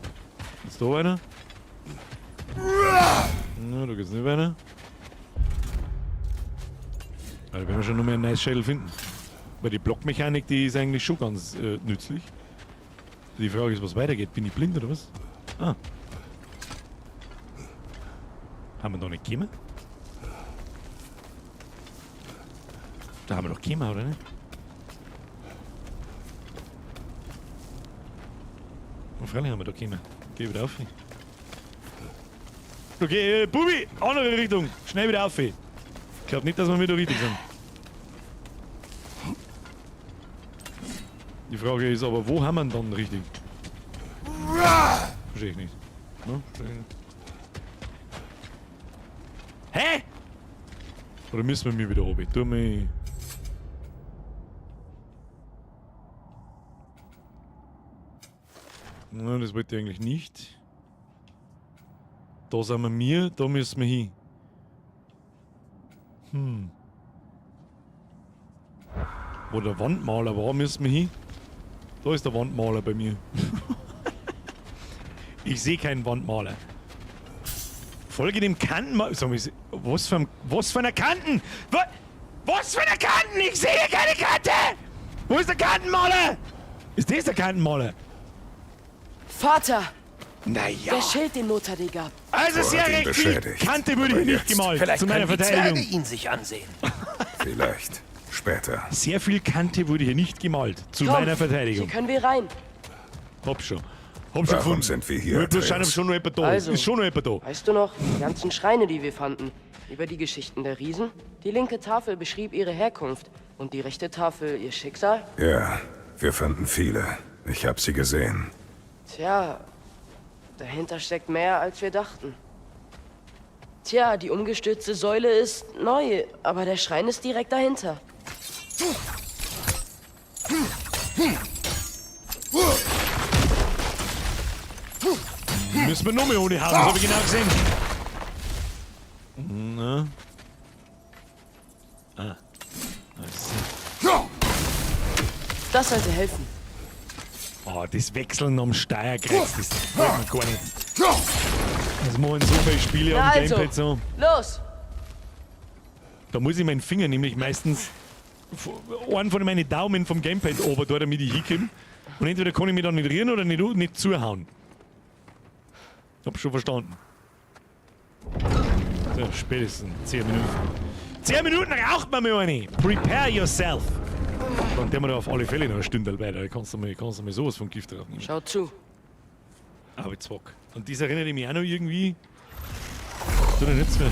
Jetzt da weiter. Na, da geht's nicht weiter. Da werden wir schon noch mehr einen nice Schädel finden. Weil die Blockmechanik, die ist eigentlich schon ganz nützlich. Die Frage ist, was weitergeht. Bin ich blind oder was? Ah. Haben wir noch nicht gekommen? Da haben wir doch gekommen, oder nicht? Oh, freilich haben wir da gekommen. Geh wieder auf. Okay, Bubi, andere Richtung. Schnell wieder auf. Ich glaube nicht, dass wir wieder richtig sind. Die Frage ist aber, wo haben wir denn dann richtig? Verstehe ich nicht. Ne? Verstehe ich nicht. Hä? Oder müssen wir mir wieder oben? Tu mich. Nein, das wollte ich eigentlich nicht. Da sind wir mir, da müssen wir hin. Hm. Wo der Wandmaler war, müssen wir hin. Da ist der Wandmaler bei mir. Ich sehe keinen Wandmaler. Folge dem Kantenmaler. Was für ein, was für einer Kanten? Was für eine Kanten? Ich sehe keine Kante! Wo ist der Kantenmaler? Ist das der Kantenmaler? Vater! Naja. Der Schild, den Lothar dir gab. Also sehr recht viel Kante würde ich nicht gemalt. Vielleicht zu meiner können die Verteidigung. Zwerge ihn sich ansehen. Vielleicht. Später. Sehr viel Kante wurde hier nicht gemalt. Zu Komm, meiner Verteidigung. Hier können wir rein. Hab schon. Hab schon Warum gefunden. sind wir hier, Ich will bloß schauen, ob Atreus? schon noch jemand da ist. Also. Ist schon noch jemand da. Weißt du noch, die ganzen Schreine, die wir fanden, über die Geschichten der Riesen? Die linke Tafel beschrieb ihre Herkunft und die rechte Tafel ihr Schicksal? Ja, wir fanden viele. Ich habe sie gesehen. Tja, dahinter steckt mehr, als wir dachten. Tja, die umgestürzte Säule ist neu, aber der Schrein ist direkt dahinter. Müssen wir noch mehr ohne haben, das habe ich genau gesehen. Na. Ah. Das sollte helfen. Oh, das Wechseln am Steuerkreuz, das gefällt mir gar nicht. Das machen so viele Spiele am also, Gamepad so. Los! Da muss ich meinen Finger nämlich meistens einen von meinen Daumen vom Gamepad oben da, damit ich hinkomme. Und entweder kann ich mich dann nicht rühren oder nicht zuhauen. Hab schon verstanden. So, spätestens 10 Minuten. 10 Minuten raucht man mir eine! Prepare yourself! Dann tun wir da auf alle Fälle noch eine Stunde weiter. Da kannst du mal sowas von Gift drauf nehmen. Schau zu. Aber zwack. Und das erinnert mich auch noch irgendwie. Tut er nichts mehr.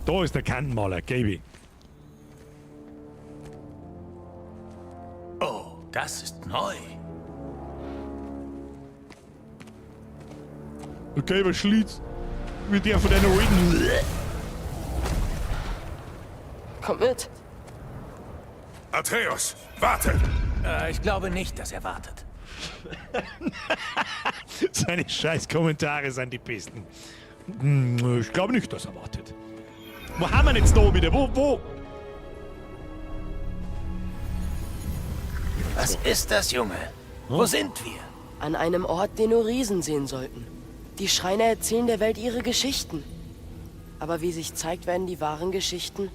Da ist der Kantenmaler, Gaby. Oh, das ist neu. Okay, was schließt? Mit der von deiner alten. Kommt mit. Atreus, warte! Ich glaube nicht, dass er wartet. Seine scheiß Kommentare sind die besten. Ich glaube nicht, dass er wartet. Wo haben wir denn jetzt da wieder? Wo? Was ist das, Junge? Wo sind wir? An einem Ort, den nur Riesen sehen sollten. Die Schreine erzählen der Welt ihre Geschichten. Aber wie sich zeigt, werden die wahren Geschichten,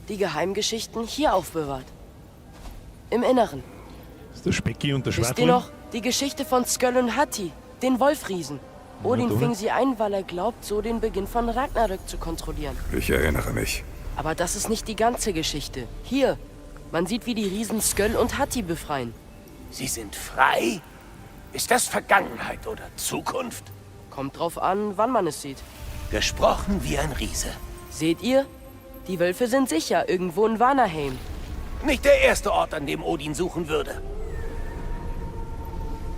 die Geheimgeschichten, hier aufbewahrt. Im Inneren. Ist der Specki und der Wisst ihr noch? Die Geschichte von Sköll und Hati, den Wolfriesen. Odin fing sie ein, weil er glaubt, so den Beginn von Ragnarök zu kontrollieren. Ich erinnere mich. Aber das ist nicht die ganze Geschichte. Hier, man sieht, wie die Riesen Sköll und Hati befreien. Sie sind frei? Ist das Vergangenheit oder Zukunft? Kommt drauf an, wann man es sieht. Gesprochen wie ein Riese. Seht ihr? Die Wölfe sind sicher irgendwo in Vanaheim. Nicht der erste Ort, an dem Odin suchen würde.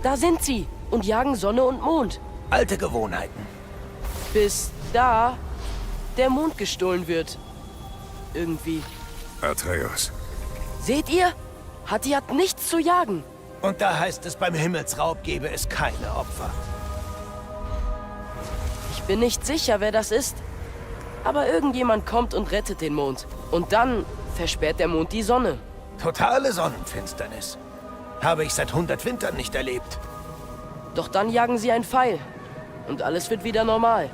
Da sind sie und jagen Sonne und Mond. Alte Gewohnheiten. Bis da der Mond gestohlen wird. Irgendwie. Atreus. Seht ihr? Hati hat nichts zu jagen. Und da heißt es, beim Himmelsraub gäbe es keine Opfer. Ich bin nicht sicher, wer das ist. Aber irgendjemand kommt und rettet den Mond. Und dann versperrt der Mond die Sonne. Totale Sonnenfinsternis. Habe ich seit 100 Wintern nicht erlebt. Doch dann jagen sie einen Pfeil. Und alles wird wieder normal.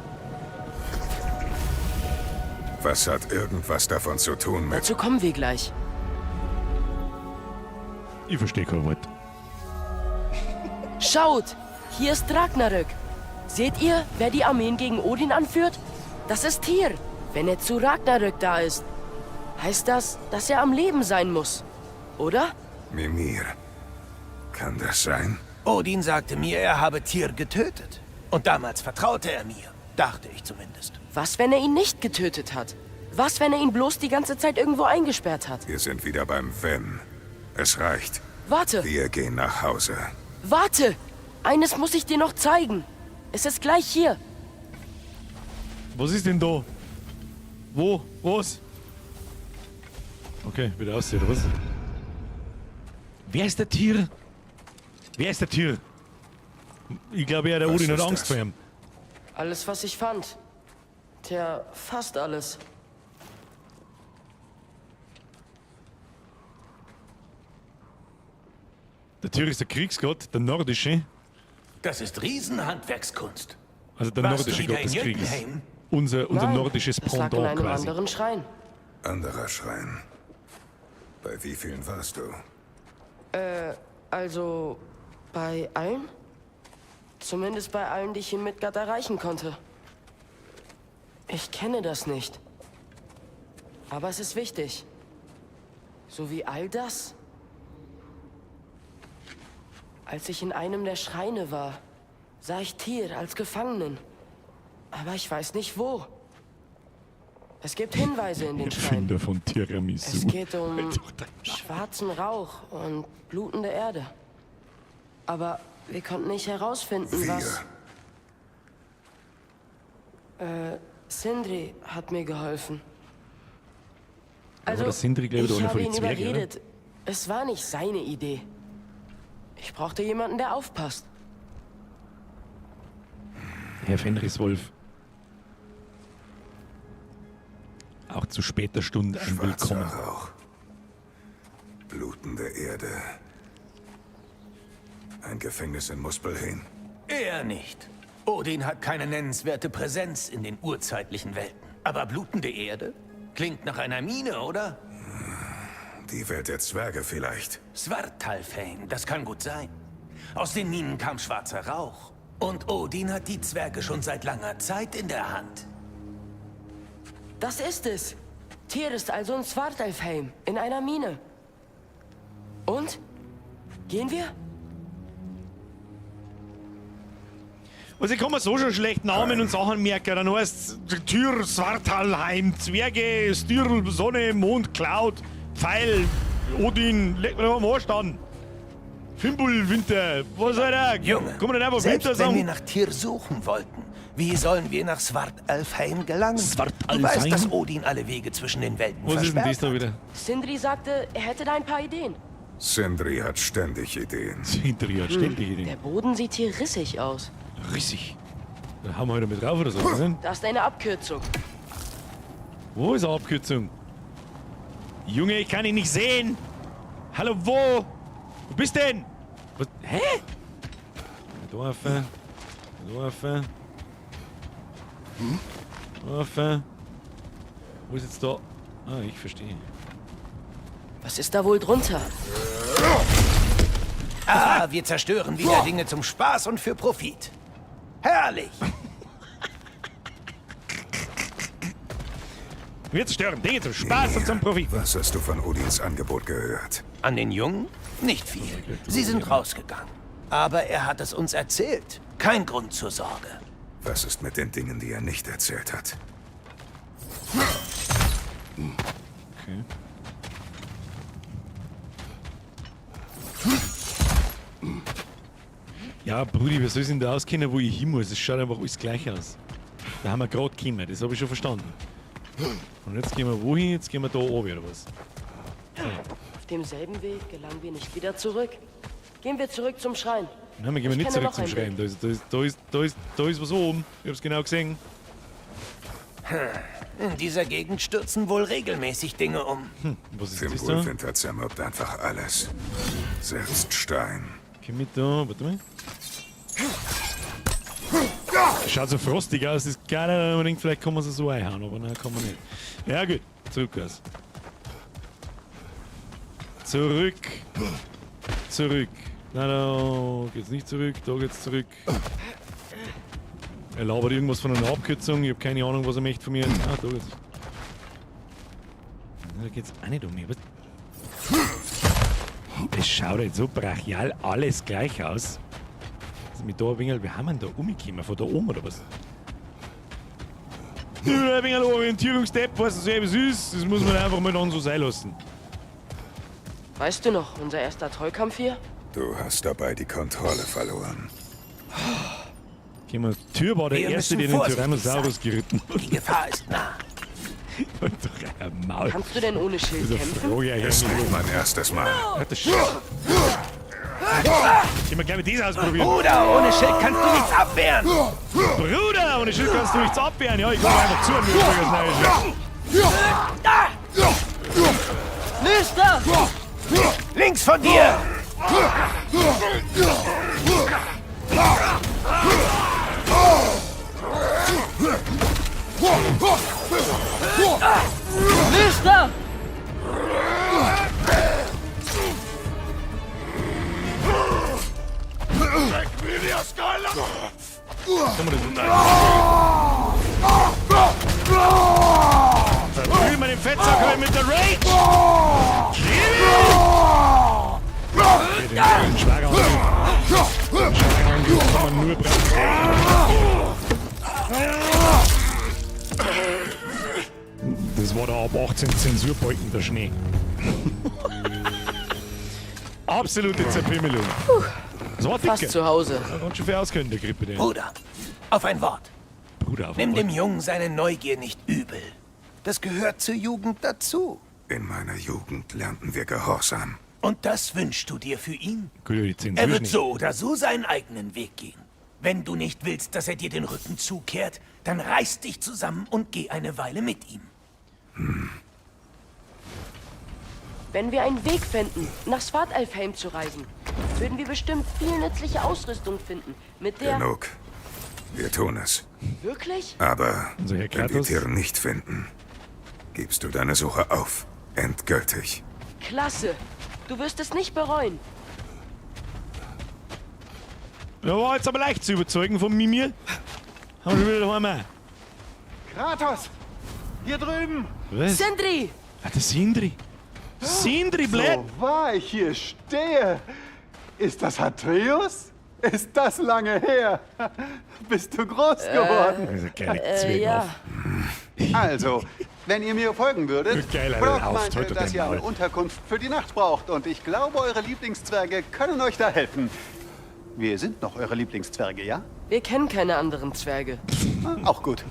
Was hat irgendwas davon zu tun mit... Dazu kommen wir gleich. Ich verstehe kein Wort. Schaut! Hier ist Ragnarök. Seht ihr, wer die Armeen gegen Odin anführt? Das ist Tyr. Wenn er zu Ragnarök da ist, heißt das, dass er am Leben sein muss. Oder? Mimir. Kann das sein? Odin sagte mir, er habe Tyr getötet. Und damals vertraute er mir. Dachte ich zumindest. Was, wenn er ihn nicht getötet hat? Was, wenn er ihn bloß die ganze Zeit irgendwo eingesperrt hat? Wir sind wieder beim Wenn. Es reicht. Warte. Wir gehen nach Hause. Warte! Eines muss ich dir noch zeigen. Es ist gleich hier. Was ist denn da? Wo? Was? Okay, wieder aussehen, oder was? Wer ist der Tier? Wer ist der Tier? Ich glaube ja, der Odin hat Angst vor ihm. Alles, was ich fand. Tja, fast alles. Der Tyr ist der Kriegsgott, der nordische. Das ist Riesenhandwerkskunst. Also der Warst nordische du Gott des wieder in Krieges. Jötunheim? Unser Nein, nordisches das lag in Pendant einem quasi. anderen Schrein. Anderer Schrein. Bei wie vielen warst du? Also, bei allen? Zumindest bei allen, die ich in Midgard erreichen konnte. Ich kenne das nicht. Aber es ist wichtig. So wie all das. Als ich in einem der Schreine war, sah ich Tyr als Gefangenen. Aber ich weiß nicht wo. Es gibt Hinweise in den Schreinen. Erfinder von Tiramisu. Es geht um schwarzen Rauch und blutende Erde. Aber wir konnten nicht herausfinden, was... Sindri hat mir geholfen. Also, der Sindri, glaub ich, ich einer habe von den ihn Zwergen, oder? überredet. Es war nicht seine Idee. Ich brauchte jemanden, der aufpasst. Herr Fenriswolf. Auch zu später Stunde ein Schwarzer Willkommen. Rauch. Blutende Erde. Ein Gefängnis in Muspelheim. Eher nicht. Odin hat keine nennenswerte Präsenz in den urzeitlichen Welten. Aber blutende Erde? Klingt nach einer Mine, oder? Die Welt der Zwerge vielleicht. Svartalfheim, das kann gut sein. Aus den Minen kam schwarzer Rauch. Und Odin hat die Zwerge schon seit langer Zeit in der Hand. Das ist es. Tyr ist also in Svartalfheim, in einer Mine. Und? Gehen wir? Also ich kann mir so schon schlecht Namen und Sachen merken. Dann heißt Tyr, Svartalheim, Zwerge, Styrl, Sonne, Mond, Cloud, Pfeil, Odin, leck mir doch am Arsch an. Fimbulwinter, was soll der? Junge, Kann man nicht einfach selbst Winter wenn wir sagen? nach Tyr suchen wollten, wie sollen wir nach Svartalfheim gelangen? Svartalfheim? Du weißt, dass Odin alle Wege zwischen den Welten Was ist denn versperrt das da wieder? Sindri sagte, er hätte da ein paar Ideen. Sindri hat ständig Ideen. Sindri hat ständig Ideen. Der Boden sieht hier rissig aus. Rissig. Da haben wir heute mit drauf oder so. Was denn? Das ist eine Abkürzung. Wo ist eine Abkürzung? Junge, ich kann ihn nicht sehen. Hallo, wo? Wo bist denn? Was? Hä? Da rauf. Da rauf. Rauf. Wo ist jetzt da? Ah, ich verstehe. Was ist da wohl drunter? Ah, wir zerstören wieder Dinge zum Spaß und für Profit. Herrlich! Wir zerstören Dinge zum Spaß und zum Profit. Was hast du von Odins Angebot gehört? An den Jungen? Nicht viel. Sie sind rausgegangen. Aber er hat es uns erzählt. Kein Grund zur Sorge. Was ist mit den Dingen, die er nicht erzählt hat? Okay. Ja, Brudi, wer soll sich denn da auskennen, wo ich hin muss? Es schaut einfach alles gleich aus. Da haben wir gerade gekommen, das habe ich schon verstanden. Und jetzt gehen wir wohin? Jetzt gehen wir da oben, oder was? Auf demselben Weg gelangen wir nicht wieder zurück. Gehen wir zurück zum Schrein. Nein, wir gehen Ich nicht kenne zurück noch zum einen Schrein. Da ist was oben. Ich hab's genau gesehen. In dieser Gegend stürzen wohl regelmäßig Dinge um. Was ist das da? Fimbulwinter zermürbt einfach alles. Selbst Stein. Komm mit da, warte mal. Schaut so frostig aus, ist gar nicht unbedingt, vielleicht kann man sie so einhauen, aber nein, kann man nicht. Ja gut, zurück aus. Zurück. Zurück. Nein, da geht's nicht zurück, da geht's zurück. Er labert irgendwas von einer Abkürzung, ich hab keine Ahnung, was er möchte von mir. Ah, da geht's. Na, da geht's auch nicht um mich. Was? Das schaut jetzt so brachial alles gleich aus. Also mit da ein wenig, wie haben wir denn da umgekommen? Von da oben oder was? Ja, ein wenig Orientierungsdepp, weißt du selber, wie es ist. Das muss man einfach mal dann so sein lassen. Weißt du noch, unser erster Trollkampf hier? Du hast dabei die Kontrolle verloren. Gehen wir. Tyr war der Wir Erste, müssen der den vorsichtig Tyrannosaurus sein. geritten hat. Die Gefahr ist nah. Und doch ein Maul. Kannst du denn ohne Schild Das ist eine kämpfen? Frage eigentlich. Ist nicht mein erstes Mal. Alter, Sch- Können wir gleich mit das ausprobieren. Bruder, ohne Schild kannst du nichts abwehren. Bruder, ohne Schild kannst du nichts abwehren. Ja, ich komme einfach zu und mir das neue Schild. Nüster! Links von dir! Nüster! Kann man das Verprügeln wir den Fettsack heute mit der Rage! Okay, den Schlagangriff. Den Schlagangriff kann man nur brauchen. Das war der ab 18 Zensurbalken, der Schnee. Absolute Zerpimmelung. Das war Fast dicker. zu Hause. Ja, ganz schön viel auskönnen, der Grippe. Der. Bruder, auf ein Wort. Bruder, auf ein Nimm Wort. dem Jungen seine Neugier nicht übel. Das gehört zur Jugend dazu. In meiner Jugend lernten wir Gehorsam. Und das wünschst du dir für ihn? Gut, die Zensur Er wird nicht. so oder so seinen eigenen Weg gehen. Wenn du nicht willst, dass er dir den Rücken zukehrt, dann reiß dich zusammen und geh eine Weile mit ihm. Wenn wir einen Weg fänden, nach Svartalfheim zu reisen, würden wir bestimmt viel nützliche Ausrüstung finden, mit der... Genug. Wir tun es. Wirklich? Aber Also, Herr wenn wir Kratos? Tiere nicht finden, gibst du deine Suche auf. Endgültig. Klasse. Du wirst es nicht bereuen. Ja, war jetzt aber leicht zu überzeugen von Mimir. Haben wir schon wieder daheim. Kratos! Hier drüben! Was? Sindri! Ah, der Sindri. Sindri, blöd! So wahr ich hier stehe! Ist das Atreus? Ist das lange her? Bist du groß geworden? Das ist ein geiler Zwerg ja. Also, wenn ihr mir folgen würdet, Geiler Brock Lauf, meinte, heute dass dein ihr eine Maul. Unterkunft für die Nacht braucht und ich glaube, eure Lieblingszwerge können euch da helfen. Wir sind noch eure Lieblingszwerge, ja? Wir kennen keine anderen Zwerge. Ah, Auch gut.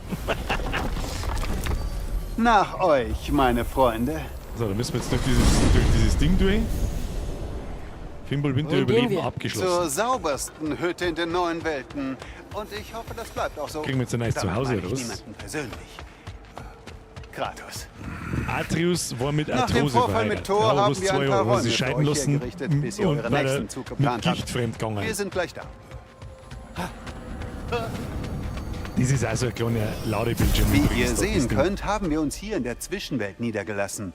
Nach euch, meine Freunde. So, da müssen wir jetzt durch dieses Ding durch. Fimbulwinter Wohin gehen Überleben wir? abgeschlossen. Zur saubersten Hütte in den neuen Welten. Und ich hoffe, das bleibt auch so. Kriegen wir jetzt ein neues Damit Zuhause, meine oder ich was? niemanden persönlich. Kratos. Atreus war mit Nach dem Arthrose Vorfall mit verheiratet. Thor Ja, haben was wir zwei ein paar Jahre, wo Räume sie für scheiden euch lassen hergerichtet, bis ihr und euren weil er nächsten Zug mit geplant Gicht habt. fremdgegangen. Wir sind gleich da. Das ist auch so ein kleiner Ladebildschirm. Wie übrigens, ihr da, sehen das Ding. könnt, haben wir uns hier in der Zwischenwelt niedergelassen.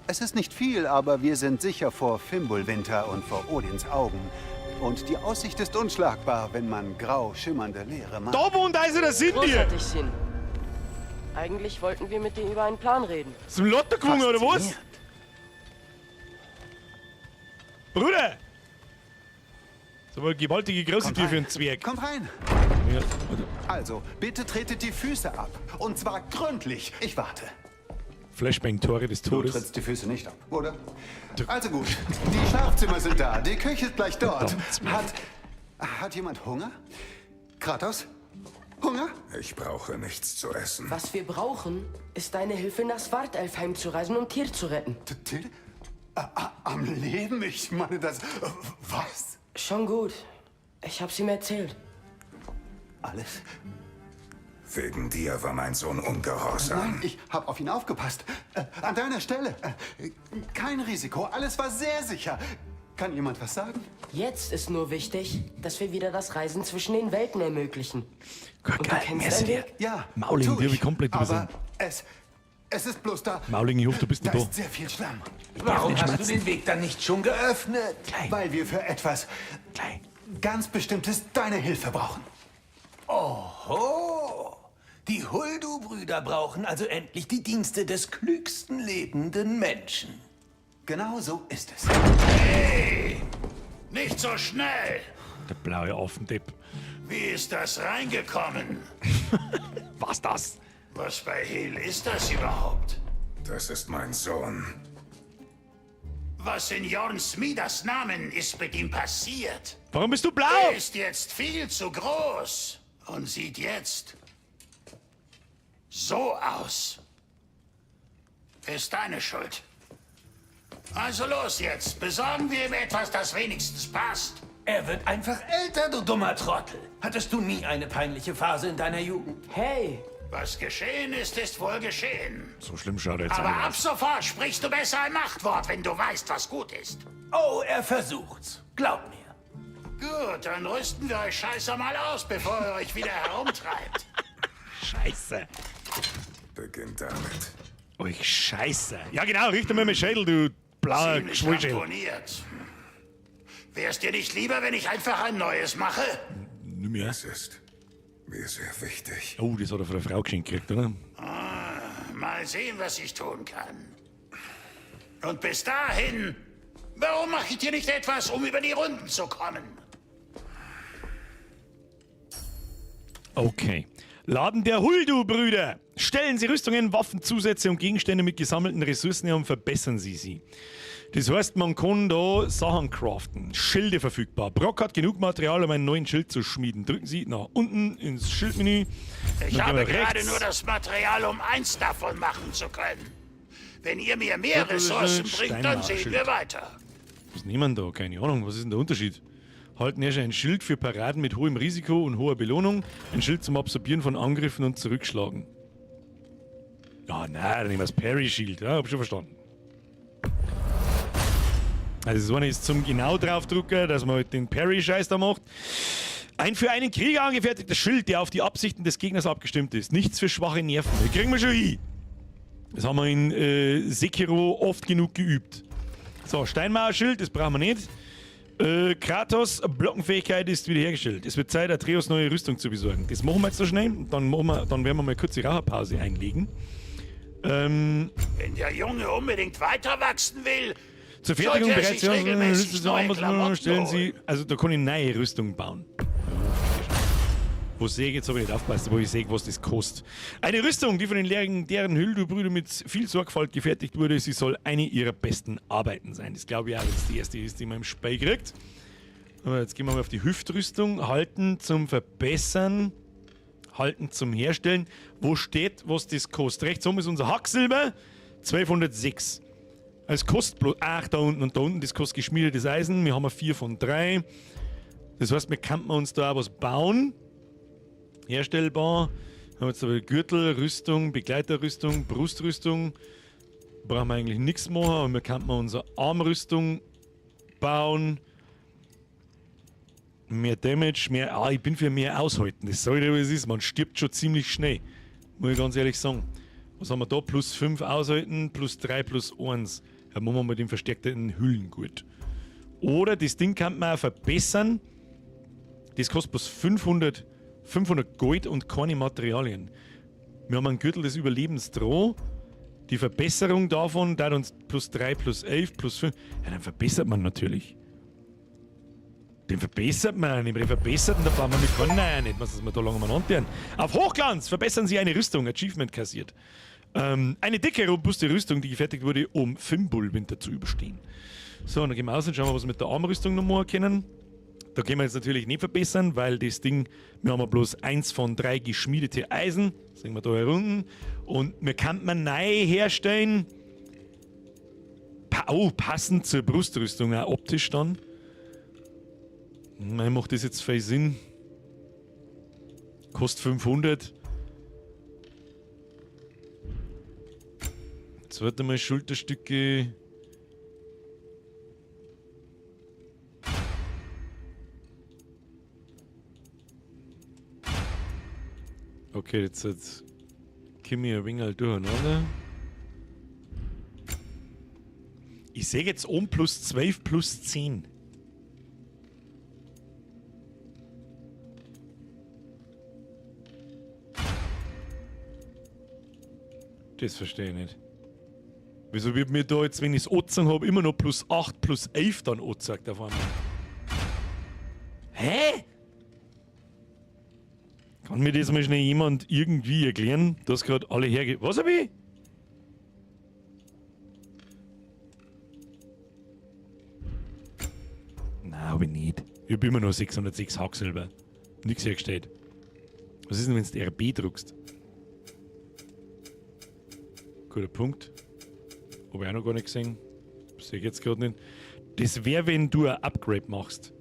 Es ist nicht viel, aber wir sind sicher vor Fimbulwinter und vor Odins Augen. Und die Aussicht ist unschlagbar, wenn man grau schimmernde Leere mag. Da wohnt also der Sindri! Großartig, Sin. Eigentlich wollten wir mit dir über einen Plan reden. Zum Lotto gewonnen, oder was? Faszinierend. Bruder! Das ist aber eine gewaltige große Kommt Tür für rein. einen Zwerg. Kommt rein! Ja, also, Also, bitte tretet die Füße ab. Und zwar gründlich. Ich warte. Flashbang-Tore des Du Todes. trittst die Füße nicht ab, oder? Also gut, die Schlafzimmer sind da, die Küche ist gleich dort. Verdammt. Hat jemand Hunger? Kratos? Hunger? Ich brauche nichts zu essen. Was wir brauchen, ist deine Hilfe, nach Svartalfheim zu reisen, um Tyr zu retten. Till? Am Leben? Ich meine das... Was? Schon gut. Ich hab's ihm erzählt. Alles? Wegen dir war mein Sohn ungehorsam. Nein, ich habe auf ihn aufgepasst. An deiner Stelle. Kein Risiko, alles war sehr sicher. Kann jemand was sagen? Jetzt ist nur wichtig, dass wir wieder das Reisen zwischen den Welten ermöglichen. Gott, Und du geil, kennst merci einen dir. Weg? Ja, Mauling, tu die hab ich ich. komplett Aber übersehen. es ist bloß da... Mauling, ich hoffe, du bist Da nicht da. ist sehr viel Schlamm. Warum hast du den Weg dann nicht schon geöffnet? Weil wir für etwas ganz Bestimmtes deine Hilfe brauchen. Oho! Die Huldu-Brüder brauchen also endlich die Dienste des klügsten lebenden Menschen. Genau so ist es. Hey! Nicht so schnell! Der blaue Affendepp. Wie ist das reingekommen? Was das? Was bei Hel ist das überhaupt? Das ist mein Sohn. Was in Jorn Smidas Namen ist mit ihm passiert? Warum bist du blau? Er ist jetzt viel zu groß und sieht jetzt so aus. Ist deine Schuld. Also los jetzt, besorgen wir ihm etwas, das wenigstens passt. Er wird einfach älter, du dummer Trottel. Hattest du nie eine peinliche Phase in deiner Jugend? Hey! Was geschehen ist, ist wohl geschehen. So schlimm schaut er jetzt Aber auch nicht ab aus. sofort sprichst du besser ein Machtwort, wenn du weißt, was gut ist. Oh, er versucht's. Glaub mir. Gut, dann rüsten wir euch Scheiße mal aus, bevor ihr euch wieder herumtreibt. Scheiße. Beginnt damit. Euch Scheiße. Ja genau, richte mal mit Schädel, du blauer Ziemlich Geschwulschädel. ramponiert. Wär's dir nicht lieber, wenn ich einfach ein neues mache? Nimm her. Es ist mir sehr wichtig. Oh, das hat er von der Frau geschenkt gekriegt, oder? Ah, mal sehen, was ich tun kann. Und bis dahin, warum mache ich dir nicht etwas, um über die Runden zu kommen? Okay. Laden der Huldu-Brüder. Stellen Sie Rüstungen, Waffen, Zusätze und Gegenstände mit gesammelten Ressourcen her und verbessern Sie sie. Das heißt, man kann da Sachen craften. Schilde verfügbar. Brock hat genug Material, um einen neuen Schild zu schmieden. Drücken Sie nach unten ins Schildmenü. Ich habe gerade nur das Material, um eins davon machen zu können. Wenn ihr mir mehr Ressourcen bringt, dann sehen wir weiter. Was nehmen wir da? Keine Ahnung. Was ist denn der Unterschied? Halten erst ein Schild für Paraden mit hohem Risiko und hoher Belohnung. Ein Schild zum Absorbieren von Angriffen und Zurückschlagen. Ah, nein, dann nehmen wir das Parry-Shield. Ja, hab schon verstanden. Also das eine ist zum genau draufdrücken, dass man halt den Parry-Scheiß da macht. Ein für einen Krieger angefertigtes Schild, der auf die Absichten des Gegners abgestimmt ist. Nichts für schwache Nerven. Das kriegen wir schon hin. Das haben wir in Sekiro oft genug geübt. So, Steinmauerschild, das brauchen wir nicht. Kratos, Blockenfähigkeit ist wiederhergestellt. Es wird Zeit, Atreus neue Rüstung zu besorgen. Das machen wir jetzt so schnell. Dann werden wir mal eine kurze Raucherpause einlegen. Wenn der Junge unbedingt weiter wachsen will, zur Fertigung sollte er bereits sich regelmäßig neue Klamotten stellen Sie, holen. also da kann ich neue Rüstung bauen. Wo sehe ich jetzt, habe ich nicht aufgepasst, wo ich sehe, was das kostet. Eine Rüstung, die von den legendären Hüldu-Brüdern mit viel Sorgfalt gefertigt wurde, sie soll eine ihrer besten Arbeiten sein. Das glaube ich auch, wenn es die erste ist, die man im Spiel kriegt. Aber jetzt gehen wir mal auf die Hüftrüstung. Halten zum Verbessern. Halten zum Herstellen. Wo steht, was das kostet? Rechts oben ist unser Hacksilber. 1206. Es kostet bloß. Ach, da unten und da unten, das kostet geschmiedetes Eisen. Wir haben 4 von 3. Das heißt, wir könnten uns da auch was bauen. Herstellbar. Haben wir jetzt aber Gürtel, Rüstung, Begleiterrüstung, Brustrüstung. Brauchen wir eigentlich nichts machen, aber wir könnten unsere Armrüstung bauen. Mehr Damage, mehr. Ah, ich bin für mehr aushalten. Das soll ja, was es ist. Man stirbt schon ziemlich schnell. Muss ich ganz ehrlich sagen. Was haben wir da? Plus 5 aushalten, plus 3, plus 1. Ja, machen wir mal den verstärkten Hüllengurt. Oder das Ding kann man auch verbessern. Das kostet bloß 500 Gold und keine Materialien. Wir haben einen Gürtel des Überlebens droh. Die Verbesserung davon, da uns plus 3, plus 11, plus 5. Ja, dann verbessert man natürlich. Den verbessert man nicht. Den verbesserten, da brauchen wir mit keinen. Nein, nicht, was wir da lange mal antun. Auf Hochglanz verbessern Sie eine Rüstung. Achievement kassiert. Eine dicke, robuste Rüstung, die gefertigt wurde, um Fimbulwinter zu überstehen. So, dann gehen wir aus und schauen wir, was wir mit der Armrüstung noch machen können. Da können wir jetzt natürlich nicht verbessern, weil das Ding, wir haben ja bloß 1 von 3 geschmiedete Eisen. Das sehen wir da herunten. Und wir kann man neu herstellen. Oh, passend zur Brustrüstung, auch optisch dann. Nein, macht das jetzt viel Sinn. Kostet 500. Jetzt warte mal, Schulterstücke. Okay, jetzt komme ich ein wenig durcheinander. Ich sehe jetzt oben plus 12 plus 10. Das verstehe ich nicht. Wieso wird mir da jetzt, wenn ich es angezogen habe, immer noch plus 8, plus 11 dann angezeigt auf einmal? Hä? Kann mir das mal schnell jemand irgendwie erklären, dass gerade alle herge... Was hab ich? Nein, hab ich nicht. Ich hab immer nur 606 Hacksilber. Nix hergestellt. Was ist denn, wenn du RB druckst? Guter Punkt. Hab ich auch noch gar nicht gesehen. Sehe ich jetzt gerade nicht. Das wäre, wenn du ein Upgrade machst.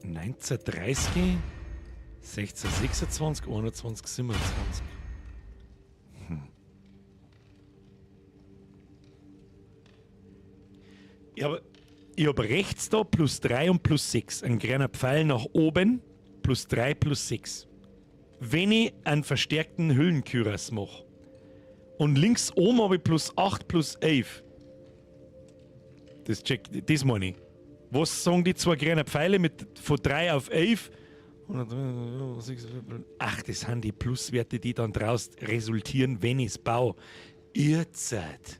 1930, 1626, 21, 27. Ich hab rechts da plus 3 und plus 6. Ein kleiner Pfeil nach oben, plus 3, plus 6. Wenn ich einen verstärkten Hüllenkürass mach. Und links oben hab ich plus 8, plus 11. Das check, das meine ich. Was sagen die zwei kleinen Pfeile mit von 3 auf 11? Ach, das sind die Pluswerte, die dann draus resultieren, wenn ich's baue. Ihr Zeit.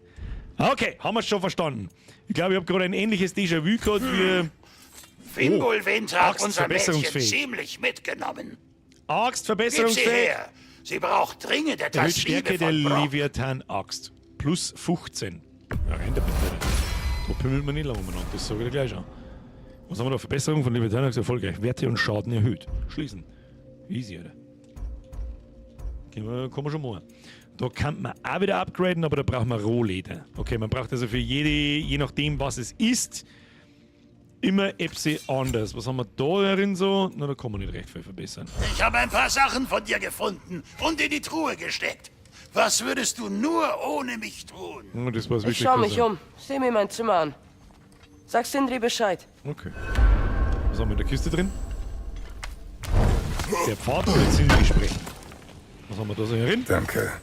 Okay, haben wir's schon verstanden. Ich glaube, ich hab gerade ein ähnliches Déjà-vu gehabt wie Fimbulwinter hat Axt unser Mädchen verbesserungsfähig. ziemlich mitgenommen. Axt Gib sie verbesserungsfähig. her. Sie braucht dringend etwas Erhöht Stärke Liebe der von Brock. Leviathan-Axt. Plus 15. Ja, rein damit, Alter. Da pimmelt man nicht lange umeinander, das sage ich dir gleich schon. Was haben wir da? Verbesserung von Leviathan-Axt erfolgreich. Werte und Schaden erhöht. Schließen. Easy, Alter. Kann man schon machen. Da kann man auch wieder upgraden, aber da braucht man Rohleder. Okay, man braucht also für jede, je nachdem was es ist, immer etwas anders. Was haben wir da drin so? Na, da kann man nicht recht viel verbessern. Ich habe ein paar Sachen von dir gefunden und in die Truhe gesteckt. Was würdest du nur ohne mich tun? Oh, das war's Ich wirklich schau mich besser. um. Seh mir mein Zimmer an. Sag Sindri Bescheid. Okay. Was haben wir in der Kiste drin? Der Pfad mit Sindri sprechen. Was haben wir da so herin? Danke.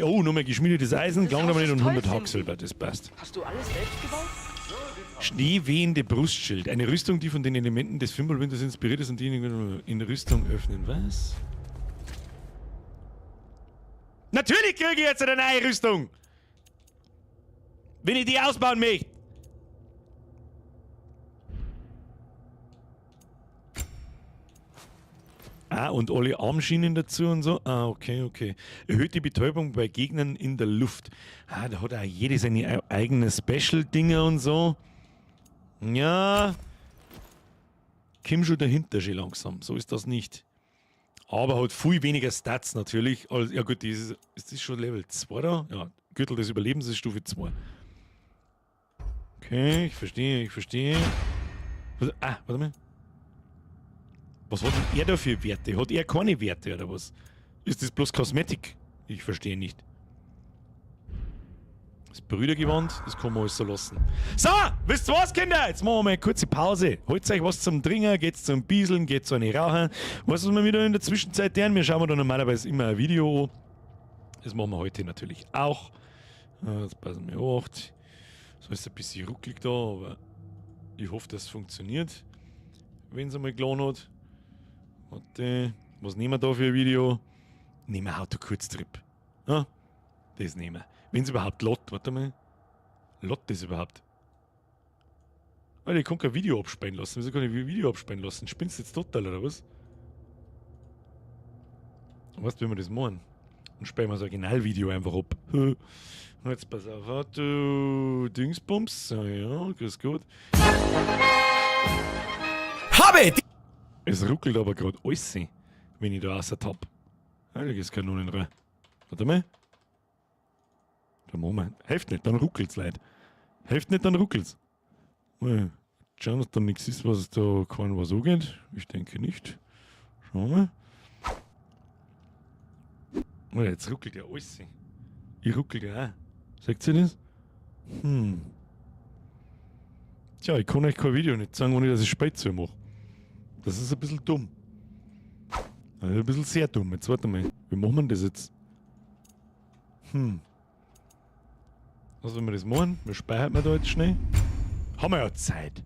Oh, nochmal geschmiedetes Eisen, Das klang aber Haus nicht ist und toll, 100 Sindri. Hacksilber, das passt. Hast du alles selbst gebaut? Schneewehende Brustschild. Eine Rüstung, die von den Elementen des Fimbulwinters inspiriert ist und die in Rüstung öffnen. Was? Natürlich kriege ich jetzt eine neue Rüstung! Wenn ich die ausbauen möchte! Ah, und alle Armschienen dazu und so. Ah, okay, okay. Erhöht die Betäubung bei Gegnern in der Luft. Ah, da hat auch jede seine eigenen Special-Dinger und so. Ja. Kim schon dahinter schon langsam. So ist das nicht. Aber hat viel weniger Stats natürlich. Als, ja gut, ist das schon Level 2 da? Ja, Gürtel des Überlebens ist Stufe 2. Okay, ich verstehe, ich verstehe. Was, warte mal. Was hat denn er da für Werte? Hat er keine Werte oder was? Ist das bloß Kosmetik? Ich verstehe nicht. Das Brüdergewand, das kann man alles so lassen. So, wisst ihr was, Kinder? Jetzt machen wir mal eine kurze Pause. Holt euch was zum Trinken, geht's zum Bieseln, geht's zu eine Rauchen. Weißt du, was wir wieder in der Zwischenzeit tun? Wir schauen da normalerweise immer ein Video an. Das machen wir heute natürlich auch. Jetzt passen wir 8. So ist ein bisschen ruckelig da, aber ich hoffe, das funktioniert. Wenn es einmal geladen hat. Warte, was nehmen wir da für ein Video? Nehmen wir How to Kurztrip. Ja, das nehmen wir. Wenn es überhaupt lädt, warte mal. Lädt das überhaupt? Alter, ich kann kein Video abspielen lassen. Wieso kann ich ein Video abspielen lassen? Spinnst du jetzt total, oder was? Weißt du, wie wir das machen? Und spielen wir das Originalvideo einfach ab. Jetzt pass auf, How to Dingsbums. Ja, ja, grüß Gott. Habe! Es ruckelt aber gerade alles, wenn ich da raus tapp. Heiliges Kanonenrohr. Warte mal. Der Moment. Hilft nicht, dann ruckelt's, Leute. Hilft nicht, dann ruckelt's. Mal schauen, dass da nichts ist, was da kein was angeht. Ich denke nicht. Schauen wir mal. Oh, jetzt ruckelt ja alles. Ich ruckel ja auch. Seht ihr das? Hm. Tja, ich kann euch kein Video nicht sagen, ohne dass ich spät zu mache. Das ist ein bisschen dumm. Das ist ein bisschen sehr dumm. Jetzt warte mal. Wie machen wir das jetzt? Hm. Also wenn wir das machen, wir speichern wir da jetzt schnell. Haben wir ja Zeit.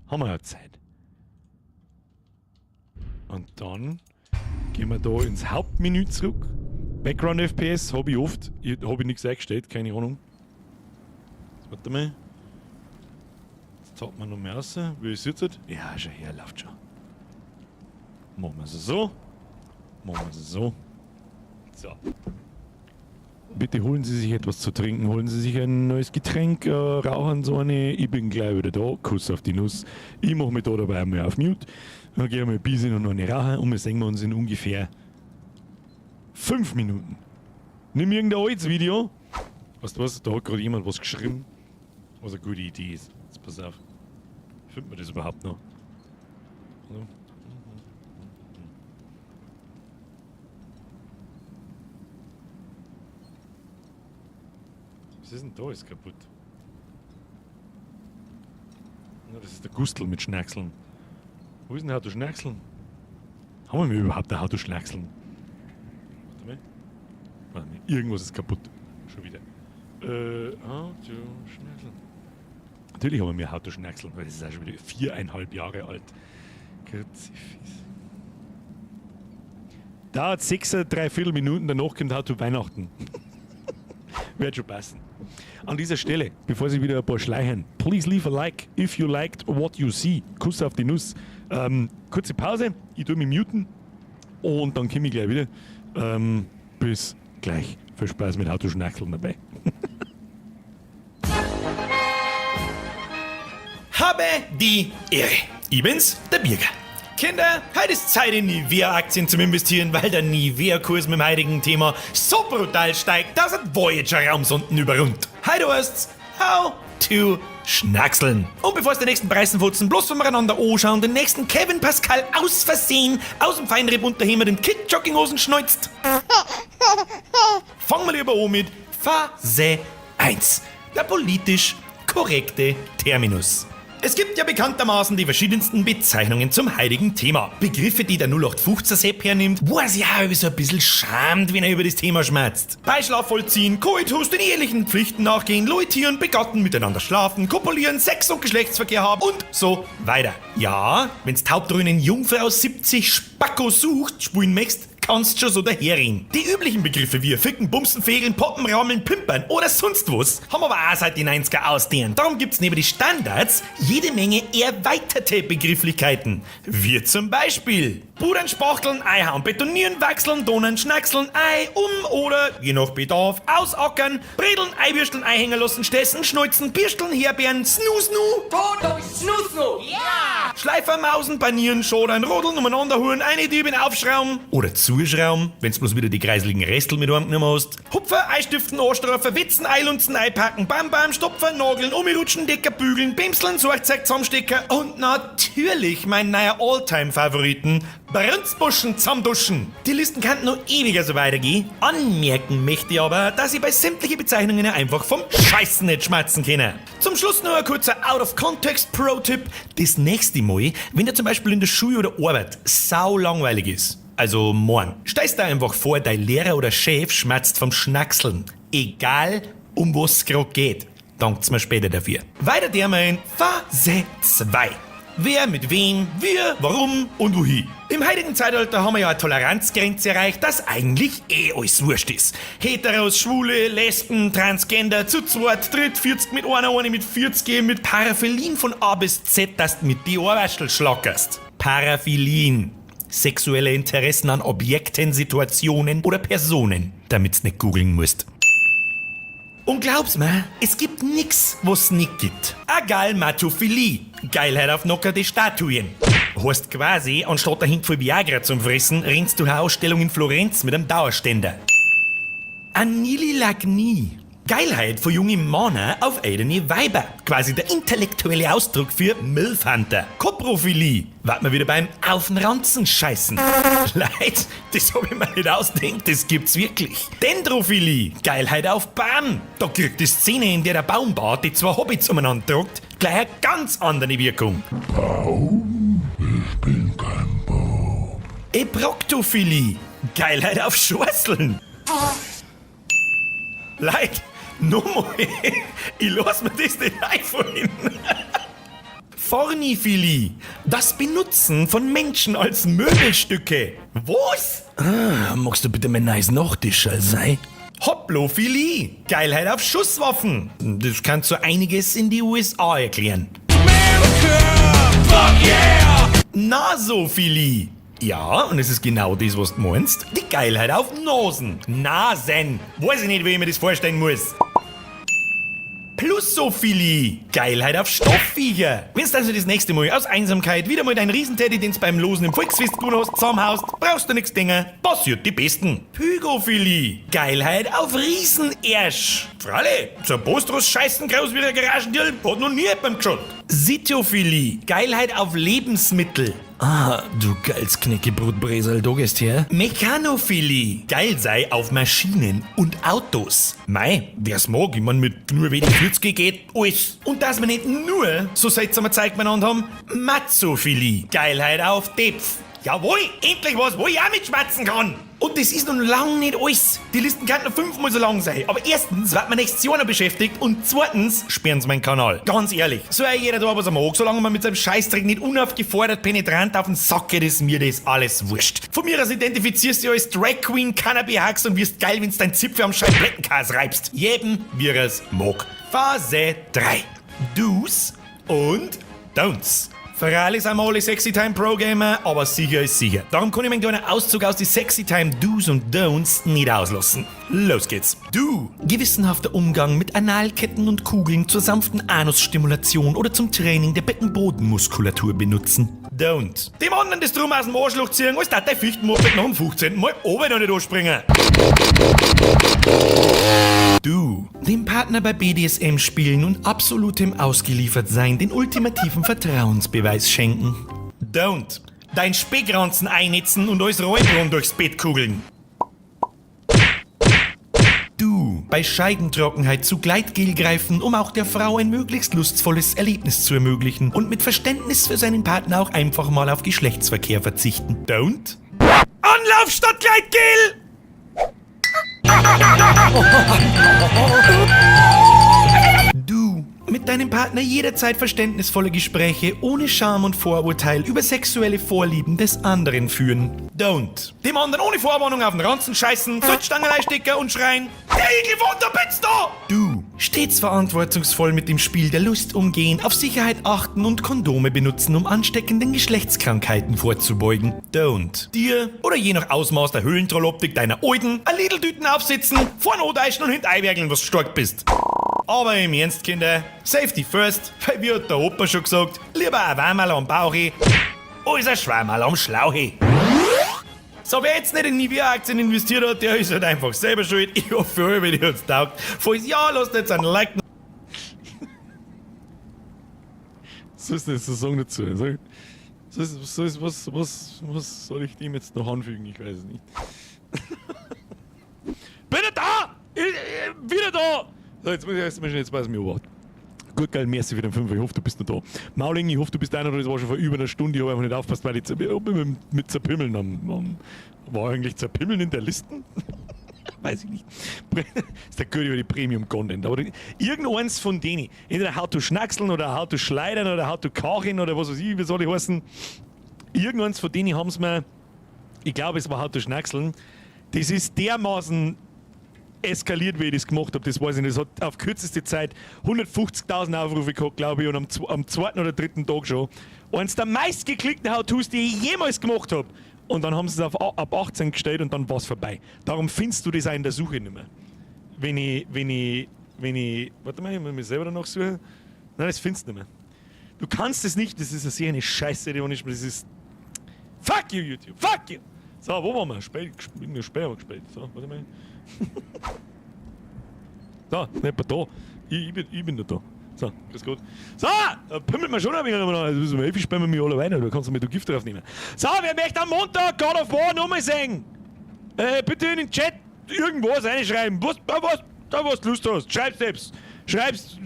Haben wir ja Zeit. Und dann gehen wir da ins Hauptmenü zurück. Background FPS habe ich oft. Habe ich nichts eingestellt, keine Ahnung. Jetzt warte mal. Jetzt taucht man noch mehr raus. Wie ist es jetzt? Ja, schon her, läuft schon. Machen wir es so. Machen wir es so. So. Bitte holen Sie sich etwas zu trinken, holen Sie sich ein neues Getränk, rauchen so eine. Ich bin gleich wieder da. Kuss auf die Nuss. Ich mache mich da dabei einmal auf Mute. Dann gehe ich mal ein bisschen und noch eine rauchen und wir sehen uns in ungefähr 5 Minuten. Nimm irgendein altes Video. Weißt du was? Da hat gerade jemand was geschrieben, was eine gute Idee ist. Jetzt pass auf. Findet man das überhaupt noch? So. Was ist denn da? Ist kaputt. Ja, das ist der Gustl mit Schnackseln. Wo ist denn der Auto Schnackseln? Haben wir überhaupt ein Auto Schnackseln? Warte mal. Warte mal. Irgendwas ist kaputt. Schon wieder. Auto Schnackseln. Natürlich haben wir Auto Schnackseln, weil das ist auch schon wieder 4,5 Jahre alt. Kruzifix. Dauert 6,75 Minuten, danach kommt Auto Weihnachten. Wird schon passen. An dieser Stelle, bevor Sie wieder ein paar schleichen, please leave a like if you liked what you see. Kuss auf die Nuss. Kurze Pause, ich tue mich muten und dann komme ich gleich wieder. Bis gleich. Viel Spaß mit Autoschnackeln dabei. Habe die Ehre. Ich bin's, der Birger. Kinder, heute ist Zeit in Nivea-Aktien zum Investieren, weil der Nivea-Kurs mit dem heutigen Thema so brutal steigt, dass er Voyager-Raumsonden überrundet. Heute heißt's How to Schnackseln. Und bevor es den nächsten Preisenfutzen bloß voneinander anschauen, den nächsten Kevin Pascal aus Versehen aus dem Feinripp unterhemd den Kid-Jogginghosen schneuzt, fangen wir lieber an mit Phase 1. Der politisch korrekte Terminus. Es gibt ja bekanntermaßen die verschiedensten Bezeichnungen zum heutigen Thema. Begriffe, die der 0815 Sepp hernimmt, wo er sich auch so ein bisschen schamt, wenn er über das Thema schmerzt. Beischlaf vollziehen, Koitus, den ehelichen Pflichten nachgehen, loitieren, begatten, miteinander schlafen, kopulieren, Sex- und Geschlechtsverkehr haben und so weiter. Ja, wenn's taubdröhnen Jungfrau 70 Spacko sucht, spulen möchtest, kannst schon so daherreden. Die üblichen Begriffe wie Ficken, Bumsen, Fegeln, Poppen, Rammeln, Pimpern oder sonst was haben aber auch seit den 90er ausdehnt. Darum gibt's neben die Standards jede Menge erweiterte Begrifflichkeiten. Wie zum Beispiel Pudern, Spachteln, Eihauen, Betonieren, Wachseln, Donen, Schnackseln, Ei, um oder, je nach Bedarf, ausackern, Bredeln, Eiwürsteln, Eihänger lassen, Stessen, Schneuzen, Birsteln, Herbeeren, Snusnu, Tod durch Snusnu! Ja! Schleifer, Mausen, Panieren, Schodern, Rodeln, umeinander huren, eine Düben aufschrauben oder zuschrauben, wenn's bloß wieder die kreiseligen Restel mit heimgenommen hast. Hupfer, Eistiften, Anstrafen, Witzen, Eilunzen, Eipacken, Bam Bam, Stopfer, Nageln, Umirutschen, Decker, Bügeln, Bimseln, Sorgzeug, zusammenstecken und natürlich mein neuer Alltime-Favoriten, Brunzbuschen zusammenduschen. Die Listen kann noch ewiger so weitergehen. Anmerken möchte ich aber, dass ich bei sämtlichen Bezeichnungen einfach vom Scheißen nicht schmerzen kann. Zum Schluss noch ein kurzer Out-of-Context-Pro-Tipp. Das nächste Mal, wenn dir zum Beispiel in der Schule oder Arbeit sau langweilig ist, also morgen, stellst dir einfach vor, dein Lehrer oder Chef schmerzt vom Schnackseln. Egal, um was es grad geht. Dankt's mir später dafür. Weiter der in Phase 2. Wer mit wem, wie, warum und wohin. Im heutigen Zeitalter haben wir ja eine Toleranzgrenze erreicht, dass eigentlich eh alles wurscht ist. Heteros, Schwule, Lesben, Transgender, zu zweit, dritt, 40 mit einer, eine mit 40, mit Paraphilien von A bis Z, dass du mit die Ohrwaschel schlackerst. Paraphilien. Sexuelle Interessen an Objekten, Situationen oder Personen, damit's nicht googeln musst. Und glaub's mir, es gibt nix, was nicht gibt. Agalmatophilie. Geilheit auf knockerte Statuen. Heißt quasi, anstatt dahin voll Viagra zum Fressen, rennst du eine Ausstellung in Florenz mit einem Dauerständer. Anililagnie. Geilheit von jungen Männern auf ältere Weiber. Quasi der intellektuelle Ausdruck für Milfhunter. Koprophilie. Wart mal wieder beim Auf den Ranzen scheißen. Leid, das hab ich mir nicht ausgedacht, das gibt's wirklich. Dendrophilie. Geilheit auf Baum. Da kriegt die Szene, in der der Baumbart die zwei Hobbits umeinander tragt, gleich eine ganz andere Wirkung. Baum? Ich bin kein Baum. Eproktophilie. Geilheit auf Schorseln. Leid, nochmal, ich lass mir das nicht einfallen. Forniphilie, das Benutzen von Menschen als Möbelstücke. Was? Ah, magst du bitte mein neues Nachtischl sein? Hoplophilie, Geilheit auf Schusswaffen. Das kann so einiges in die USA erklären. Fuck yeah! Nasophilie. Ja, und es ist genau das, was du meinst. Die Geilheit auf Nasen. Nasen. Weiß ich nicht, wie ich mir das vorstellen muss. Plussophilie. Geilheit auf Stoffviecher. Wenn's also das nächste Mal aus Einsamkeit wieder mal dein Riesenteddy, den's beim Losen im Volksfest gewonnen hast, zusammenhaust, brauchst du nix denken. Passiert die Besten. Pygophilie. Geilheit auf Riesenärsch. Freilich, so ein Postrus scheißen groß wie ein Garagendirl hat noch nie jemandem geschaut. Sitophilie. Geilheit auf Lebensmittel. Ah, du geiles Knäckebrotbresel, du gehst her. Mechanophilie. Geil sei auf Maschinen und Autos. Mei, wer's mag, ich mein, mit nur wenig 40 geht alles. Und dass wir nicht nur so seltsame Zeug benannt haben, Mazzophilie. Geilheit auf Depf. Jawohl, endlich was, wo ich auch mitschmatzen kann. Und das ist nun lang nicht alles. Die Listen kann noch fünfmal so lang sein. Aber erstens wird man nächstes Jahr noch beschäftigt und zweitens sperren sie meinen Kanal. Ganz ehrlich, so ein jeder da, was er mag, solange man mit seinem Scheißdreck nicht unaufgefordert penetrant auf den Sack geht, ist mir das alles wurscht. Von mir aus identifizierst du dich als Drag Queen, Cannabis und wirst geil, wenn's dein Zipfel am Scheiblettenkas reibst. Jedem, wie er es mag. Phase 3. Do's und Don'ts. Freilich sind wir alle Sexy Time Pro Gamer, aber sicher ist sicher. Darum kann ich meinen kleinen Auszug aus die Sexy Time Do's und Don'ts nicht auslassen. Los geht's. Do. Gewissenhafter Umgang mit Analketten und Kugeln zur sanften Anusstimulation oder zum Training der Beckenbodenmuskulatur benutzen. Don't. Dem anderen das Drum aus dem Arschloch ziehen, als dat der Fichtenmoped nach dem 15. Mal oben noch nicht anspringen. Du. Dem Partner bei BDSM spielen und absolutem Ausgeliefertsein den ultimativen Vertrauensbeweis schenken. Don't. Dein Speckranzen einnetzen und als Räubrun durchs Bett kugeln. Du. Bei Scheidentrockenheit zu Gleitgel greifen, um auch der Frau ein möglichst lustvolles Erlebnis zu ermöglichen und mit Verständnis für seinen Partner auch einfach mal auf Geschlechtsverkehr verzichten. Don't. Anlauf statt Gleitgel! Du. Mit deinem Partner jederzeit verständnisvolle Gespräche ohne Scham und Vorurteil über sexuelle Vorlieben des anderen führen. Don't. Dem anderen ohne Vorwarnung auf den Ranzen scheißen, Salzstangen einstecken und schreien: Der Igel wohnt da, bin's da! Du. Stets verantwortungsvoll mit dem Spiel der Lust umgehen, auf Sicherheit achten und Kondome benutzen, um ansteckenden Geschlechtskrankheiten vorzubeugen. Don't. Dir oder je nach Ausmaß der Höhlentrolloptik deiner Alten ein Lidl-Tüten aufsitzen, vorne andeischen und hinten einwerkeln, was du stark bist. Aber im Ernst, Kinder, Safety first, weil wie hat der Opa schon gesagt, lieber ein Wärmerl am Bauchi, als ein Schwammerl am Schlauchi. So, wer jetzt nicht in Nivea-Aktien investiert hat, der ist halt einfach selber schuld. Ich hoffe, euch Video hat's taugt. Falls ja, lasst jetzt einen Like. Was soll ich denn jetzt so sagen dazu? Was soll ich dem jetzt noch anfügen? Ich weiß es nicht. Bin ich da! Ich, wieder da! So, jetzt muss ich erst mal schnell, jetzt weiß ich mich überhaupt. Gut, geil, merci für den 5. Ich hoffe, du bist noch da. Mauling, ich hoffe, du bist einer, das war schon vor über einer Stunde. Ich habe einfach nicht aufgepasst, weil ich mit Zerpimmeln am. War eigentlich Zerpimmeln in der Listen? Weiß ich nicht. Das ist der Gute über die Premium-Content. Aber irgendeins von denen, entweder How to Schnackseln oder How to Schleidern oder How to Kachen oder was weiß ich, wie soll ich heißen. Irgendeins von denen haben sie mir, ich glaube, es war How to Schnackseln. Das ist dermaßen eskaliert, wie ich das gemacht hab, das weiß ich nicht. Das hat auf kürzeste Zeit 150.000 Aufrufe gehabt, glaube ich, und am zweiten oder dritten Tag schon. Eins der meistgeklickten How-Tos, die ich jemals gemacht hab. Und dann haben sie es auf ab 18 gestellt und dann war's vorbei. Darum findest du das auch in der Suche nicht mehr. Wenn ich, wenn ich, wenn ich, warte mal, ich muss mich selber danach suchen. Nein, das findest du nicht mehr. Du kannst es nicht, das ist eine sehr eine Scheiße, die ich, das ist. Fuck you, YouTube, fuck you! So, wo waren wir? Spät, irgendwie spät haben wir gespielt. So, warte mal. So, nicht da. Ich bin da da. So, grüß Gott. So, da pimmelt man schon ein wenig noch. Also müssen wir helfen, spenden wir mich alle weiter. Da kannst du mir du Gift drauf nehmen. So, wer möchte am Montag God of War nochmal sehen? Bitte in den Chat irgendwas reinschreiben. Was, da was, da was du Lust hast. Schreib's selbst. Schreib's.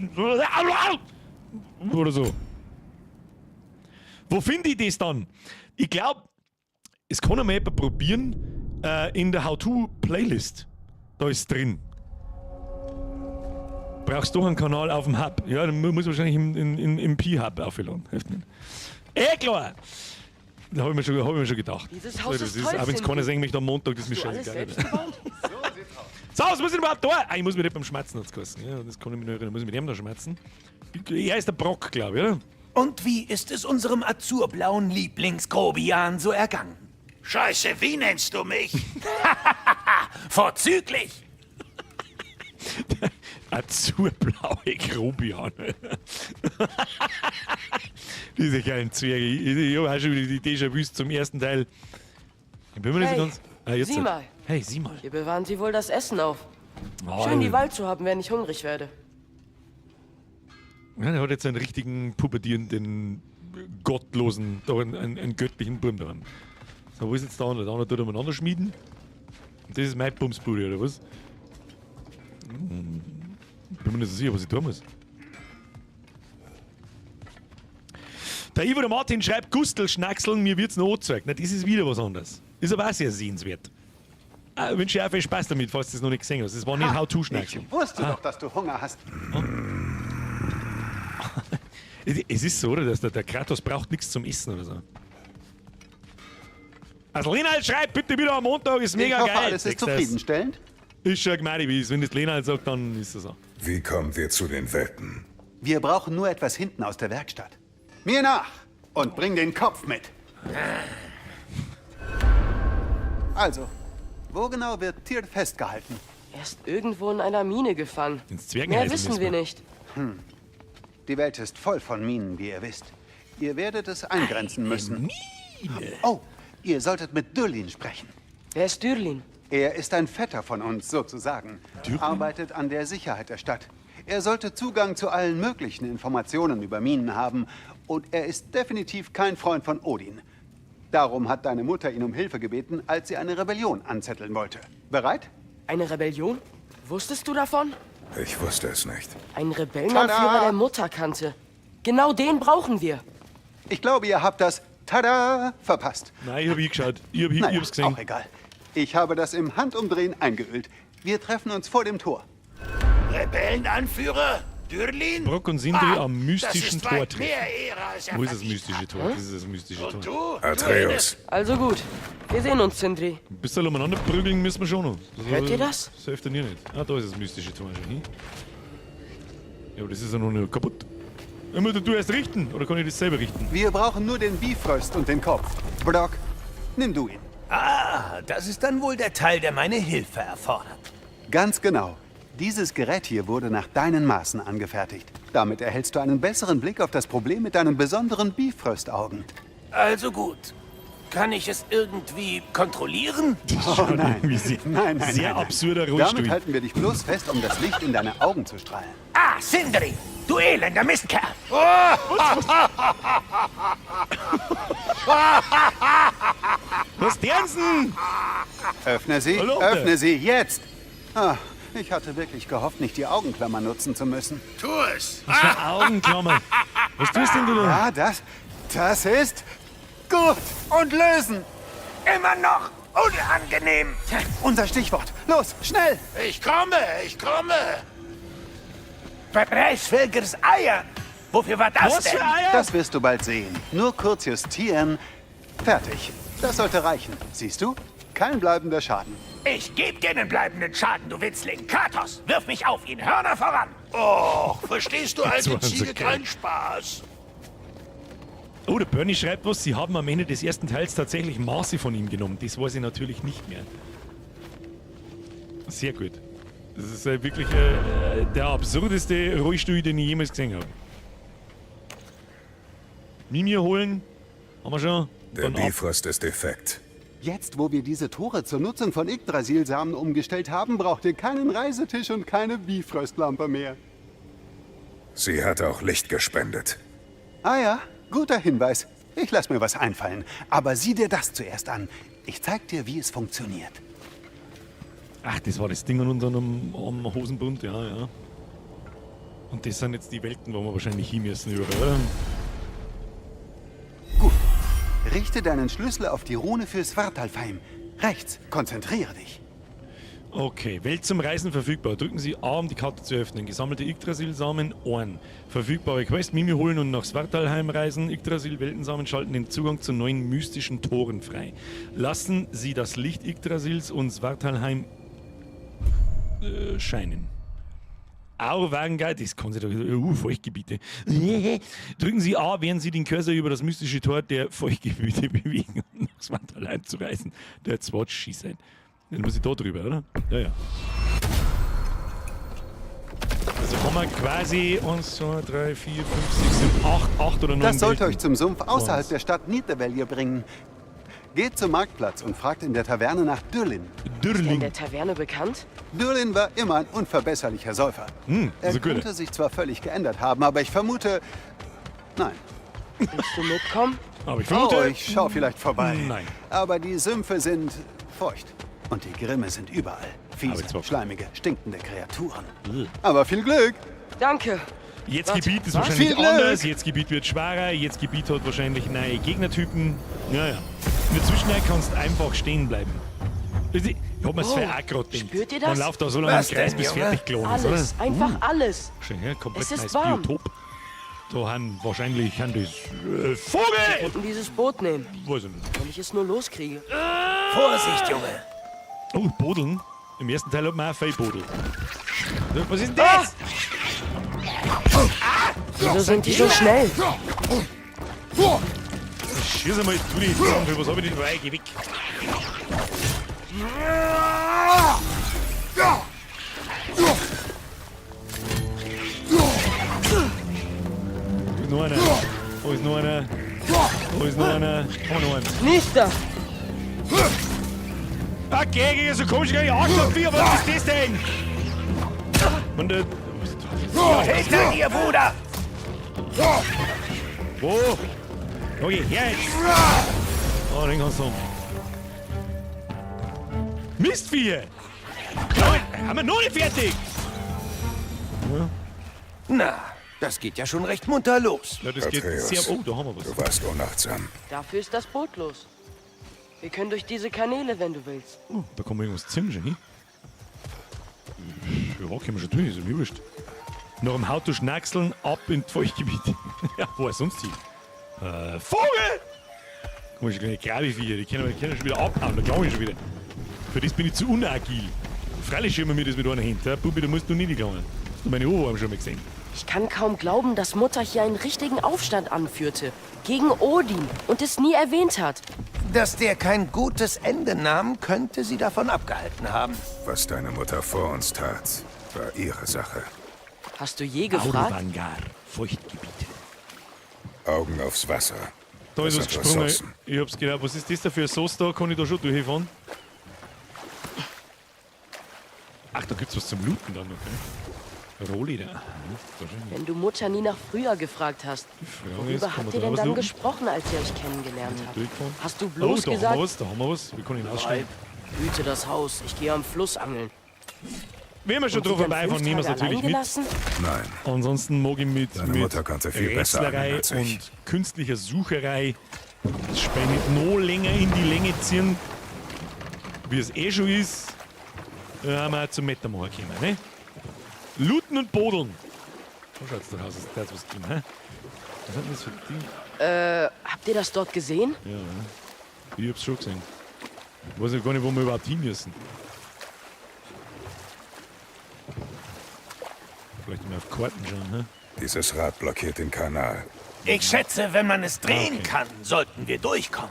Oder so. Wo finde ich das dann? Ich glaub, es kann einmal jemand probieren in der How-To-Playlist. Da ist drin. Brauchst du einen Kanal auf dem Hub? Ja, dann muss ich wahrscheinlich im P-Hub aufladen. Hilft nicht. Eh klar! Da hab ich mir schon, hab ich mir schon gedacht. Dieses Haus So, das ist ist, toll, auch wenn's Sindri. keiner sehen möchte am Montag, das ist mir Hast du alles scheißegal. selbst gebaut? So, was muss ich überhaupt da? Ah, ich muss mir nicht beim Schmerzen hat's geheißen. Ja, das kann ich mich noch erinnern. Muss ich mit ihm da schmerzen? Er ist der Brock, glaub ich, oder? Und wie ist es unserem azurblauen Lieblingsgrobian so ergangen? Scheiße, wie nennst du mich? Vorzüglich! Azurblaue Grobian. Diese geilen Zwerge. Ich hab auch schon wieder die Déjà-vus zum ersten Teil. Ich bin mir nicht so Hey, ganz. Ah, jetzt sieh halt. mal. Hey, sieh mal. Hier bewahren sie wohl das Essen auf. Oh, Schön, die Wahl zu haben, wenn ich hungrig werde. Ja, der hat jetzt einen richtigen pubertierenden, gottlosen, da einen göttlichen Burm dran. So, wo ist jetzt der andere? Der andere tut umeinander schmieden. Und das ist mein Bumsbude, oder was? Bin mir nicht so sicher, was ich tun muss. Der Ivo der Martin schreibt, Gustl Schnackseln, mir wird's noch angezeigt. Na, das ist wieder was anderes. Ist aber auch sehr sehenswert. Wünsche ich auch viel Spaß damit, falls du das noch nicht gesehen hast. Das war nicht How-To-Schnackseln. Ich wusste doch, dass du Hunger hast. Es ist so, oder? Dass der Kratos braucht nichts zum Essen oder so. Also Lena schreibt bitte wieder am Montag, ist mega Ich hoffe, geil. alles ist Sechstes. zufriedenstellend. Ist schon gemein, wie es. Wenn das Lena halt sagt, dann ist das so. Wie kommen wir zu den Welten? Wir brauchen nur etwas hinten aus der Werkstatt. Mir nach und bring den Kopf mit. Also, wo genau wird Tyr festgehalten? Er ist irgendwo in einer Mine gefangen. Ins Mehr wissen wir nicht. Die Welt ist voll von Minen, wie ihr wisst. Ihr werdet es eingrenzen müssen. Mine? Oh, ihr solltet mit Dürlin sprechen. Wer ist Dürlin? Er ist ein Vetter von uns, sozusagen. Arbeitet an der Sicherheit der Stadt. Er sollte Zugang zu allen möglichen Informationen über Minen haben. Und er ist definitiv kein Freund von Odin. Darum hat deine Mutter ihn um Hilfe gebeten, als sie eine Rebellion anzetteln wollte. Bereit? Eine Rebellion? Wusstest du davon? Ich wusste es nicht. Ein Rebellenanführer, Tada! der Mutter kannte. Genau den brauchen wir. Ich glaube, ihr habt das Tada verpasst. Nein, ich hab hingeschaut. Ich hab, Naja, ich hab's gesehen. auch egal. Ich habe das im Handumdrehen eingeölt. Wir treffen uns vor dem Tor. Rebellenanführer? Dürlin? Brock und Sindri Ah, am mystischen das ist Tor weit treffen. mehr Ehre, als er Wo ist das verdient mystische hat. Tor? Das ist das mystische Und Tor. du? Atreus. Also gut. Wir sehen uns, Sindri. Ein bisschen umeinander prügeln müssen wir schon noch. Das, Hört ihr das? Das hilft ja nicht. Ah, da ist das mystische Tor schon. Hin. Ja, aber das ist ja noch nicht kaputt. Ja, musst du erst richten, oder kann ich das selber richten? Wir brauchen nur den Bifröst und den Kopf. Brock, nimm du ihn. Ah, das ist dann wohl der Teil, der meine Hilfe erfordert. Ganz genau. Dieses Gerät hier wurde nach deinen Maßen angefertigt. Damit erhältst du einen besseren Blick auf das Problem mit deinen besonderen Bifröstaugen. Also gut. Kann ich es irgendwie kontrollieren? Oh nein. Sehr, Nein, nein, sehr nein, nein. absurder Rollstuhl. Damit halten wir dich bloß fest, um das Licht in deine Augen zu strahlen. Ah, Sindri! Du elender Mistkerl! Was denn? Öffne sie, Hallo, öffne sie, jetzt! Ah, ich hatte wirklich gehofft, nicht die Augenklammer nutzen zu müssen. Tu es! Was für Augenklammer? Was tust denn du da? Ja, das ist gut. Und lösen. Immer noch unangenehm! Unser Stichwort. Los, schnell! Ich komme, ich komme! Breisfelgers Eier! Wofür war das Was denn? für Eier? Das wirst du bald sehen. Nur kurz justieren. Fertig. Das sollte reichen. Siehst du? Kein bleibender Schaden. Ich geb dir einen bleibenden Schaden, du Witzling. Kratos, wirf mich auf ihn. Hörner voran. Och, verstehst du, alte waren so Ziege, geil. keinen Spaß. Oh, der Bernie schreibt was. Sie haben am Ende des ersten Teils tatsächlich Maße von ihm genommen. Das weiß ich natürlich nicht mehr. Sehr gut. Das ist wirklich der absurdeste Rollstuhl, den ich jemals gesehen habe. Mimir holen. Haben wir schon. Der Dann ab. Bifrost ist defekt. Jetzt, wo wir diese Tore zur Nutzung von Yggdrasil-Samen umgestellt haben, braucht ihr keinen Reisetisch und keine Bifröstlampe mehr. Sie hat auch Licht gespendet. Ah ja, guter Hinweis. Ich lass mir was einfallen. Aber sieh dir das zuerst an. Ich zeig dir, wie es funktioniert. Ach, das war das Ding an unserem am Hosenbund, ja, ja. Und das sind jetzt die Welten, wo wir wahrscheinlich hin müssen überall, oder? Gut. Richte deinen Schlüssel auf die Rune für Svartalfheim. Rechts, konzentriere dich. Okay, Welt zum Reisen verfügbar. Drücken Sie A, um die Karte zu öffnen. Gesammelte Yggdrasil-Samen, Ohren. Verfügbare Quest, Mimi holen und nach Svartalheim reisen. Yggdrasil-Weltensamen schalten den Zugang zu neuen mystischen Toren frei. Lassen Sie das Licht Yggdrasils und Svartalheim scheinen. Aurwagengeil, das kann sich doch. Feuchtgebiete. Drücken Sie A, während Sie den Cursor über das mystische Tor der Feuchtgebiete bewegen, um nach Svartalheim zu reisen. That's what she said. Dann muss ich da drüber, oder? Ja, ja. Also haben wir quasi 1, 2, 3, 4, 5, 6, 7, 8, 8 oder 9 Das sollte Welten. euch zum Sumpf außerhalb Eins. der Stadt Nidavellir bringen. Geht zum Marktplatz und fragt in der Taverne nach Dürlin. Ist er in Dürling. der Taverne bekannt? Dürlin war immer ein unverbesserlicher Säufer. Er also gut. könnte sich zwar völlig geändert haben, aber ich vermute... Nein. Willst du mitkommen? Aber ich vermute. Oh, ich schau vielleicht vorbei. Nein. Aber die Sümpfe sind feucht. Und die Grimme sind überall. Aber Fiese, jetzt war- schleimige, stinkende Kreaturen. Aber viel Glück! Danke. Jetzt Warte, Gebiet ist was? wahrscheinlich Viel Glück! anders, jetzt Gebiet wird schwerer, jetzt Gebiet hat wahrscheinlich neue Gegnertypen. Ja, ja. In der Zwischenzeit kannst du einfach stehen bleiben. Ich hab mir's Oh, vorher auch gerade gedacht. spürt ihr Man das? läuft da so lange im Was Kreis, denn, bis Junge? fertig geladen ist, Alles, oder? einfach alles. Schön, ja, komplett Es ist neues warm. Biotop. Da haben wahrscheinlich haben das Vogel! Wir könnten dieses Boot nehmen, Weiß ich nicht. wenn ich es nur loskriege. Vorsicht, Junge. Oh, Bodeln. Im ersten Teil hat man auch viel Bodel. Was ist denn das? Wieso sind die so schnell? Schieß einmal, du die Zahnfee, was hab ich denn dabei? Geh weg. Da ist noch einer. Da ist noch einer. Da ist noch einer. Oh, noch einer. Nicht da! Okay, geh so komisch, gar nicht Arschloch, was ist das denn? Und der. Hinter dir, Bruder! Wo? Okay, her jetzt! Oh, den kannst du haben. Mistviecher! Nein, haben wir noch nicht fertig! Na, das geht ja schon recht munter los. Ja, das geht Atreus, sehr. Oh, da haben wir was. Du warst unachtsam. Dafür ist das Boot los. Wir können durch diese Kanäle, wenn du willst. Oh, da kann man irgendwas ziemlich hin. Ja, können wir schon tun, ist mir wurscht. Nach dem Auto schnackseln, ab in die Feuchtgebiete. Ja, wo ist sonst hin? Vogel! Guck mal, schon kleine Grabeviecher, die können wir schon wieder abhauen, da glaube ich schon wieder. Für das bin ich zu unagil. Freilich schirmen wir das mit einer Hand. Ja? Bubi, da musst du nicht gegangen. Hast du meine Oberarme schon mal gesehen? Ich kann kaum glauben, dass Mutter hier einen richtigen Aufstand anführte. Gegen Odin und es nie erwähnt hat. Dass der kein gutes Ende nahm, könnte sie davon abgehalten haben. Was deine Mutter vor uns tat, war ihre Sache. Hast du je gefragt? Aurvangar, Feuchtgebiete. Augen aufs Wasser. Da ist Das was sind gesprungen. Ressourcen. Ich hab's gedacht, was ist das da für eine Sauce da? Kann ich da schon durchfahren? Ach, da gibt's was zum Looten dann, okay. Rohleder. Aha, wahrscheinlich. Wenn du Mutter nie nach früher gefragt hast, Frage ist, worüber kann habt man ihr da denn was dann looten? gesprochen, als ihr euch kennengelernt habt? Durchfahren? Hast du bloß oh, da gesagt, haben wir was, da haben wir was. Wir können ihn aussteigen. Weib, hüte das Haus, ich gehe am Fluss angeln. Wenn wir schon Und sie drauf dann vorbeifahren, fünf nehmen wir es Tage natürlich allein mit. gelassen? Nein. Ansonsten mag ich mit, Deine mit Mutter konnte viel besser angeln Rätslerei als ich. und künstlicher Sucherei das Spiel nicht noch länger in die Länge ziehen, wie es eh schon ist. Da haben wir auch zum Metamacher gekommen, ne? Looten und Bodeln. So schaut's doch aus, als das was drin, hä? Was hat denn das für ein Ding? Habt ihr das dort gesehen? Ja, ich hab's schon gesehen. Ich weiß ja gar nicht, wo wir überhaupt hin müssen. Vielleicht mal auf Karten schauen, ne? Dieses Rad blockiert den Kanal. Ich schätze, wenn man es drehen Okay. kann, sollten wir durchkommen.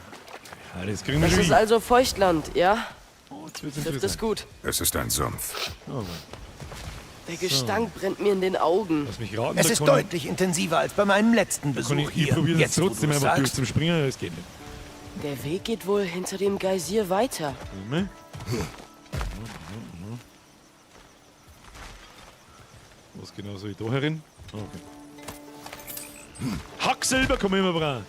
Ja, das kriegen wir Das schon ist hin. also Feuchtland, ja? Oh, jetzt wird's Trifft es interessant. gut. Es ist ein Sumpf. Oh, Mann. Der Gestank brennt mir in den Augen. Lass mich raten, Es da ist kann deutlich intensiver als bei meinem letzten Ich, Besuch kann ich, ich hier. probiere es Jetzt, wo trotzdem du es einfach durch sagst. zum Springen, das geht nicht. Der Weg geht wohl hinter dem Geysir weiter. Ne? Was genau soll ich da herin? Okay. Hacksilber kann man immer brauchen.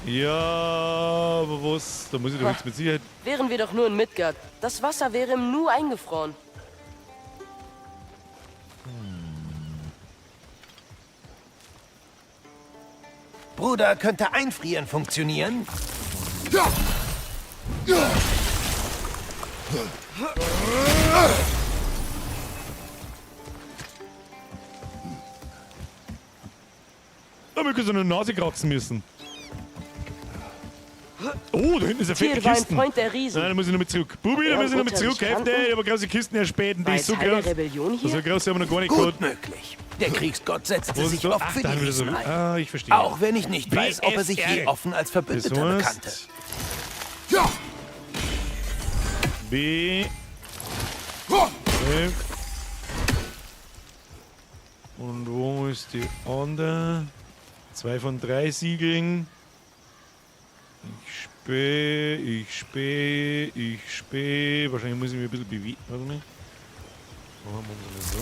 Ja, aber was? Da muss ich doch jetzt mit Sicherheit. Wären wir doch nur in Midgard. Das Wasser wäre im Nu eingefroren. Bruder, könnte Einfrieren funktionieren? Da wir so eine Nase kratzen müssen. Oh, da hinten ist eine fette Tyr war ein Kiste. Freund der Riesen. Nein, da muss ich noch mit zurück. Bubi, da Er muss ich noch mit und Mutter zurück. sich Hefte, kannten? ich habe große Kisten erspäht. Die War ist so er Teil der groß. Rebellion hier? So groß haben wir noch gar nicht Gut gehabt. möglich. Der Kriegsgott setzte Wo ist sich da? oft Ach, für da die haben wir das Riesen so- ein. Ah, ich verstehe. Auch wenn ich nicht weiß, ob er sich je BFR. offen als Verbündeter Das bekannte. heißt, B. F. Und wo ist die andere? 2 von 3 Siegeln. Ich späh, ich späh, ich späh. Wahrscheinlich muss ich mich ein bisschen bewegen. Warte mal. Machen wir mal so.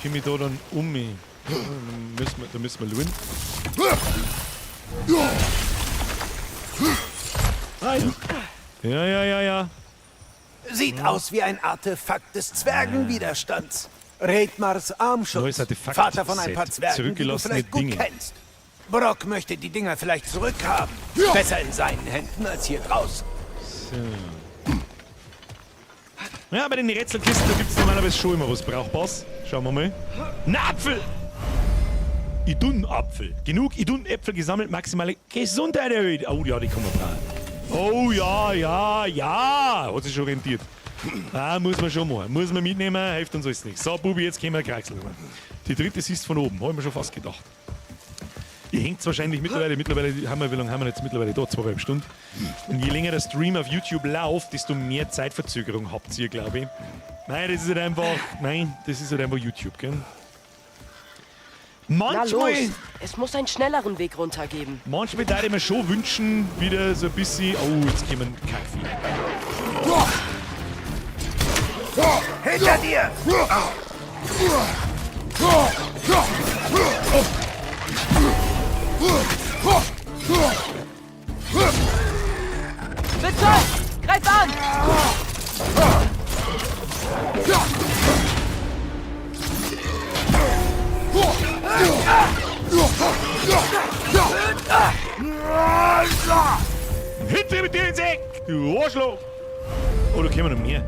Komme ich da dann um mich? Da müssen wir schauen. Ah, ja. Ja, ja, ja, ja. Sieht aus wie ein Artefakt des Zwergenwiderstands. Redmars Armschutz. Neues Artefakt. Vater von ein paar Set. Zwergen, die du Zurückgelassene vielleicht gut Dinge. kennst. Brock möchte die Dinger vielleicht zurückhaben. Besser in seinen Händen als hier draußen. So. Ja, bei den Rätselkisten, da gibt es normalerweise schon immer was Brauchbares. Schauen wir mal. Ein Apfel! Idun-Apfel. Genug Idun-Äpfel gesammelt, maximale Gesundheit erhöht. Oh ja, die kann man brauchen. Oh ja, ja, ja. Hat sich schon rentiert. Ah, muss man schon machen. Muss man mitnehmen, hilft uns alles nichts. So, Bubi, jetzt können wir Kraxel. Die dritte siehst von oben, habe ich mir schon fast gedacht. Ihr hängt wahrscheinlich mittlerweile haben wir, wie lange haben wir jetzt mittlerweile da? 2,5 Stunden. Und je länger der Stream auf YouTube läuft, desto mehr Zeitverzögerung habt ihr, glaube ich. Nein, das ist halt einfach, nein, das ist halt einfach YouTube, gell? Na los, Manchmal, es muss einen schnelleren Weg runtergeben. manchmal würde ich mir schon wünschen, wieder so ein bisschen, oh, jetzt kommen Kackvieh. Hinter dir! Bitte! Greif an! Hinter mit dir ins Eck, du Arschloch! Oh, da kommen noch mehr.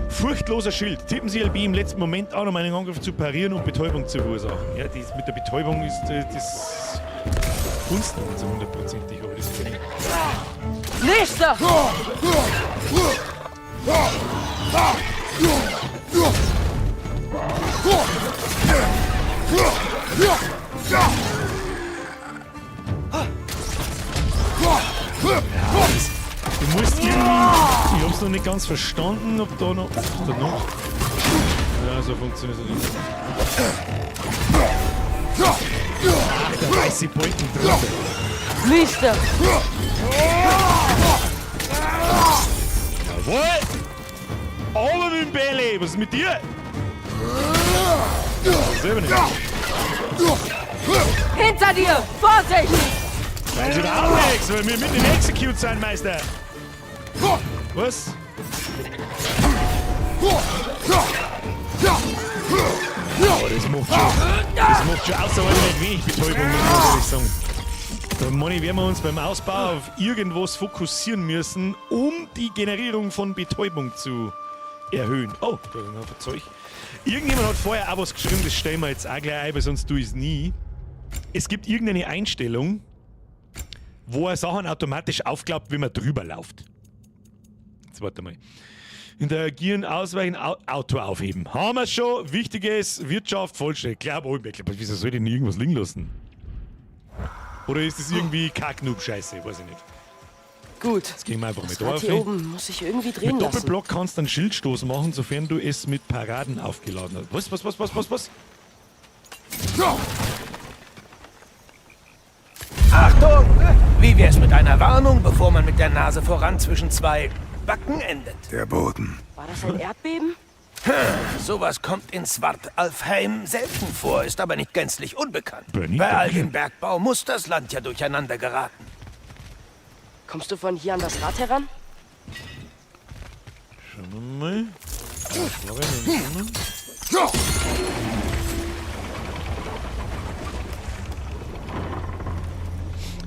Furchtloser Schild. Tippen Sie LB im letzten Moment an, um einen Angriff zu parieren und Betäubung zu verursachen. Ja, das mit der Betäubung ist das Kunst noch nicht so hundertprozentig, aber das ist Nächster! Du musst irgendwie. Ich hab's noch nicht ganz verstanden, ob da noch. Ist da noch? Ja, so funktioniert es nicht. Ach, der weiße Balken drunter. Nächster! Jawohl! Aber mit dem Bälle! Was ist mit dir? Selber nicht. Hinter dir! Vorsicht! Weiß ich auch nichts, weil wir mitten im Execute sein, Meister. Was? Oh, das macht schon außerordentlich wenig Betäubung, muss man ehrlich sagen. Da meine ich, werden wir uns beim Ausbau auf irgendwas fokussieren müssen, um die Generierung von Betäubung zu erhöhen. Oh, da ist noch ein Zeug. Irgendjemand hat vorher auch was geschrieben, das stellen wir jetzt auch gleich ein, weil sonst tue ich es nie. Es gibt irgendeine Einstellung, wo er Sachen automatisch aufklappt, wenn man drüber läuft. Jetzt warte mal. Interagieren, ausweichen, Auto aufheben. Haben wir schon. Wichtiges, Wirtschaft, vollständig. Klar, aber wieso soll ich denn irgendwas liegen lassen? Oder ist das irgendwie Kacknoob-Scheiße? Weiß ich nicht. Gut. Jetzt gehen wir einfach Das mit Rad drauf. hier oben muss ich irgendwie drehen Mit lassen. Doppelblock kannst du einen Schildstoß machen, sofern du es mit Paraden aufgeladen hast. Was? Achtung! Wie wär's mit einer Warnung, bevor man mit der Nase voran zwischen zwei Backen endet? Der Boden. War das ein Erdbeben? Sowas kommt in Svartalfheim selten vor, ist aber nicht gänzlich unbekannt. Bernie, Bei all danke. dem Bergbau muss das Land ja durcheinander geraten. Kommst du von hier an das Rad heran? Schauen wir mal.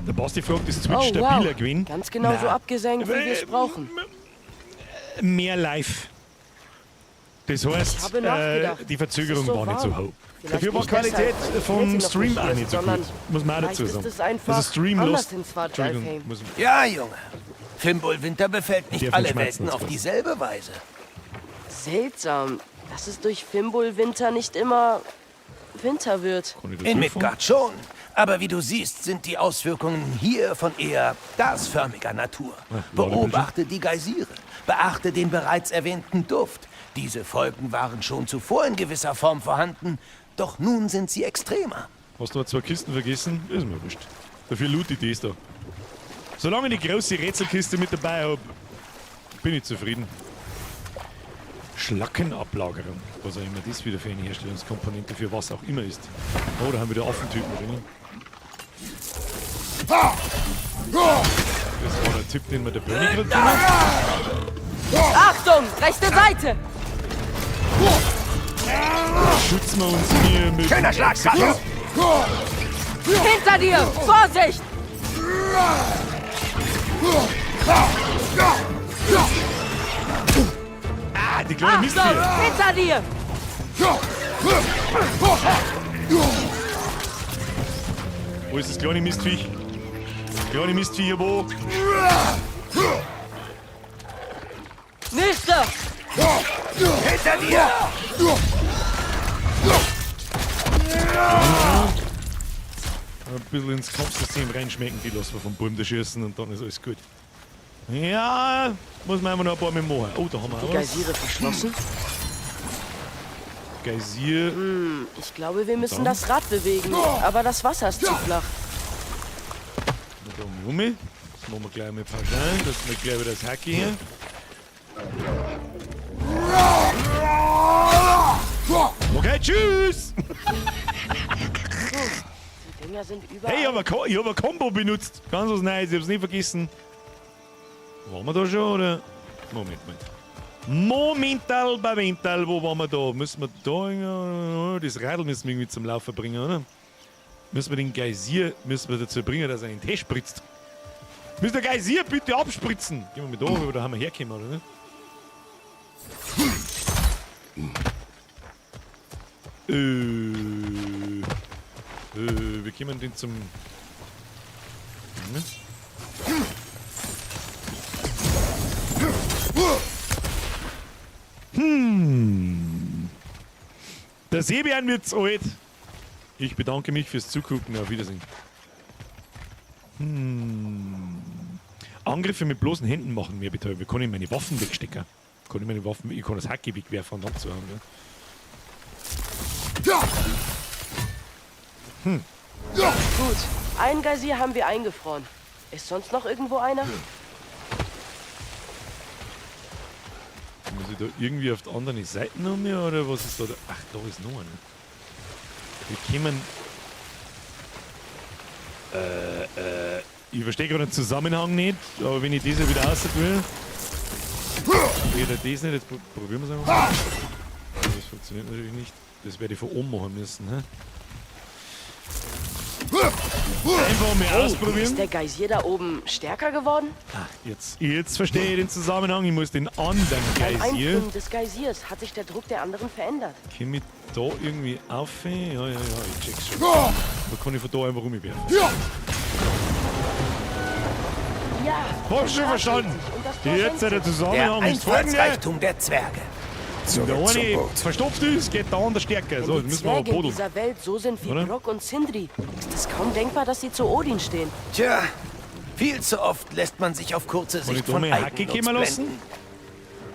Der Basti fragt, ist Twitch Oh, stabiler wow. gewesen? Ganz genau so Nein. abgesenkt, wie wir es brauchen. Mehr live. Das heißt, Ich habe nachgedacht. die Verzögerung Es ist so war nicht so warm. hoch. Vielleicht Dafür war nicht Qualität deshalb, weil vom die Kälte noch Stream nicht auch hier nicht ist, so gut. sondern Muss man auch dazu vielleicht sagen. ist es einfach Also Stream anders lost. in Svartalfheim. Entschuldigung, muss Ja, Junge. Fimbulwinter befällt nicht Der alle von Schmerzen Welten auf hat's dieselbe Weise. Seltsam, dass es durch Fimbulwinter nicht immer Winter wird. In Midgard schon. Aber wie du siehst, sind die Auswirkungen hier von eher gasförmiger Natur. Beobachte die Geysire. Beachte den bereits erwähnten Duft. Diese Folgen waren schon zuvor in gewisser Form vorhanden, doch nun sind sie extremer. Hast du noch zwei Kisten vergessen? Ist mir wurscht. Dafür loot ich das da. Solange ich die große Rätselkiste mit dabei hab, bin ich zufrieden. Schlackenablagerung. Was auch immer das wieder für eine Herstellungskomponente für was auch immer ist. Oh, da haben wir wieder Affentypen drin. Das war der Tipp, den mir der Bernie gerade gegeben hat. Achtung! Rechte Seite! Schützen wir uns hier mit. Schöner Schlag, Kratos! Hinter dir! Vorsicht! Ah, die kleine Achtung! Mistviecher. Hinter dir! Wo ist das kleine Mistviech? Kleine Mistviecher, wo? Nächster! Hinter dir! Ein bisschen ins Kampfsystem reinschmecken, die lassen wir vom Baum da schießen und dann ist alles gut. Ja, muss man einfach noch ein paar mehr machen. Oh, da haben wir Die auch was. Geysire verschlossen? Geysir. Ich glaube, wir müssen dann? das Rad bewegen. Aber das Wasser ist zu flach. Da um rum. Das machen wir gleich mit Pauschalen, dass wir gleich wieder das Hacke hier. Okay, tschüss! Die Dinger sind überall. Hey, ich habe ein Combo benutzt. Ganz was Neues, ich hab's nicht vergessen. Waren wir da schon, oder? Moment, Moment. Momental, Bavental, wo waren wir da? Müssen wir da irgendwie- das Radl müssen wir irgendwie zum Laufen bringen, oder? Müssen wir den Geysir müssen wir dazu bringen, dass er in den Tee spritzt. Müssen der Geysir bitte abspritzen? Gehen wir mal da rüber, da haben wir hergekommen, oder? Wir kommen denn zum. Hm. Der Seebären wird's alt. Ich bedanke mich fürs Zugucken. Auf Wiedersehen. Hm. Angriffe mit bloßen Händen machen mehr betäuben. Wir können meine Waffen wegstecken. Kann ich meine Waffen, ich kann das Hacke wegwerfen und abzuhauen. Gell? Hm. Gut, einen Geysir haben wir eingefroren. Ist sonst noch irgendwo einer? Muss ich da irgendwie auf die andere Seite noch mehr oder was ist da? Ach, da ist noch einer. Wir kommen. Ich verstehe gerade den Zusammenhang nicht, aber wenn ich diese wieder raus will. Geht das nicht, jetzt probieren wir es einfach. Das funktioniert natürlich nicht. Das werde ich von oben machen müssen. Hä? Einfach mal ausprobieren. Ist der Geysir da oben stärker geworden? Ach, jetzt verstehe ich den Zusammenhang. Ich muss den anderen Beim Geysir. Einfrieren des Geysirs hat sich der Druck der anderen verändert. Komm ich da irgendwie auf? Ja, ja, ja, ich check's schon. Da kann ich von da einfach rumwerfen. Ja! Hab schon verstanden. Jetzt der Zusammenhang Der ist folgender. Einfallsreichtum der Zwerge. Wenn der eine verstopft ist, geht der andere stärker. So, Wenn jetzt die müssen wir aber Zwerge in buddeln. dieser Welt so sind wie Oder? Brok und Sindri, ist es kaum denkbar, dass sie zu Odin stehen. Tja, viel zu oft lässt man sich auf kurze Kann Sicht ich da von mal Hacke Eigennutz kommen lassen? blenden.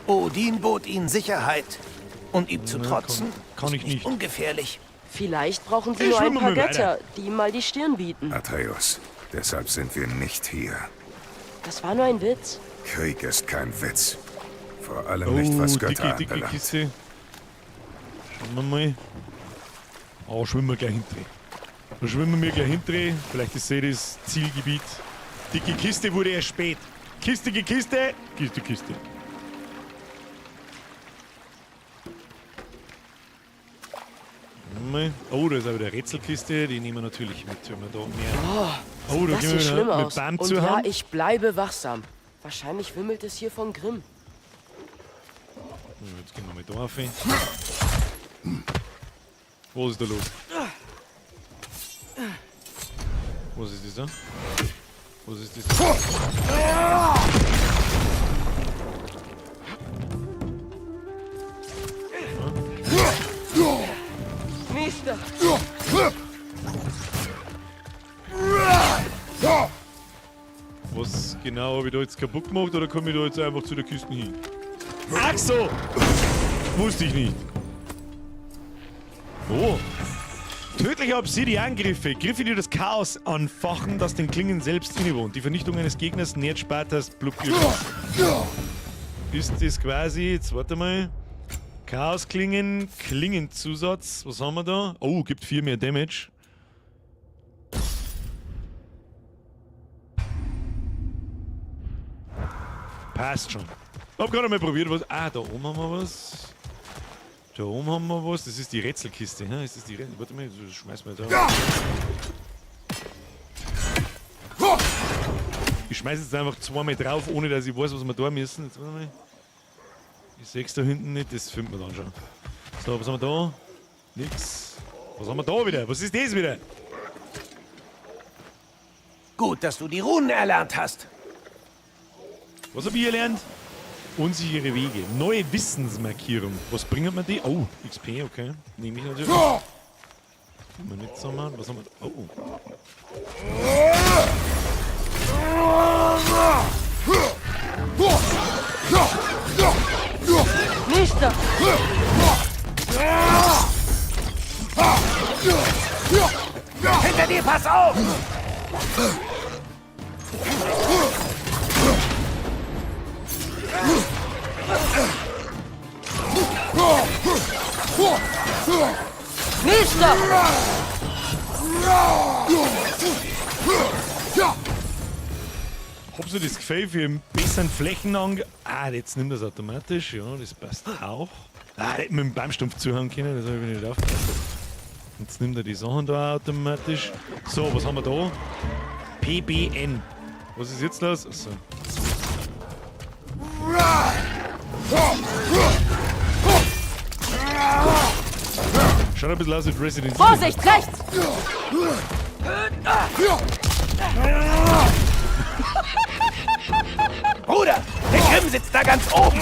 Odin bot ihnen Sicherheit. Und ihm zu trotzen, kann ich ist nicht ungefährlich. Vielleicht brauchen sie Ich nur ein schwimme paar mal weiter. Götter, die ihm mal die Stirn bieten. Atreus, deshalb sind wir nicht hier. Das war nur ein Witz. Krieg ist kein Witz. Vor allem nicht, was Oh, Götter dicke, dicke anbelangt. Kiste. Schauen wir mal. Oh, schwimmen wir gleich hinter. Da schwimmen wir gleich hinter. Vielleicht ist eh das Zielgebiet. Dicke Kiste wurde erst spät. Kiste, Kiste, Kiste, Kiste. Mal. Oh, da ist auch wieder eine Rätselkiste. Die nehmen wir natürlich mit, wenn wir da mehr. Oh, Oh, da das gehen wir sieht wieder schlimm mit aus. Bam Und zu ja, haben. ich bleibe wachsam. Wahrscheinlich wimmelt es hier von Grimm. Jetzt gehen wir mal da auf. Was ist da los? Was ist das da? Was ist das da? Mister! Was genau habe ich da jetzt kaputt gemacht oder komme ich da jetzt einfach zu der Küste hin? Ach so! Wusste ich nicht. Oh. Tödliche Obsidian-Griffe. Griffe, die das Chaos anfachen, das den Klingen selbst innewohnt. Die Vernichtung eines Gegners nährt Spartas Blub. Ist das quasi, jetzt warte mal. Chaos-Klingen, Klingenzusatz. Was haben wir da? Oh, gibt 4 mehr Damage. Passt schon. Hab gerade mal probiert, was. Ah, da oben haben wir was. Da oben haben wir was. Das ist die Rätselkiste. Hä? Ist das die Rätsel? Warte mal, das schmeiß mal da. Ich schmeiß jetzt einfach zweimal drauf, ohne dass ich weiß, was wir da müssen. Jetzt warte mal. Ich seh's da hinten nicht, das finden wir dann schon. So, was haben wir da? Nix. Was haben wir da wieder? Was ist das wieder? Gut, dass du die Runen erlernt hast. Was hab ich erlernt? Unsichere Wege. Neue Wissensmarkierung. Was bringt mir die? Oh, XP, okay. Nehme ich natürlich. Können wir nicht zusammen. Was haben wir da? Oh. Nicht da! Hinter dir, pass auf! Nicht da! Hab so das Gefühl für einen besseren Flächenang. Ah, jetzt nimmt das automatisch. Ja, das passt auch. Ah, der hätte mit dem Baumstumpf zuhauen können, das habe ich nicht aufgepasst. Jetzt nimmt er die Sachen da automatisch. So, was haben wir da? PBN. Was ist jetzt los? Achso. Schaut ein bisschen aus wie Resident Evil. Vorsicht, rechts! Bruder, der Grimm sitzt da ganz oben.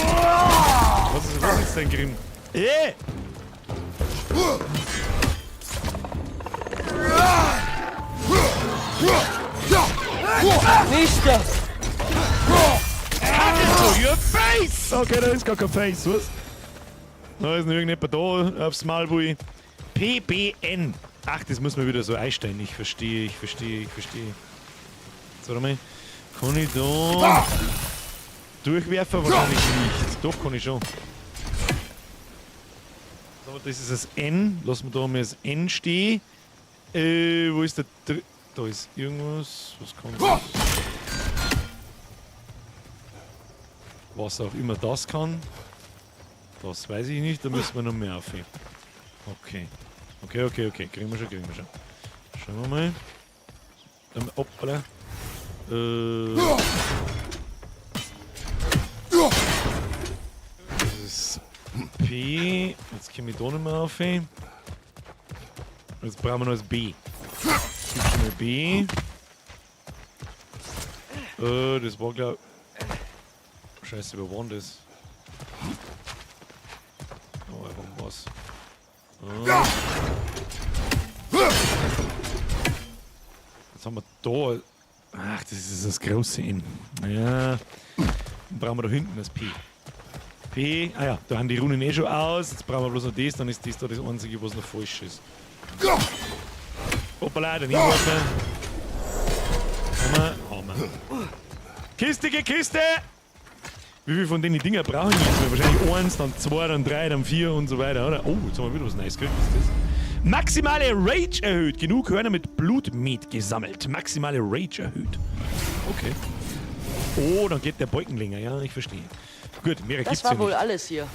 Was ist denn Grimm? Nicht das! To your face! Okay, da ist gar kein Face, was? Da ist noch irgendjemand da aufs Malbui. PBN. Ach, das muss man wieder so einstellen. Ich verstehe, ich verstehe, ich verstehe. Jetzt warte mal. Kann ich da durchwerfen? Wahrscheinlich nicht. Doch, kann ich schon. So, das ist das N. Lassen wir da mal das N stehen. Wo ist der Dr Da ist irgendwas. Was kann das? Was auch immer das kann. Das weiß ich nicht. Da müssen wir noch mehr aufheben. Okay. Okay, okay, okay. Kriegen wir schon, kriegen wir schon. Schauen wir mal. Hoppala. Das ist P. Jetzt komme ich da nicht mehr auf. Jetzt brauchen wir noch das B. Gib schon mal B. Das war glaub. Scheiße, wo war denn das? Oh, einfach was. Ah. Jetzt haben wir da. Ach, das ist das große N. Ja. Dann brauchen wir da hinten das P. P. Ah ja, da haben die Runen eh schon aus. Jetzt brauchen wir bloß noch das, dann ist das da das einzige, was noch falsch ist. Hoppala, den hinwerfen. Haben wir. Haben wir. Kiste, Kiste! Wie viel von den Dinger brauchen wir jetzt? Wahrscheinlich eins, dann zwei, dann drei, dann vier und so weiter, oder? Oh, jetzt haben wir wieder was Neues gekriegt. Was ist das? Maximale Rage erhöht. Genug Hörner mit Blutmet gesammelt. Maximale Rage erhöht. Okay. Oh, dann geht der Balken länger. Ja, ich verstehe. Gut, mehr Das gibt's war ja wohl nicht. alles hier.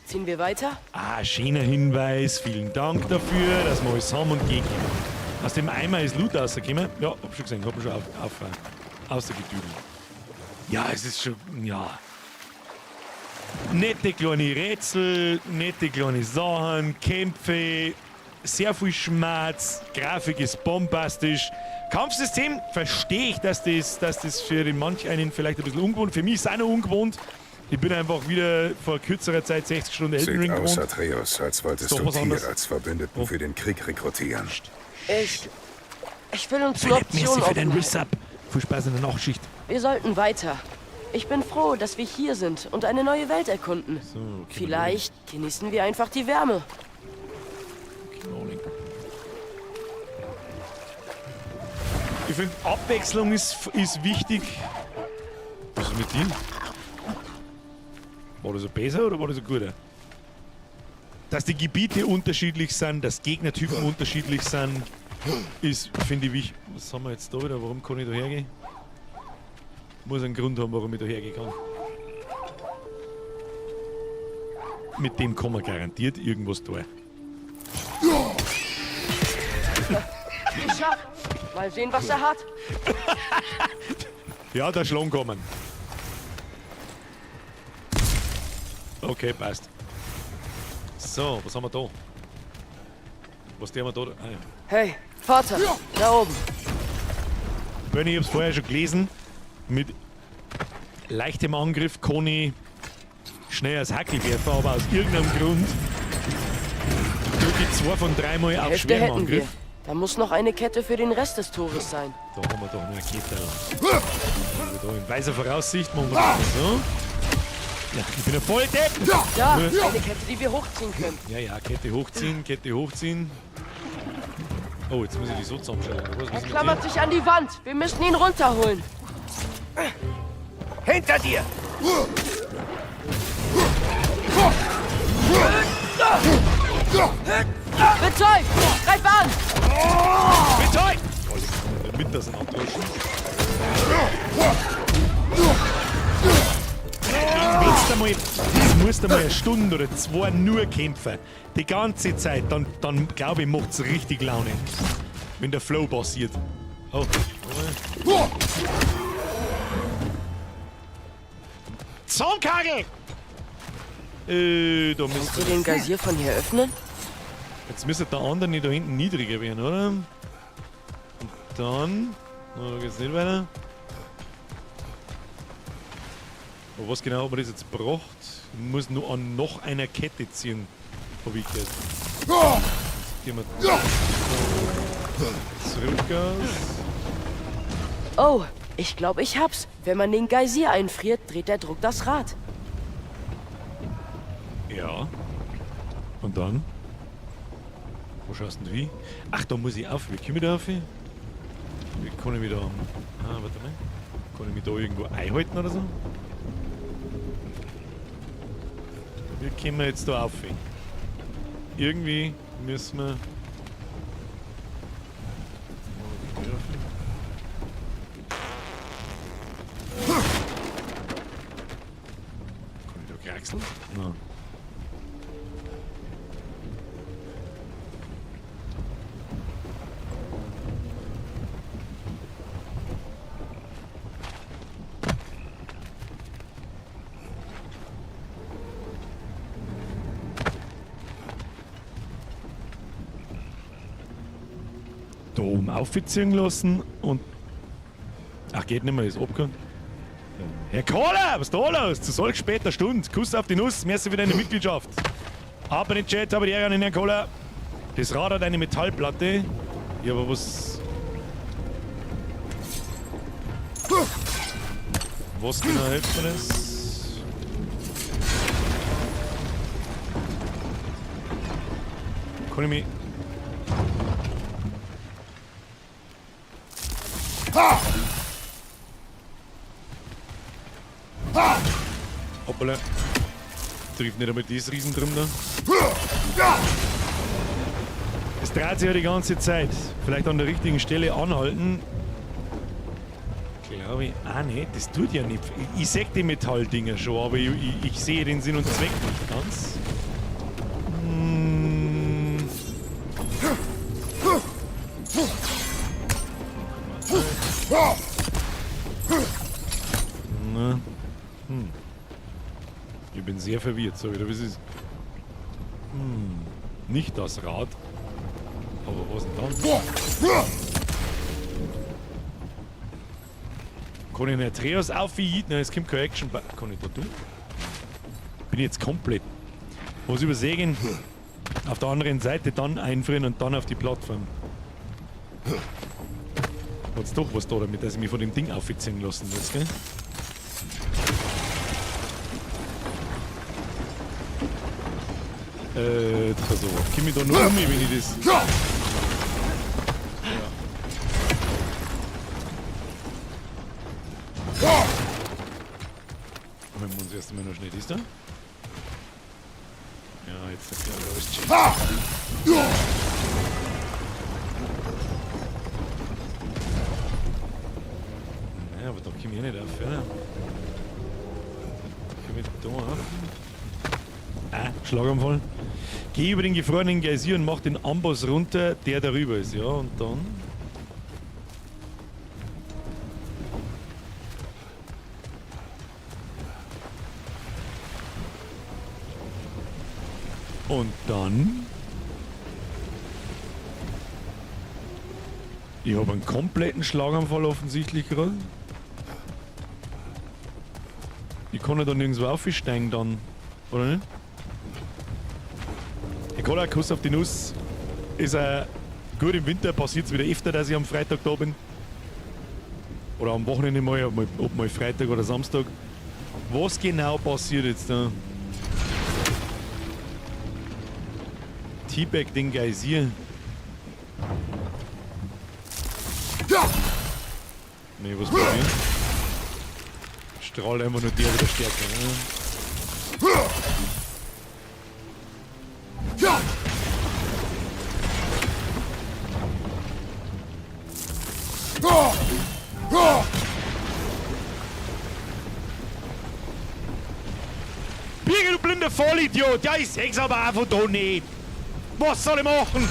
Ziehen wir weiter? Ah, schöner Hinweis. Vielen Dank dafür, dass wir alles haben und gehen können. Aus dem Eimer ist Loot rausgekommen. Ja, hab schon gesehen. Hab schon ausgedüdelt. Ja, es ist schon... Ja. Nette kleine Rätsel, nette kleine Sachen, Kämpfe, sehr viel Schmerz, Grafik ist bombastisch. Kampfsystem verstehe ich, dass das für den manch einen vielleicht ein bisschen ungewohnt. Für mich ist es auch noch ungewohnt. Ich bin einfach wieder vor kürzerer Zeit 60 Stunden Elden Sieht Ring aus, gewohnt. Atreus, als wolltest Ist doch du was anderes. Tyr als Verbündeten für den Krieg rekrutieren. Ich will uns eine Philipp, Option merci für deinen offen Resub. Viel Spaß in der Nachtschicht. Wir sollten weiter. Ich bin froh, dass wir hier sind und eine neue Welt erkunden. So, okay, Vielleicht genießen wir einfach die Wärme. Ich finde, Abwechslung ist wichtig. Was ist mit dir? War das ein besser oder war das ein guter? Dass die Gebiete unterschiedlich sind, dass Gegnertypen unterschiedlich sind, ist, finde ich, wichtig. Was haben wir jetzt da wieder? Warum kann ich da hergehen? Muss einen Grund haben, warum ich da hergehen kann. Mit dem kann man garantiert irgendwas tun. Geschafft. Mal sehen, was er hat. Ja, der Schlong kommen. Okay, passt. So, was haben wir da? Was tun wir da? Ah, ja. Hey, Vater, da oben. Bernie, ich hab's vorher schon gelesen. Mit leichtem Angriff kann ich schnell als Hackel werfen, aber aus irgendeinem Grund drücke ich 2 von 3 Mal Die auf Hälfte schweren hätten wir. Angriff. Da muss noch eine Kette für den Rest des Tores sein. Da haben wir doch noch eine Kette. Also da in weiser Voraussicht machen wir das so. Ja, ich bin ja voll depp. Ja, eine Kette, die wir hochziehen können. Ja, ja, Kette hochziehen, Kette hochziehen. Oh, jetzt muss ich die so zusammenschalten. Was Er klammert sich an die Wand. Wir müssen ihn runterholen. Hinter dir! Betäubt! Greif an! Betäubt! Mit das abdroschen. Jetzt musst du mal eine Stunde oder zwei nur kämpfen. Die ganze Zeit, dann glaube ich, macht's richtig Laune. Wenn der Flow passiert. Oh. Zornkagel! Da müsste. Kannst du den Geysir von hier öffnen? Jetzt müsste der andere nicht da hinten niedriger werden, oder? Und dann. Na, da geht's nicht weiter. Aber was genau hat man das jetzt gebracht? Ich muss nur an noch einer Kette ziehen, hab ich gehört. Jetzt gehen wir zurück aus. Oh, ich glaube, ich hab's. Wenn man den Geysir einfriert, dreht der Druck das Rad. Ja. Und dann? Wo schaust du denn wie? Ach, da muss ich auf. Wie komme ich da auf? Wie kann ich mich da... Ah, warte mal. Kann ich mich da irgendwo einhalten oder so? Wie kommen wir jetzt da auf? Irgendwie müssen wir... Kann ich da kraxeln? Nein. Da oben aufziehen lassen und... Ach, geht nicht mehr, ist abgegangen. Herr Kohler, was ist da los? Zu solch später Stunde. Kuss auf die Nuss, merci für deine Mitgliedschaft. Aber in den Chat, aber die Ehre an den Herrn Kohler. Das Rad hat eine Metallplatte. Ja, aber was... Was genau hilft mir das? Kann ich mich... Hoppala. Trifft nicht einmal das Riesendrum da. Es dreht sich ja die ganze Zeit. Vielleicht an der richtigen Stelle anhalten. Glaube ich auch nicht. Das tut ja nicht. Ich sehe die Metalldinger schon, aber ich sehe den Sinn und Zweck nicht ganz. Na. Hm. Ich bin sehr verwirrt, so wieder wie es ist. Hm. Nicht das Rad. Aber was denn dann? Kann ich einen Atreus aufwiegen? Nein, es kommt keine Action. Kann ich da tun? Bin ich jetzt komplett. Was übersehen? Auf der anderen Seite dann einfrieren und dann auf die Plattform. Hat's doch was da damit, dass ich mich von dem Ding aufziehen lassen muss, gell? Also, komm ich da nur um, wenn ich das... Ja. Aber wir uns erst einmal noch schnell das da. Ja, jetzt sagt er alles checkt. Naja, aber da komme ich eh nicht auf, oder? Komm ich da auf? Ah, Schlaganfall. Geh über den gefrorenen Geysir und mach den Amboss runter, der darüber ist. Ja, und dann... Und dann... Ich habe einen kompletten Schlaganfall offensichtlich gerade. Ich kann ja da nirgendwo aufsteigen dann, oder nicht? Ich kann auch Kuss auf die Nuss. Ist gut, im Winter passiert es wieder öfter, dass ich am Freitag da bin. Oder am Wochenende mal, ob mal Freitag oder Samstag. Was genau passiert jetzt da? Teabag den Geysir. Nee, was passiert? Strahlt einfach nur der wieder stärker. Ne? Birgit, du blinder Vollidiot! Ja, ich seh's aber einfach da nicht! Was soll ich machen?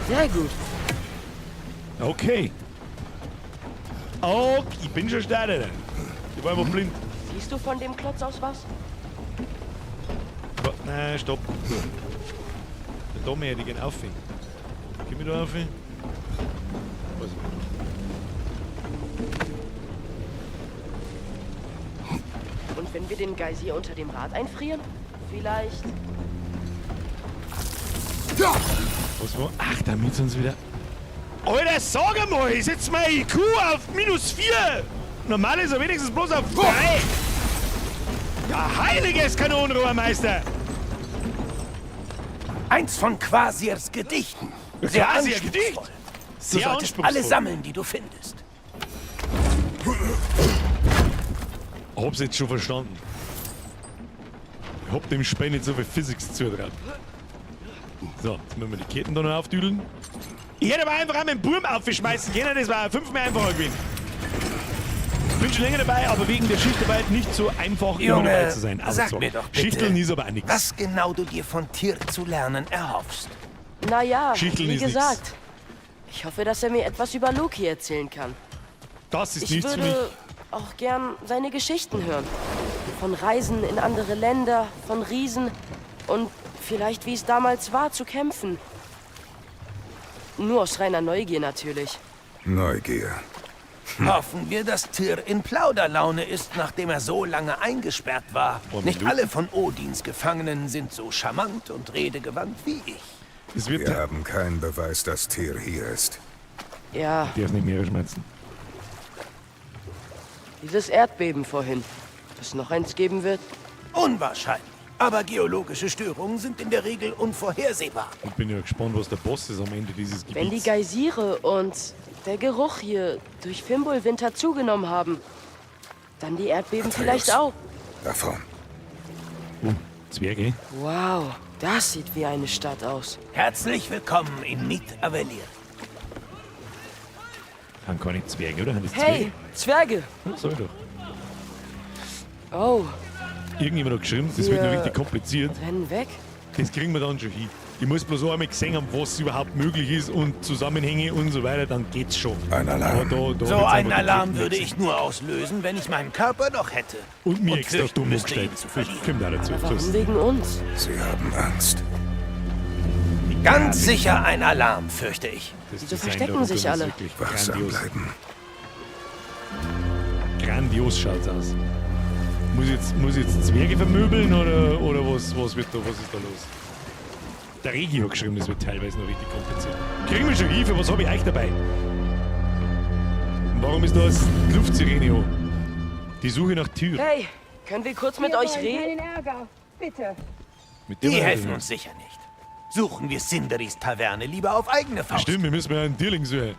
Sehr gut. Okay. Okay, ich bin schon stark. Ich war einfach blind. Siehst du von dem Klotz aus was? Nein, stopp. Da mehr, die gehen auf. Komm ich da auf? Weiß ich nicht. Und wenn wir den Geysir unter dem Rad einfrieren? Vielleicht. Was war? Ach, damit sind sie wieder. Alter, sag einmal, ich setz mein IQ auf -4! Normal ist er wenigstens bloß auf 3! Ja, heiliges Kanonenrohrmeister! Eins von Kvasirs Gedichten. Sehr Quasir Gedicht? anspruchsvoll. Sehr du solltest anspruchsvoll. alle sammeln, die du findest. Hab's jetzt schon verstanden. Ich hab dem Spiel nicht so viel Physics zutraut. So, jetzt müssen wir die Ketten da noch aufdüdeln. Ich hätte aber einfach auch meinen Burm aufschmeißen können, das war 5-mal einfacher gewesen. Bin schon länger dabei, aber wegen der Schichtarbeit nicht so einfach, immer Junge, dabei zu sein. Also, sag mir doch bitte, Schichteln ist aber auch nix. was genau du dir von Tyr zu lernen erhoffst. Naja, Schichteln wie ist nix. gesagt. Ich hoffe, dass er mir etwas über Loki erzählen kann. Das ist Ich nichts für mich. würde auch gern seine Geschichten hören. Von Reisen in andere Länder, von Riesen und vielleicht, wie es damals war, zu kämpfen. Nur aus reiner Neugier natürlich. Neugier. Hoffen wir, dass Tyr in Plauderlaune ist, nachdem er so lange eingesperrt war. Oh, Nicht Minuten. alle von Odins Gefangenen sind so charmant und redegewandt wie ich. Es wird Wir haben keinen Beweis, dass Tyr hier ist. Ja, Der ist nicht mehr schmerzen. dieses Erdbeben vorhin. Ob es noch eins geben wird? Unwahrscheinlich. Aber geologische Störungen sind in der Regel unvorhersehbar. Ich bin ja gespannt, was der Boss ist am Ende dieses Wenn die Gebiets. Geysire und der Geruch hier durch Fimbulwinter zugenommen haben, dann die Erdbeben Atreus. vielleicht auch. Davon. Oh, Zwerge. Wow, das sieht wie eine Stadt aus. Herzlich willkommen in Nidavellir. Haben keine Zwerge, oder? Haben das Hey, Zwerge! Zwerge? Ja, sag ich doch. Oh, Irgendjemand hat geschrieben, das wird noch Wir- richtig kompliziert. rennen weg? Das kriegen wir dann schon hin. Ich muss bloß einmal gesehen haben, was überhaupt möglich ist und Zusammenhänge und so weiter, dann geht's schon. Ein Alarm. Aber da So wird's einen einfach Alarm die würde Ketten ich nur auslösen, wenn ich meinen Körper noch hätte. Und mir und extra fürchten dumm müsste, gestellt. ihn zu Das verlieren. kommt auch dazu. Aber So warum ist es. wegen uns? Sie haben Angst. Ganz sicher ein Alarm, fürchte ich. Das Wieso Design verstecken da rundum sich ist alle? wirklich Wachsam Grandios. bleiben. Grandios schaut's aus. Muss ich jetzt Zwerge vermöbeln oder was wird da, was ist da los? Der Regi hat geschrieben, das wird teilweise noch richtig kompliziert. Kriegen wir schon Hilfe, was habe ich euch dabei? Und warum ist da eine Luftsirene an? Die Suche nach Tür. Hey, können wir kurz mit Wir euch wollen reden? keinen Ärger. Bitte. Mit dem Die reden helfen wir. uns sicher nicht. Suchen wir Sinderis Taverne lieber auf eigene Faust. Stimmt, wir müssen ja einen Tierling suchen.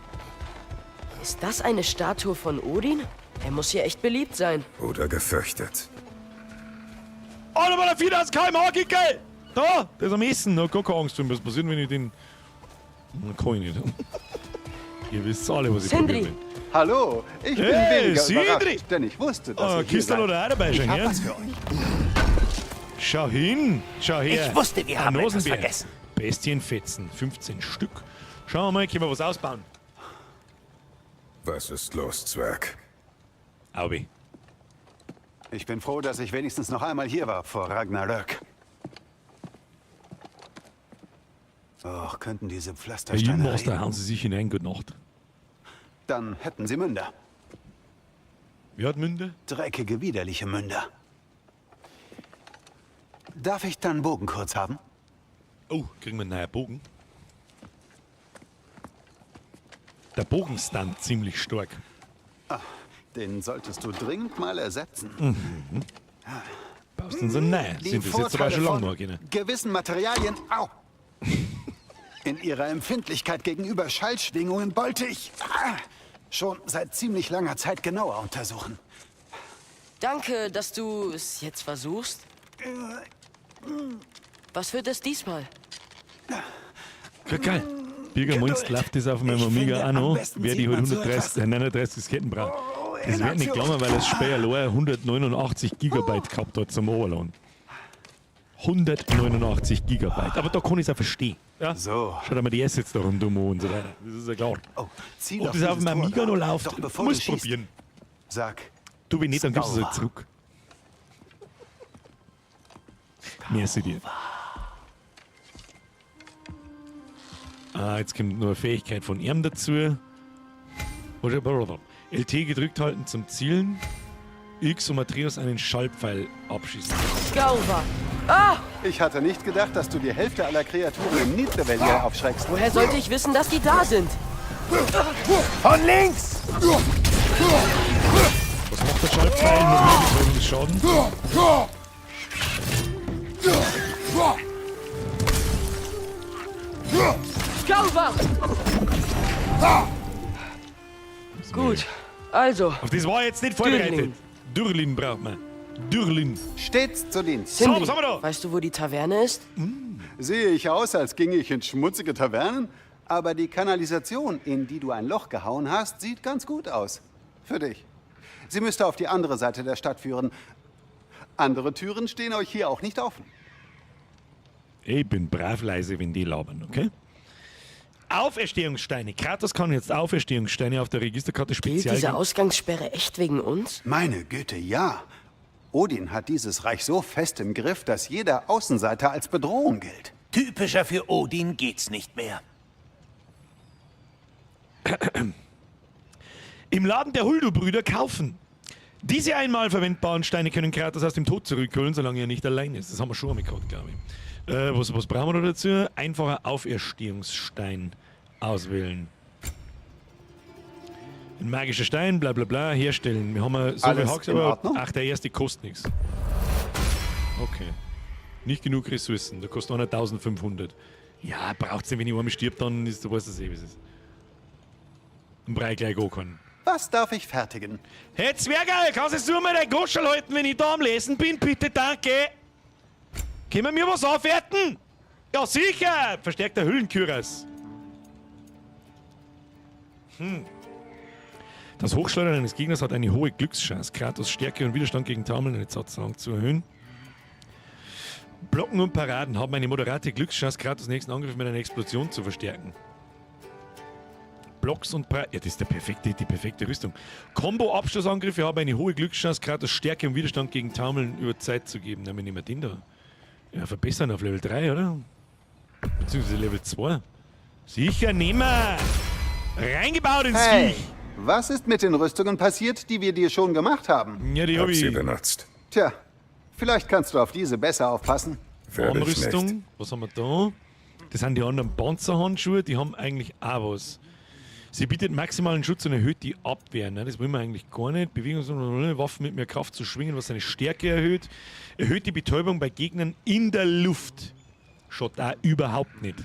Ist das eine Statue von Odin? Er muss hier echt beliebt sein. Oder gefürchtet. Oh, da war der 4000 km/h, Kickel! Da, der ist am ehesten. Da gar keine Angst, was passiert, wenn ich den. Kann ich nicht. Ihr wisst alle, was ich Sindri. probieren will. Hallo, ich bin Hey, weniger Sindri! überrascht, denn ich wusste, dass Ah, ihr hier Kistel seid. oder auch dabei Ich schon, hab ja? was für euch. Schau hin, schau her. Ich wusste, wir Ein haben etwas Nasenbär. vergessen. Bestienfetzen, 15 Stück. Schauen wir mal, können wir was ausbauen? Was ist los, Zwerg? Aubi. Ich bin froh, dass ich wenigstens noch einmal hier war vor Ragnarök. Och, könnten diese Bei Pflastersteine Master reden. hauen sie sich hinein. Gute Nacht. Dann hätten sie Münder. Wer hat Münder? Dreckige, widerliche Münder. Darf ich dann Bogen kurz haben? Oh, kriegen wir einen neuen Bogen? Der Bogenstand ziemlich stark. Ah, den solltest du dringend mal ersetzen. Mhm. Baust du so nein? Die Sind das jetzt aber Vorteile schon lange von noch können. Gewissen Materialien, au! In ihrer Empfindlichkeit gegenüber Schallschwingungen wollte ich schon seit ziemlich langer Zeit genauer untersuchen. Danke, dass du es jetzt versuchst. Was wird es diesmal? Ja, geil. Birger meinst, läuft das auf meinem Ich Amiga finde, auch am noch, besten wer die sieht halt man so 130, 39 Disketten braucht. Das in wird nicht Aktion. glauben, weil das Spiel allein 189 Gigabyte gehabt hat zum Overladen. 189 Gigabyte. Aber da kann ich es auch verstehen. Ja? So. Schau dir mal die Assets da rundum an und so weiter. Das ist ja klar. Oh, zieh Ob doch das auf dieses dem Tor Amiga da. noch läuft, Doch bevor muss du schießt, probieren. Sag, Du, wenn nicht, dann gibst du es halt Skauva. zurück. Merci dir. Ah, jetzt kommt nur eine Fähigkeit von ihm dazu. Oder LT gedrückt halten zum Zielen. X um Atreus einen Schallpfeil abschießen. Gauva! Ah! Ich hatte nicht gedacht, dass du die Hälfte aller Kreaturen im Nidavellir aufschreckst. Woher sollte ich wissen, dass die da sind? Von links! Was macht der Schallpfeil? Nur mehr Betäubungsschaden. Gauva! Gut, also. Auf das war jetzt nicht vorbereitet. Dürlin braucht man. Dürlin. Stets zu Dienst. So, was haben wir da? Weißt du, wo die Taverne ist? Sehe ich aus, als ginge ich in schmutzige Tavernen? Aber die Kanalisation, in die du ein Loch gehauen hast, sieht ganz gut aus. Für dich. Sie müsste auf die andere Seite der Stadt führen. Andere Türen stehen euch hier auch nicht offen. Ich bin brav leise, wenn die labern, okay? Auferstehungssteine. Kratos kann jetzt Auferstehungssteine auf der Registerkarte Gilt spezial. diese Ausgangssperre echt wegen uns? Meine Güte, ja. Odin hat dieses Reich so fest im Griff, dass jeder Außenseiter als Bedrohung gilt. Typischer für Odin geht's nicht mehr. Im Laden der Huldu-Brüder kaufen. Diese einmal verwendbaren Steine können Kratos aus dem Tod zurückholen, solange er nicht allein ist. Das haben wir schon einmal gehabt, glaube ich. Was brauchen wir da dazu? Einfacher Auferstehungsstein auswählen. Ein magischer Stein, bla bla bla, herstellen. Wir haben ja so viel Alles Hacks, in aber Ordnung? ach, der erste kostet nichts. Okay. Nicht genug Ressourcen, da kostet einer 1500. Ja, braucht's nicht, wenn ich einmal stirb, dann ist, du weißt das eh, wie es ist. Dann brauch ich gleich ankommen. Was darf ich fertigen? Hey Zwergerl, kannst du mal dein Goschel halten, wenn ich da am Lesen bin? Bitte, danke. Können wir mir was aufwerten? Ja, sicher! Verstärkter Hüllenküras. Das Hochschleudern eines Gegners hat eine hohe Glückschance. Kratos Stärke und Widerstand gegen Taumeln eine Zeit lang zu erhöhen. Blocken und Paraden haben eine moderate Glückschance, Kratos nächsten Angriff mit einer Explosion zu verstärken. Blocks und Paraden. Ja, das ist die perfekte Rüstung. Combo-Abschlussangriffe haben eine hohe Glückschance, Kratos Stärke und Widerstand gegen Taumeln über Zeit zu geben. Na, wir nehmen den da. Ja, verbessern auf Level 3, oder? Beziehungsweise Level 2. Sicher nehmen wir! Reingebaut ins Hey, Viech! was ist mit den Rüstungen passiert, die wir dir schon gemacht haben? Ja, die Hab hab ich. sie benutzt. Tja, vielleicht kannst du auf diese besser aufpassen. Werde ich nicht. Armrüstung. Was haben wir da? Das sind die anderen Panzerhandschuhe, die haben eigentlich auch was. Sie bietet maximalen Schutz und erhöht die Abwehr. Ne? Das wollen wir eigentlich gar nicht. Bewegungs- und Waffen mit mehr Kraft zu schwingen, was seine Stärke erhöht. Erhöht die Betäubung bei Gegnern in der Luft. Schaut da überhaupt nicht.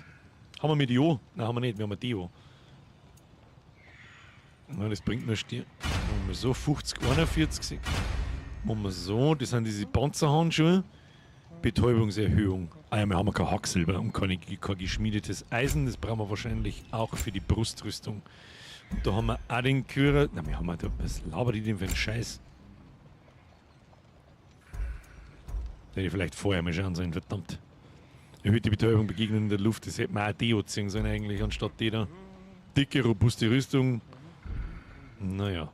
Haben wir mit Jo? Nein, haben wir nicht. Wir haben Deo. Na, das bringt nur Stier. Machen wir so 50, 41. Machen wir so. Das sind diese Panzerhandschuhe. Betäubungserhöhung. Ah ja, wir haben ja kein Hacksilber und kein geschmiedetes Eisen. Das brauchen wir wahrscheinlich auch für die Brustrüstung. Da haben wir auch den Kürer. Na, wir haben da. Was labert die denn für einen Scheiß? Da hätte ich vielleicht vorher mal schauen sollen, verdammt. Erhöhte Betäubung, Begegnung in der Luft, das hätte man auch die anziehen sollen eigentlich, anstatt die da. Dicke, robuste Rüstung. Naja.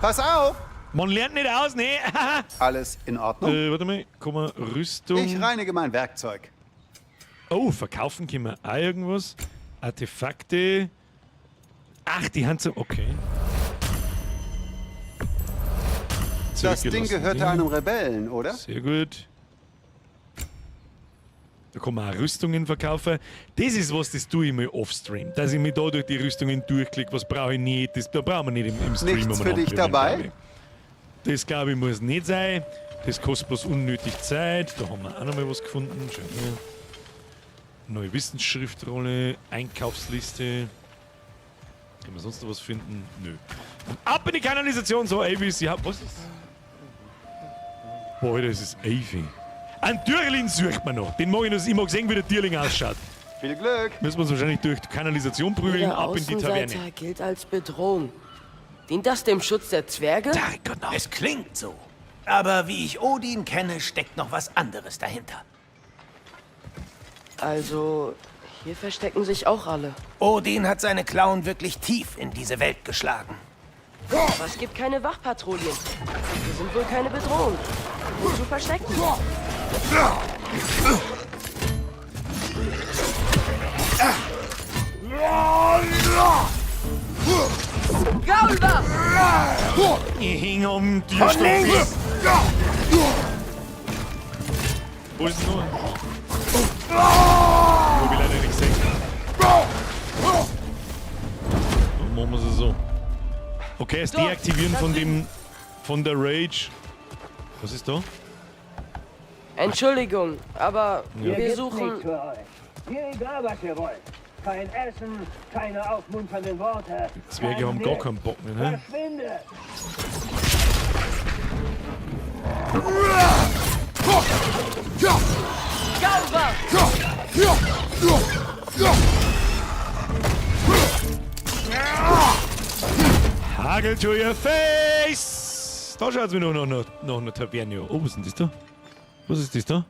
Pass auf! Man lernt nicht aus, ne? Alles in Ordnung? Warte mal, komm mal, Rüstung. Ich reinige mein Werkzeug. Oh, verkaufen können wir auch irgendwas. Artefakte. Ach, die Hand so. Okay. Das Ding gehörte einem Rebellen, oder? Sehr gut. Da kann man auch Rüstungen verkaufen. Das ist was, das tue ich mal offstream. Dass ich mich da durch die Rüstungen durchklicke, was brauche ich nicht. Das, da brauchen wir nicht im Stream. Nichts für dich dabei? Glaub ich. Das glaube ich muss nicht sein. Das kostet bloß unnötig Zeit. Da haben wir auch noch mal was gefunden. Schau her. Neue Wissensschriftrolle, Einkaufsliste. Können wir sonst noch was finden? Nö. Und ab in die Kanalisation, so Avis. Ja, was ist? Boah, Alter, das ist Avi. Einen Dürling sucht man noch. Den mag ich noch. Ich mag sehen, wie der Dürling ausschaut. Viel Glück. Müssen wir uns wahrscheinlich durch die Kanalisation prügeln, Jeder ab in die Taverne. Außenseiter gilt als Bedrohung. Dient das dem Schutz der Zwerge? Es klingt so. Aber wie ich Odin kenne, steckt noch was anderes dahinter. Also, hier verstecken sich auch alle. Odin hat seine Klauen wirklich tief in diese Welt geschlagen. Aber es gibt keine Wachpatrouillen. Wir sind wohl keine Bedrohung. Wozu verstecken? Gaulva! Ich häng am Von Türstock links! fest. Wo ist denn noch? Hab ich leider nicht gesehen. Dann machen wir es so. Okay, das Deaktivieren von dem. Von der Rage. Was ist da? Entschuldigung, aber Ja. wir Hier gibt's suchen... nichts für euch. Mir egal, was ihr wollt. Kein Essen, keine aufmunternden Worte. Die Zwerge kein haben gar Nichts. keinen Bock mehr, ne? Verschwinde! Gaulva! Hagel to your face! Da schaut's mir noch nach einer Taverne an. Oh, was ist denn das da? Was ist das da?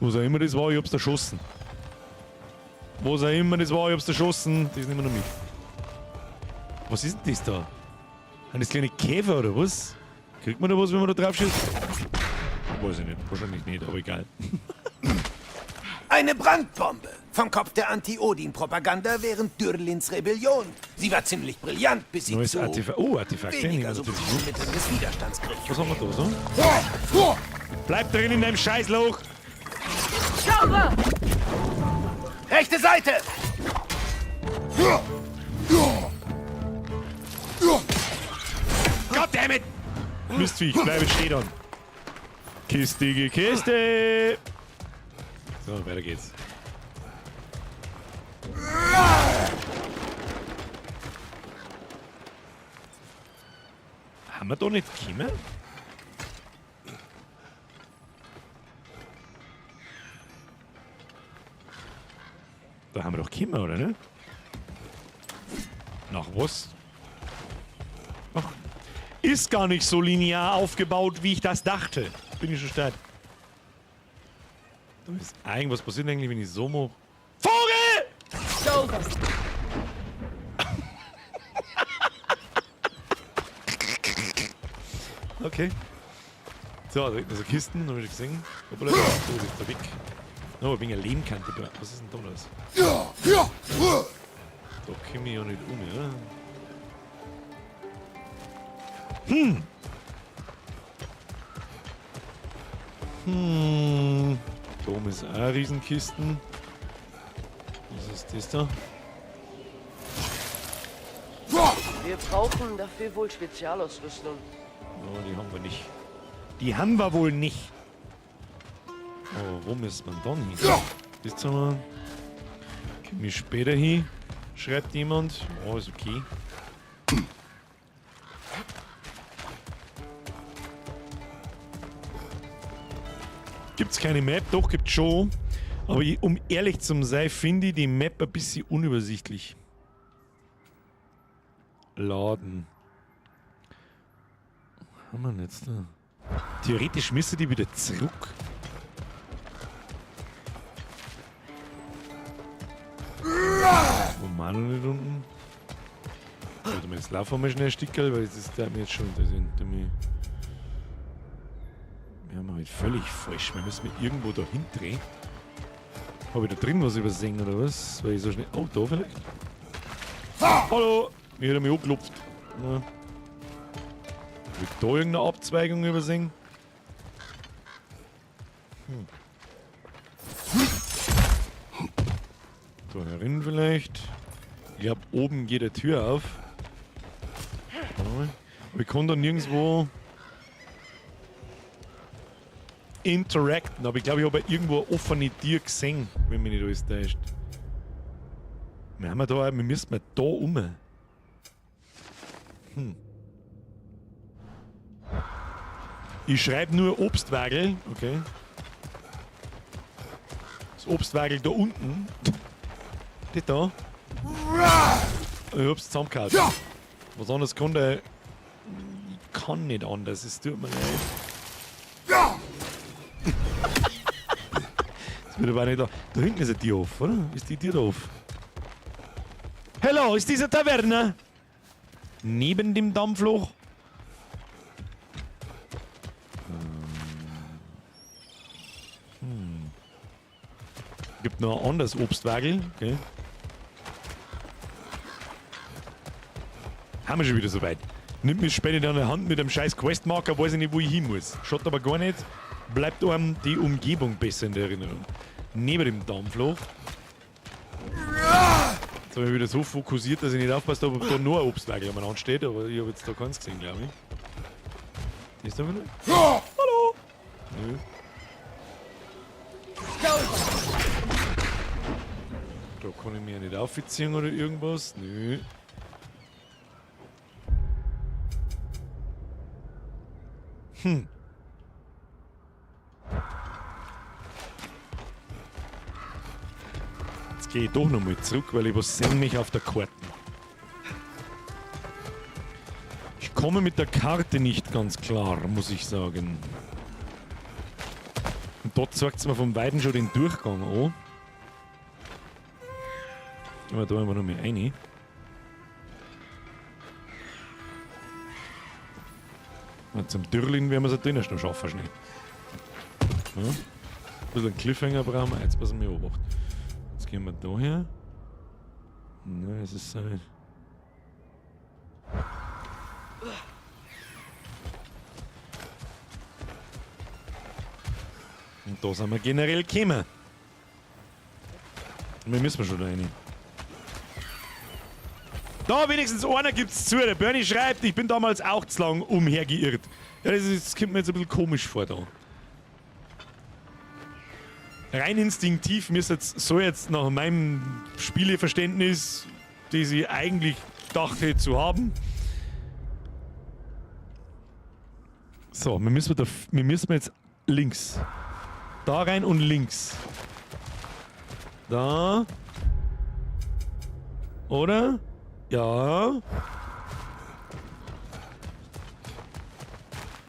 Was auch immer das war, ich hab's erschossen. Was auch immer das war, ich hab's erschossen. Das nehmen wir noch mit. Was ist denn das da? Sind das kleine Käfer oder was? Kriegt man da was, wenn man da drauf schießt? Weiß ich nicht. Wahrscheinlich nicht, aber egal. Eine Brandbombe vom Kopf der Anti-Odin-Propaganda während Dürlins Rebellion. Sie war ziemlich brillant, bis sie Neues zu Artefakt. Oh, Artefakte nehmen wir weniger natürlich subtilen mit. Mitteln des Widerstands griff. Was haben wir da so? Bleib drin in deinem Scheißloch! Gaulva! Rechte Seite! Goddammit! Mistviech, bleib jetzt stehen. Kistige Kiste! So, weiter geht's. Haben wir da nicht gekommen? Da haben wir doch gekommen, oder ne? Nach was? Ach, ist gar nicht so linear aufgebaut, wie ich das dachte. Bin ich schon stark. Da ist irgendwas passiert eigentlich, wenn ich so mache. Vogel! Gaulva! Okay. So, da hinten sind Kisten, habe ich gesehen. Hoppala, so, das ist da weg. Oh, wegen der Lehmkante. Was ist denn da los? Da komme ich ja nicht um, oder? Hm. Hm. Da oben ist auch eine Riesenkisten. Was ist das da? Wir brauchen dafür wohl Spezialausrüstung. Oh, die haben wir nicht. Die haben wir wohl nicht. Oh, wo müssen wir dann hin? Das haben wir. Komm ich später hin, schreibt jemand. Oh, ist okay. Gibt's keine Map? Doch, gibt's schon. Aber ich, um ehrlich zu sein, finde ich die Map ein bisschen unübersichtlich. Laden. Was haben wir denn jetzt da? Theoretisch müsste die wieder zurück. Wo waren wir nicht unten? Warte mal, jetzt laufen wir schnell ein Stückchen, weil das ist der mir jetzt schon interessiert. Wir haben halt völlig falsch. Wir müssen irgendwo da hindrehen. Habe ich da drin was übersehen oder was? Weil ich so schnell. Oh, da vielleicht? Hallo! Mir hat er mich angeklopft. Ja. Hab ich da irgendeine Abzweigung übersehen? Da herin vielleicht. Ich glaub, oben geht die Tür auf. Warte mal. Aber ich kann da nirgendwo interacten, aber ich glaube, ich habe irgendwo eine offene Tür gesehen, wenn mich nicht alles täuscht. Wir haben ja da, wir müssen mal da um. Ich schreibe nur Obstwagel, okay. Das Obstwagel da unten. Das da. Ich hab's zusammengehauen. Was anderes kann der. Ich kann nicht anders, es tut mir leid. Das wird aber auch nicht da. Da hinten ist eine Tür auf, oder? Ist die Tür da auf? Hello, ist diese Taverne? Neben dem Dampfloch? Gibt noch ein anderes Obstwagel. Okay. Haben wir schon wieder soweit. Nimmt mich später in der Hand mit einem scheiß Questmarker, weiß ich nicht, wo ich hin muss. Schaut aber gar nicht. Bleibt einem die Umgebung besser in der Erinnerung. Neben dem Dampfloch. Jetzt habe ich wieder so fokussiert, dass ich nicht aufpasst habe, ob da nur ein Obstwagel am Rand steht, aber ich habe jetzt da keins gesehen, glaube ich. Ist da wieder? Hallo! Nö. Da kann ich mich ja nicht aufziehen oder irgendwas. Nö. Jetzt gehe ich doch nochmal zurück, weil ich was sehe mich auf der Karte. Ich komme mit der Karte nicht ganz klar, muss ich sagen. Und dort zeigt es mir vom Weiten schon den Durchgang an. Gehen wir da einfach nochmal rein. Und zum Dürlin werden wir es natürlich noch schaffen, schnell. Ja. Ein bisschen einen Cliffhanger brauchen wir, jetzt passen wir Obacht. Jetzt gehen wir da her. Nein, es ist so nicht. Und da sind wir generell gekommen. Und wir müssen schon da rein. Da wenigstens einer gibt's zu. Der Bernie schreibt, ich bin damals auch zu lang umhergeirrt. Ja, das kommt mir jetzt ein bisschen komisch vor da. Rein instinktiv, mir ist jetzt so jetzt nach meinem Spieleverständnis, das ich eigentlich dachte zu haben. So, wir müssen, da, wir müssen jetzt links. Da rein und links. Da. Oder? Ja.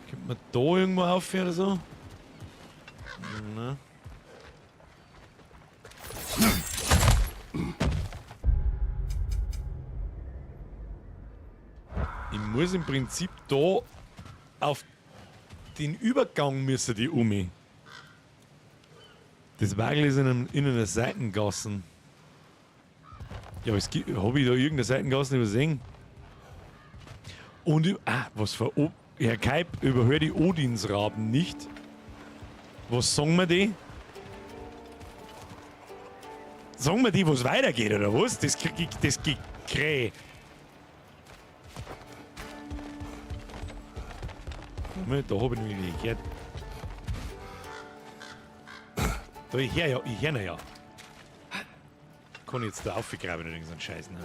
Kommt man da irgendwo auf oder so? Na. Ich muss im Prinzip da auf den Übergang müssen die Umi. Das Wagel ist in einer Seitengassen. Ja, aber es gibt, hab ich da irgendeine Seitengassen übersehen? Und, was für O-, Herr Keib, überhör die Odinsraben nicht. Was sagen wir die? Sagen wir die, wo's weitergeht, oder was? Das krieg ich, das Gekräh. Moment, da hab ich nämlich nicht gehört. Da, ich hör ja, ich hör noch ja. Kann ich jetzt da aufgraben oder irgend so einen Scheiß, ne?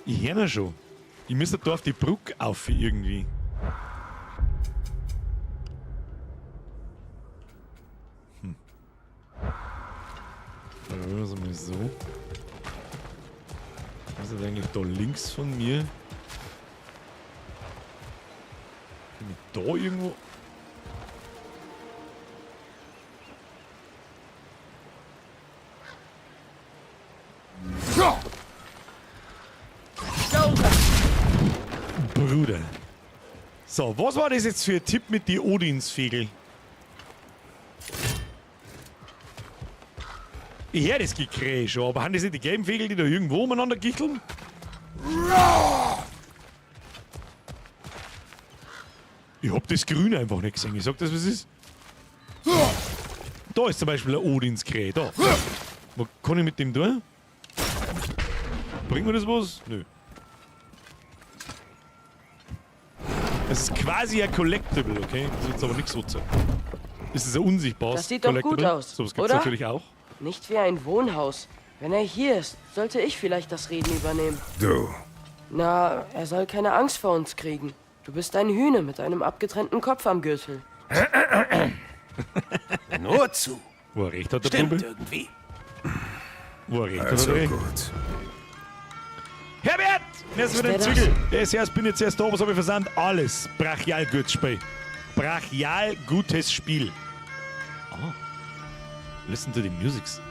Ich hör noch schon. Ich müsste da auf die Brücke auf irgendwie. wir es mal so. Was ist eigentlich da links von mir? Bin ich da irgendwo? Bruder. So, was war das jetzt für ein Tipp mit die Odinsfegel? Ich hör das Gekrähe schon, aber haben das nicht die gelben Vögel, die da irgendwo umeinander gichteln? Ich hab das Grün einfach nicht gesehen. Ich sag das, was ist. Da ist zum Beispiel ein Odinskrähe. Da. Was kann ich mit dem tun? Bringt mir das was? Nö. Es ist quasi ein Collectible, okay? Das ist jetzt aber nichts so. Es ist ein unsichtbares Das sieht doch gut Collectible. aus, Sowas gibt's oder? natürlich auch. Nicht wie ein Wohnhaus. Wenn er hier ist, sollte ich vielleicht das Reden übernehmen. Du. Na, er soll keine Angst vor uns kriegen. Du bist ein Hühne mit einem abgetrennten Kopf am Gürtel. Nur zu. Wo er recht hat, der Stimmt Bube. irgendwie. Wo er recht hat, Also hat er recht. gut. Herbert! Wer ist Ist mit dem der Zügel? Der ist erst, bin jetzt erst da, was habe ich versandt? Alles. Brachial gutes Spiel. Brachial gutes Spiel. Oh. Listen to the musics.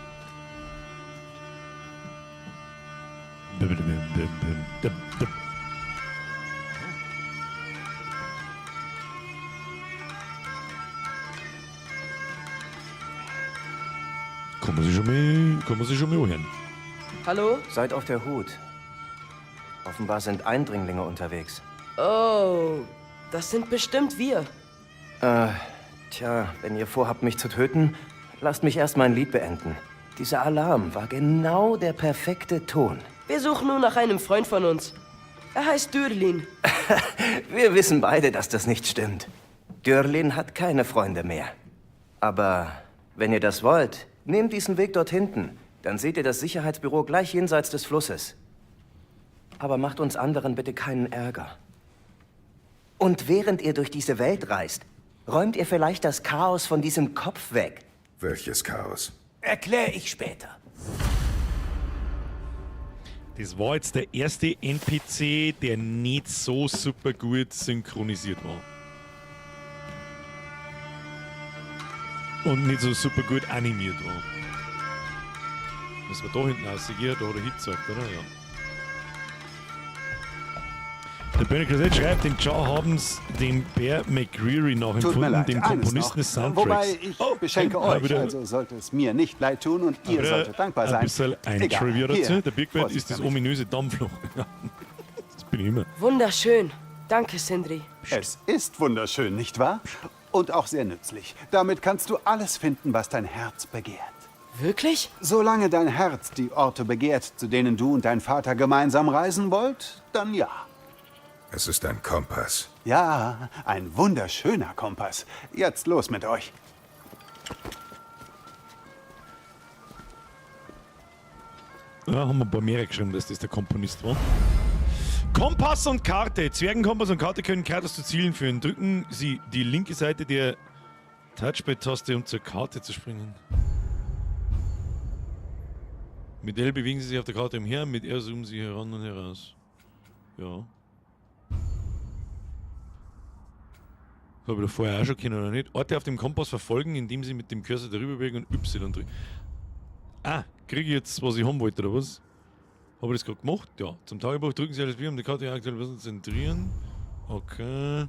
Kann man sich schon mal, kann man sich schon mal anhören. Hallo? Seid auf der Hut. Offenbar sind Eindringlinge unterwegs. Oh, das sind bestimmt wir. Tja, wenn ihr vorhabt, mich zu töten, lasst mich erst mein Lied beenden. Dieser Alarm war genau der perfekte Ton. Wir suchen nur nach einem Freund von uns. Er heißt Dürlin. Wir wissen beide, dass das nicht stimmt. Dürlin hat keine Freunde mehr. Aber wenn ihr das wollt, nehmt diesen Weg dort hinten. Dann seht ihr das Sicherheitsbüro gleich jenseits des Flusses. Aber macht uns anderen bitte keinen Ärger. Und während ihr durch diese Welt reist, räumt ihr vielleicht das Chaos von diesem Kopf weg. Welches Chaos? Erkläre ich später. Das war jetzt der erste NPC, der nicht so super gut synchronisiert war. Und nicht so super gut animiert war. Müssen wir da hinten rausgehen? Da hat er hingezeigt, oder? Ja. Der Bernie Crusade schreibt, den Jar haben's dem Bear McCreary Tut mir nachempfunden, leid, dem eines Komponisten noch. des Soundtracks. Wobei, ich beschenke Ah, euch, wieder- also sollte es mir nicht leid tun und ihr Aber solltet dankbar Ein sein. bisschen ein Egal. Trivia dazu. Hier, Der Big Band Vorsicht ist das damit. ominöse Dampfloch. Das bin ich immer. Wunderschön. Danke, Sindri. Es ist wunderschön, nicht wahr? Und auch sehr nützlich. Damit kannst du alles finden, was dein Herz begehrt. Wirklich? Solange dein Herz die Orte begehrt, zu denen du und dein Vater gemeinsam reisen wollt, dann ja. Es ist ein Kompass. Ja, ein wunderschöner Kompass. Jetzt los mit euch. Ja, haben wir ein paar mehr geschrieben, dass das der Komponist war. Kompass und Karte. Zwergenkompass und Karte können Kratos zu Zielen führen. Drücken Sie die linke Seite der Touchpad-Taste, um zur Karte zu springen. Mit L bewegen Sie sich auf der Karte umher, mit R zoomen Sie heran und heraus. Ja. Das habe ich da vorher auch schon können, oder nicht? Orte auf dem Kompass verfolgen, indem Sie mit dem Cursor darüber bewegen und Y drücken. Ah, kriege ich jetzt, was ich haben wollte, oder was? Habe ich das gerade gemacht? Ja. Zum Tagebuch drücken Sie alles B, um die Karte aktuell zu zentrieren. Okay.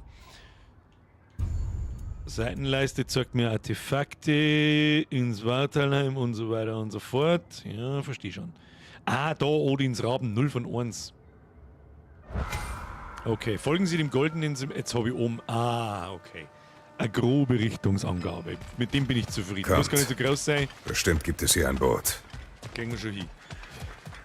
Seitenleiste zeigt mir Artefakte ins Wartalheim und so weiter und so fort. Ja, verstehe schon. Ah, da Odins Raben, 0 von 1. Okay, folgen Sie dem goldenen. Jetzt habe ich oben. Ah, okay. Eine grobe Richtungsangabe. Mit dem bin ich zufrieden. Kommt. Muss gar nicht so groß sein. Bestimmt gibt es hier ein Boot. Kriegen wir schon hin.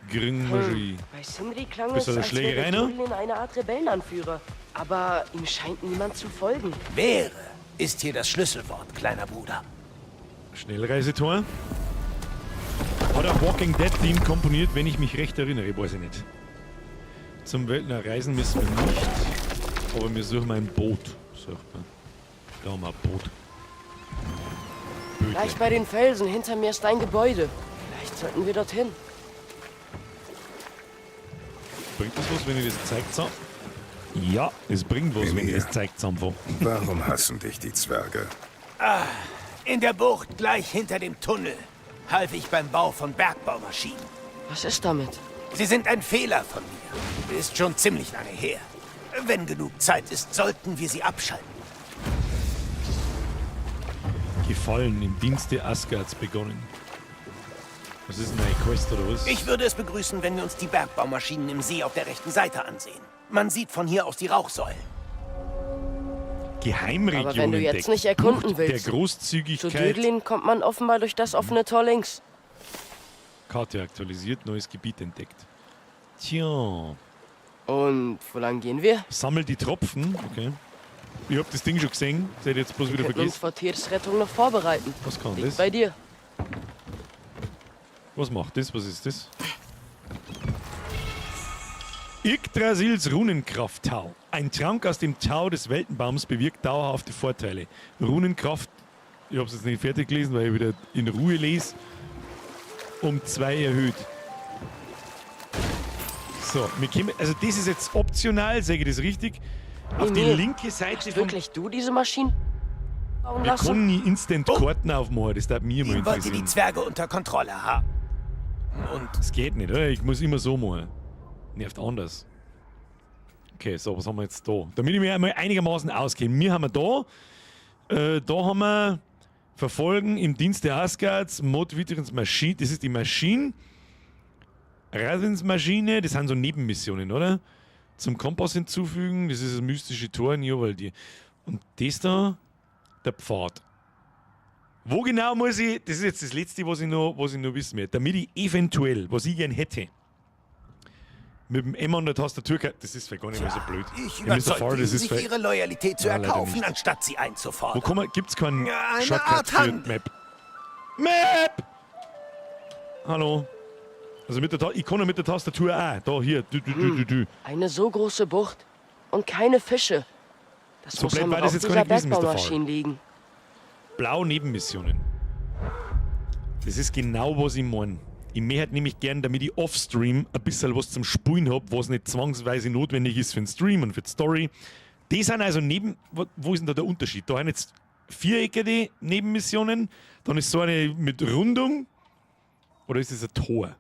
Kriegen wir schon hin. Bei Sindri klang Bist es, du der als wäre Schlägerei noch? Dürlin eine Art Rebellenanführer. Aber ihm scheint niemand zu folgen. Wäre ist hier das Schlüsselwort, kleiner Bruder. Schnellreisetor. Hat auch Walking Dead Team komponiert, wenn ich mich recht erinnere, weiß ich nicht. Zum Weltner reisen müssen wir nicht, aber wir suchen ein Boot, sagt man. Da haben wir ein Boot. Gleich bei den Felsen hinter mir ist ein Gebäude. Vielleicht Sollten wir dorthin. Bringt das was, wenn ich das Zeug zusammen... Ja, es bringt was, wenn ich das Zeug zusammenfahre. Warum hassen dich die Zwerge? Ah, in der Bucht gleich hinter dem Tunnel half ich beim Bau von Bergbaumaschinen. Was ist damit? Sie sind ein Fehler von mir. Ist schon ziemlich lange her. Wenn genug Zeit ist, sollten wir sie abschalten. Gefallen im Dienste Asgards begonnen. Was ist denn eine Quest oder was? Ich würde es begrüßen, wenn wir uns die Bergbaumaschinen im See auf der rechten Seite ansehen. Man sieht von hier aus die Rauchsäulen. Geheimregion Aber wenn du jetzt entdeckt. nicht erkunden Bucht willst, Der Großzügigkeit. Zu Dödlin kommt man offenbar durch das offene Tor links. Karte aktualisiert, neues Gebiet entdeckt. Tja. Und wo lang gehen wir? Sammel die Tropfen, okay. Ich hab das Ding schon gesehen, seid jetzt bloß Wir wieder könnten uns vergessen. vor Tyrs Rettung noch vorbereiten. Was kann Liegt das? bei dir. Was macht das? Was ist das? Yggdrasils Runenkrafttau. Ein Trank aus dem Tau des Weltenbaums bewirkt dauerhafte Vorteile. Runenkraft, ich hab's jetzt nicht fertig gelesen, weil ich wieder in Ruhe lese, um 2 erhöht. So, wir kommen, also das ist jetzt optional, sage ich das richtig? Auf die Mimir, linke Seite Hast vom wirklich du diese Maschinen bauen Wir lassen? können nie Instant Karten aufmachen, das darf mir mal Ihn wollte die interessieren. Zwerge unter Kontrolle haben. Und Das geht nicht, oder? Ich muss immer so machen. Nervt anders. Okay, so, was haben wir jetzt da? Damit ich mich einmal einigermaßen auskenne. Wir haben wir da, da haben wir Verfolgen im Dienst der Asgards, Mod Vitrins Maschine, das ist die Maschine. Maschine, das sind so Nebenmissionen, oder? Zum Kompass hinzufügen, das ist das mystische Tor in Jovaldir. Und das da, der Pfad. Wo genau muss ich, das ist jetzt das Letzte, was ich noch wissen möchte, damit ich eventuell, was ich gern hätte, mit dem M an der Tastatur, das ist vielleicht gar nicht mehr so blöd. ich Ja, Mr. Far, überzeugte ihn, das ist sich vielleicht- ihre Loyalität zu Ja, leider erkaufen, nicht. anstatt sie einzufordern. Wo kann man, gibt's keinen Ja, eine Shortcut Art für Handel. Map? Map! Hallo. Also mit der ich kann ja mit der Tastatur auch. Da, hier. Du, du, du, du, du. Eine so große Bucht und keine Fische. Das So muss blöd am war das Rauch jetzt gar dieser nicht gewesen, Mr. Faul. Bergbaumaschinen liegen. Blau Nebenmissionen. Das ist genau, was ich meine. Ich möchte halt nämlich gern, damit ich off-stream ein bisschen was zum Spulen hab, was nicht zwangsweise notwendig ist für den Stream und für die Story. Die sind also neben. Wo ist denn da der Unterschied? Da haben jetzt viereckige Nebenmissionen, dann ist so eine mit Rundung. Oder ist das ein Tor?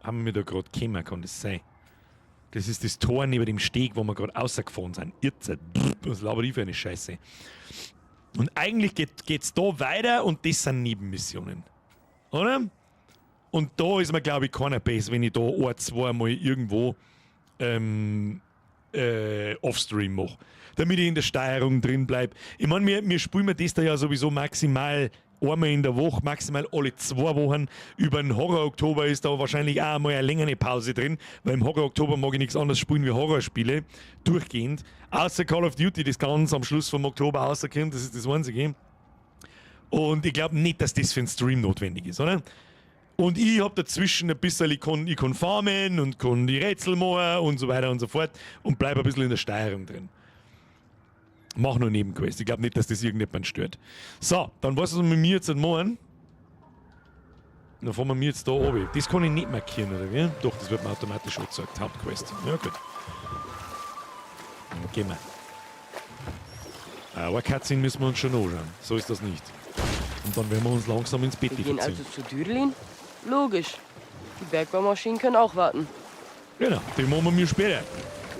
Haben wir da gerade gekommen, kann das sein? Das ist das Tor neben dem Steg, wo wir gerade rausgefahren sind. Irrzeit. Was laber ich für eine Scheiße. Und eigentlich geht's da weiter und das sind Nebenmissionen. Oder? Und da ist mir, glaube ich, keiner besser, wenn ich da ein, zweimal irgendwo Offstream mache. Damit ich in der Steuerung drin bleibe. Ich meine, wir spielen das da ja sowieso maximal einmal in der Woche, maximal alle 2 Wochen. Über den Horror-Oktober ist da wahrscheinlich auch einmal eine längere Pause drin, weil im Horror-Oktober mag ich nichts anderes spielen wie Horrorspiele. Durchgehend. Außer Call of Duty, das ganz am Schluss vom Oktober rauskommt, das ist das Einzige. Und ich glaube nicht, dass das für einen Stream notwendig ist, oder? Und ich hab dazwischen ein bisschen, ich kann farmen und kann die Rätsel machen und so weiter und so fort und bleib ein bisschen in der Steuerung drin. Mach nur Nebenquest. Ich glaub nicht, dass das irgendjemand stört. So, dann weißt du, was wir mit mir jetzt machen. Dann fahren wir mir jetzt da oben. Das kann ich nicht markieren, oder wie? Doch, das wird mir automatisch angezeigt. Hauptquest. Ja, gut. Dann gehen wir. Aber Cutscene müssen wir uns schon anschauen. So ist das nicht. Und dann werden wir uns langsam ins Bett Wir gehen verziehen. also zu Dürlin? Logisch. Die Bergbaumaschinen können auch warten. Genau, die machen wir mir später.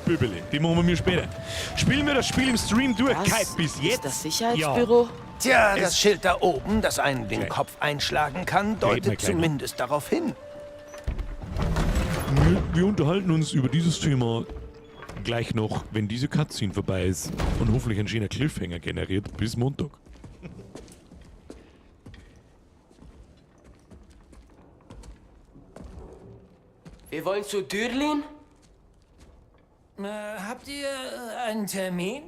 Böbele, die machen wir mir später. Spielen wir das Spiel im Stream durch. Was? Kai, bis jetzt. Ist das Sicherheitsbüro? Ja. Tja, Es- das Schild da oben, das einen den Kopf einschlagen kann, Red mal deutet gleich noch. zumindest darauf hin. Wir unterhalten uns über dieses Thema gleich noch, wenn diese Cutscene vorbei ist und hoffentlich ein schöner Cliffhanger generiert. Bis Montag. Wir wollen zu Dürlin? Habt ihr einen Termin?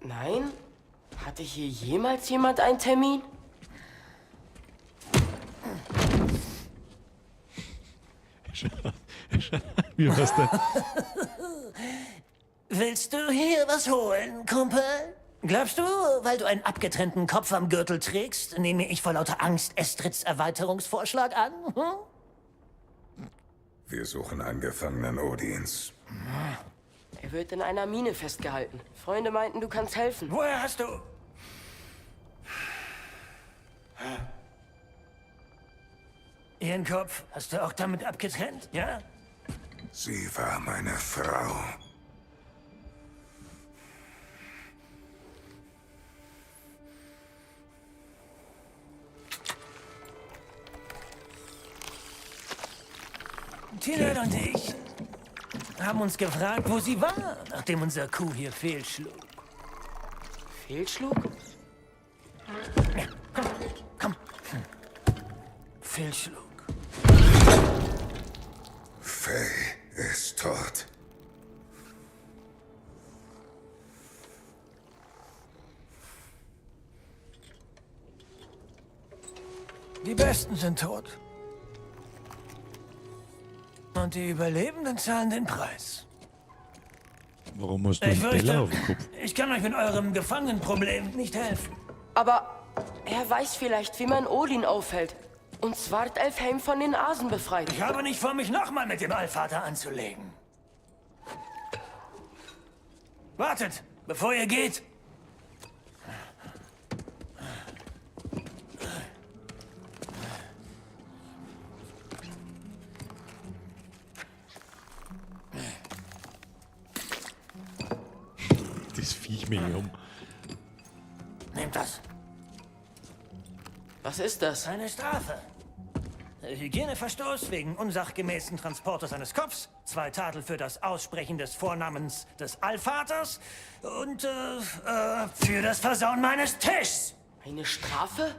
Nein? Hatte hier jemals jemand einen Termin? Wie war's da? Willst du hier was holen, Kumpel? Glaubst du, weil du einen abgetrennten Kopf am Gürtel trägst, nehme ich vor lauter Angst Estrids Erweiterungsvorschlag an? Hm? Wir suchen einen Gefangenen Odins. Er wird in einer Mine festgehalten. Freunde meinten, du kannst helfen. Woher hast du... Ihren Kopf hast du auch damit abgetrennt, ja? Sie war meine Frau. Tinel und ich haben uns gefragt, wo sie war, nachdem unser Kuh hier fehlschlug. Fehlschlug? Ja, komm, komm. Fehlschlug. Faye ist tot. Die Besten sind tot. Und die Überlebenden zahlen den Preis. Warum hast du Ich einen fürchte, Teller auf dem Kopf? ich kann euch mit eurem Gefangenenproblem nicht helfen. Aber er weiß vielleicht, wie man Odin aufhält. Und Svartalfheim von den Asen befreit. Ich habe nicht vor, mich nochmal mit dem Allvater anzulegen. Wartet, bevor ihr geht. Das Viech mich um. Nehmt das. Was ist das? Eine Strafe. Hygieneverstoß wegen unsachgemäßen Transportes eines Kopfs, zwei Tadel für das Aussprechen des Vornamens des Allvaters und für das Versauen meines Tischs. Eine Strafe?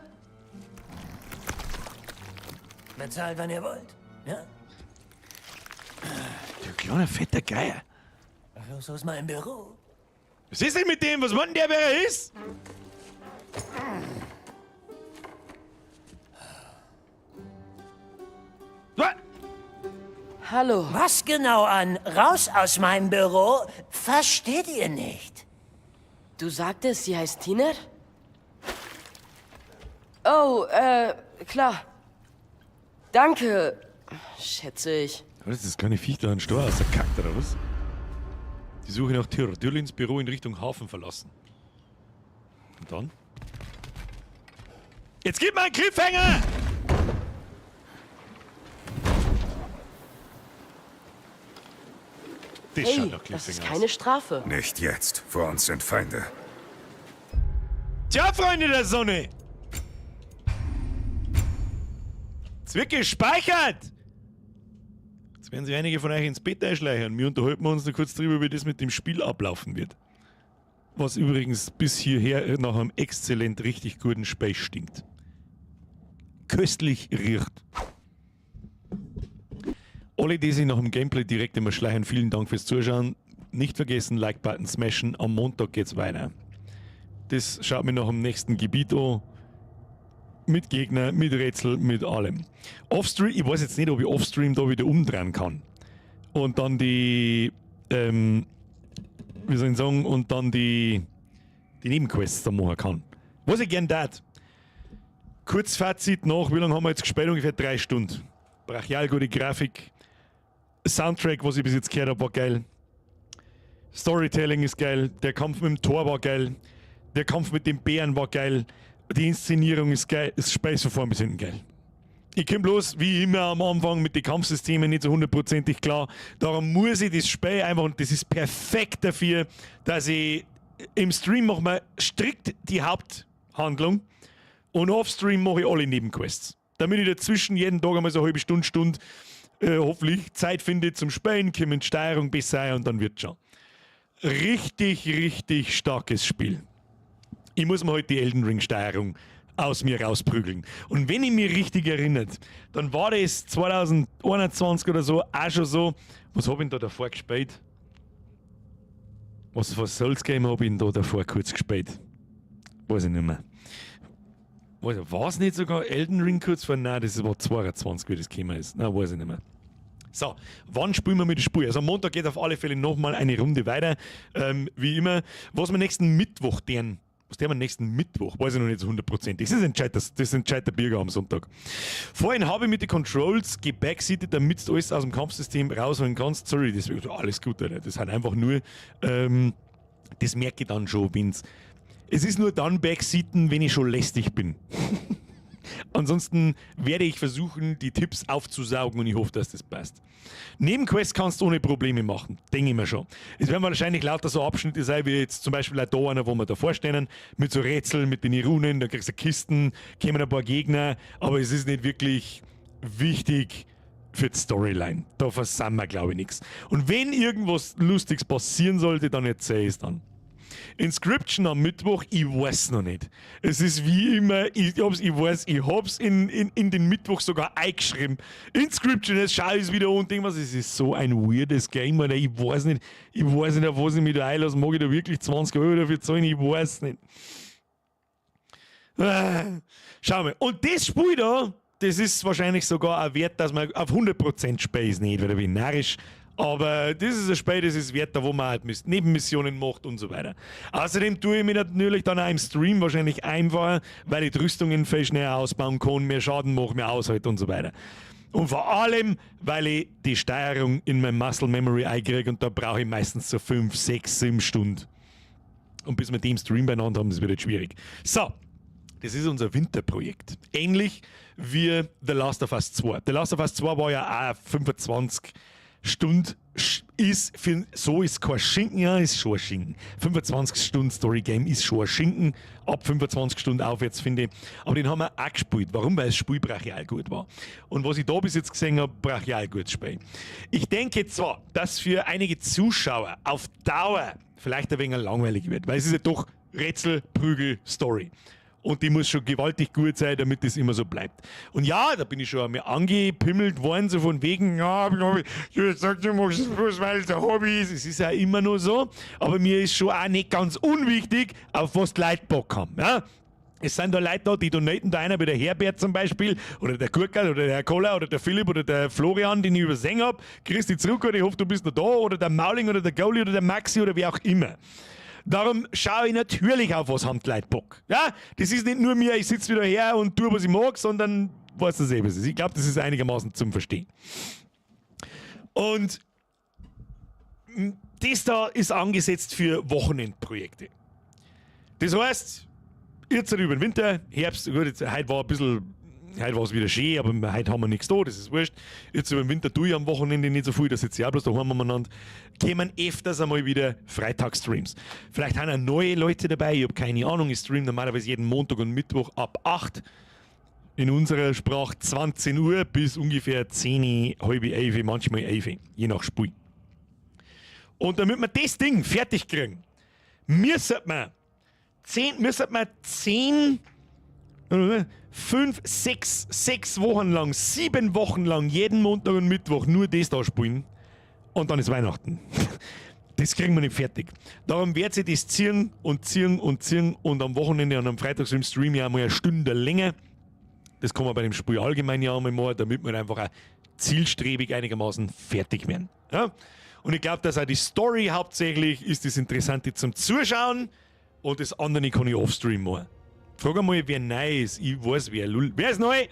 Bezahlt, wenn ihr wollt. Ja? Du kleiner fetter Geier. Raus aus meinem Büro. Was ist denn mit dem? Was meint denn der, wer er ist? Hallo. Was genau an raus aus meinem Büro versteht ihr nicht? Du sagtest, sie heißt Tiner? Oh, klar. Danke, schätze ich. Was ist das kleine Viech da ein Stor ausgekackt, oder was? Die Suche nach Tyr. Dürlins Büro in Richtung Hafen verlassen. Und dann? Jetzt gib mal einen Cliffhanger! Das Hey, schaut nach das ist Cliffhanger keine aus. Strafe. Nicht jetzt. Vor uns sind Feinde. Tja, Freunde der Sonne! Es wird gespeichert! Jetzt werden sich einige von euch ins Bett einschleichen. Wir unterhalten uns noch kurz drüber, wie das mit dem Spiel ablaufen wird. Was übrigens bis hierher nach einem exzellent richtig guten Speich stinkt. Köstlich riecht. Alle, die sich nach dem Gameplay direkt immer schleichen, vielen Dank fürs Zuschauen. Nicht vergessen, Like-Button smashen. Am Montag geht's weiter. Das schaut mir nach dem nächsten Gebiet an. Mit Gegner, mit Rätsel, mit allem. Offstream, ich weiß jetzt nicht, ob ich Offstream da wieder umdrehen kann. Und dann die, wie soll ich sagen, und dann die Nebenquests da machen kann. Was ich gern tat. Kurzfazit nach, wie lange haben wir jetzt gespielt? Ungefähr 3 Stunden. Brachial gute Grafik. Soundtrack, was ich bis jetzt gehört hab, war geil. Storytelling ist geil. Der Kampf mit dem Thor war geil. Der Kampf mit dem Bären war geil. Die Inszenierung ist geil. Das Spiel ist von vorn bis hinten geil. Ich komm bloß, wie immer am Anfang, mit den Kampfsystemen nicht so hundertprozentig klar. Darum muss ich das Spiel einfach, und das ist perfekt dafür, dass ich im Stream mache mir strikt die Haupthandlung und off-Stream mache ich alle Nebenquests. Damit ich dazwischen jeden Tag einmal so eine halbe Stunde, hoffentlich Zeit finde zum Spielen, komme in die Steuerung besser und dann wird schon. Richtig, richtig starkes Spiel. Ich muss mir heute die Elden Ring Steuerung aus mir rausprügeln. Und wenn ich mich richtig erinnert, dann war das 2021 oder so auch schon so. Was hab ich denn da davor gespielt? Was für Souls Game hab ich denn da davor kurz gespielt? Weiß ich nicht mehr. War es nicht sogar Elden Ring kurz vor? Nein, das war 22, wie das gekommen ist. Nein, weiß ich nicht mehr. So, wann spielen wir mit der Spur? Also am Montag geht auf alle Fälle nochmal eine Runde weiter. Wie immer. Was wir nächsten Mittwoch deren. Was der am nächsten Mittwoch? Weiß ich noch nicht so hundertprozentig. Das entscheidet der Birger am Sonntag. Vorhin habe ich mit den Controls gebackseatet, damit du alles aus dem Kampfsystem rausholen kannst. Sorry, das ist alles gut, Alter. Das hat einfach nur. Das merke ich dann schon, wenn's. Es ist nur dann Backseaten, wenn ich schon lästig bin. Ansonsten werde ich versuchen, die Tipps aufzusaugen und ich hoffe, dass das passt. Nebenquests kannst du ohne Probleme machen, denke ich mir schon. Es werden wahrscheinlich lauter so Abschnitte sein, wie jetzt zum Beispiel auch da einer, wo wir davor stehen, mit so Rätseln, mit den Runen, da kriegst du Kisten, kommen ein paar Gegner, aber es ist nicht wirklich wichtig für die Storyline. Da versammeln wir, glaube ich, nichts. Und wenn irgendwas Lustiges passieren sollte, dann erzähl ich es dann. Inscryption am Mittwoch, ich weiß noch nicht. Es ist wie immer, ich weiß, ich hab's in den Mittwoch sogar eingeschrieben. Inscryption, jetzt schau ich's wieder an und denk was, es ist so ein weirdes Game, Alter. Ich weiß nicht, auf was ich mich da einlasse. Mag ich da wirklich 20 Euro dafür zahlen? Ich weiß nicht. Ah, schau mal. Und das Spiel da, das ist wahrscheinlich sogar ein Wert, dass man auf 100% Space nicht, weil da bin ich narrisch. Aber das ist ein Spiel, das ist wert, da wo man halt Nebenmissionen macht und so weiter. Außerdem tue ich mir natürlich dann auch im Stream wahrscheinlich einfacher, weil ich die Rüstungen viel schneller ausbauen kann, mehr Schaden mache, mehr aushalte und so weiter. Und vor allem, weil ich die Steuerung in mein Muscle Memory einkriege und da brauche ich meistens so 5, 6, 7 Stunden. Und bis wir die im Stream beieinander haben, das wird jetzt schwierig. So, das ist unser Winterprojekt. Ähnlich wie The Last of Us 2. The Last of Us 2 war ja auch 25 Stunden, ist für, so ist kein Schinken, ja, ist schon ein Schinken. 25 Stunden Story Game ist schon ein Schinken, ab 25 Stunden aufwärts, finde ich. Aber den haben wir auch gespielt. Warum? Weil das Spiel brachial gut war. Und was ich da bis jetzt gesehen habe, brachial gutes Spiel. Ich denke zwar, dass für einige Zuschauer auf Dauer vielleicht ein wenig langweilig wird, weil es ist ja doch Rätsel, Prügel, Story. Und die muss schon gewaltig gut sein, damit das immer so bleibt. Und ja, da bin ich schon einmal angepimmelt worden, so von wegen, ja, du sagst, du machst es bloß, weil es ein Hobby ist. Es ist ja immer nur so. Aber mir ist schon auch nicht ganz unwichtig, auf was die Leute Bock haben. Ja? Es sind da Leute da, die donaten da einer wie der Herbert zum Beispiel, oder der Gurkel, oder der Herr Koller, oder der Philipp, oder der Florian, den ich übersehen hab. Grüß dich zurück, oder ich hoffe, du bist noch da, oder der Mauling, oder der Goalie, oder der Maxi, oder wer auch immer. Darum schaue ich natürlich auf, was haben die Leute Bock. Ja, das ist nicht nur mir, ich sitze wieder her und tue, was ich mag, sondern weiß das eh, was ist. Ich glaube, das ist einigermaßen zum Verstehen. Und das da ist angesetzt für Wochenendprojekte. Das heißt, jetzt über den Winter, Herbst, gut, jetzt, heute war ein bisschen, heute war es wieder schön, aber heute haben wir nichts da, das ist wurscht. Jetzt über den Winter tue ich am Wochenende nicht so viel, da sitze ich auch bloß daheim umeinander. Kommen öfters einmal wieder Freitagsstreams. Vielleicht haben auch neue Leute dabei, ich habe keine Ahnung, ich stream normalerweise jeden Montag und Mittwoch ab 8. In unserer Sprache 20 Uhr bis ungefähr 10, halb 11, manchmal 11, je nach Spiel. Und damit wir das Ding fertig kriegen, müssen wir 10, 5, 6, 6 Wochen lang, 7 Wochen lang, jeden Montag und Mittwoch nur das da spielen. Und dann ist Weihnachten. Das kriegen wir nicht fertig. Darum wird sich das ziehen und ziehen und ziehen und am Wochenende und am Freitag so im Stream ja einmal eine Stunde länger. Das kann man bei dem Spiel allgemein ja einmal machen, damit wir einfach auch zielstrebig einigermaßen fertig werden. Ja? Und ich glaube, dass auch die Story hauptsächlich ist das Interessante zum Zuschauen und das andere kann ich offstream machen. Frag einmal, wer neu ist. Ich weiß wer. Lul. Wer ist neu?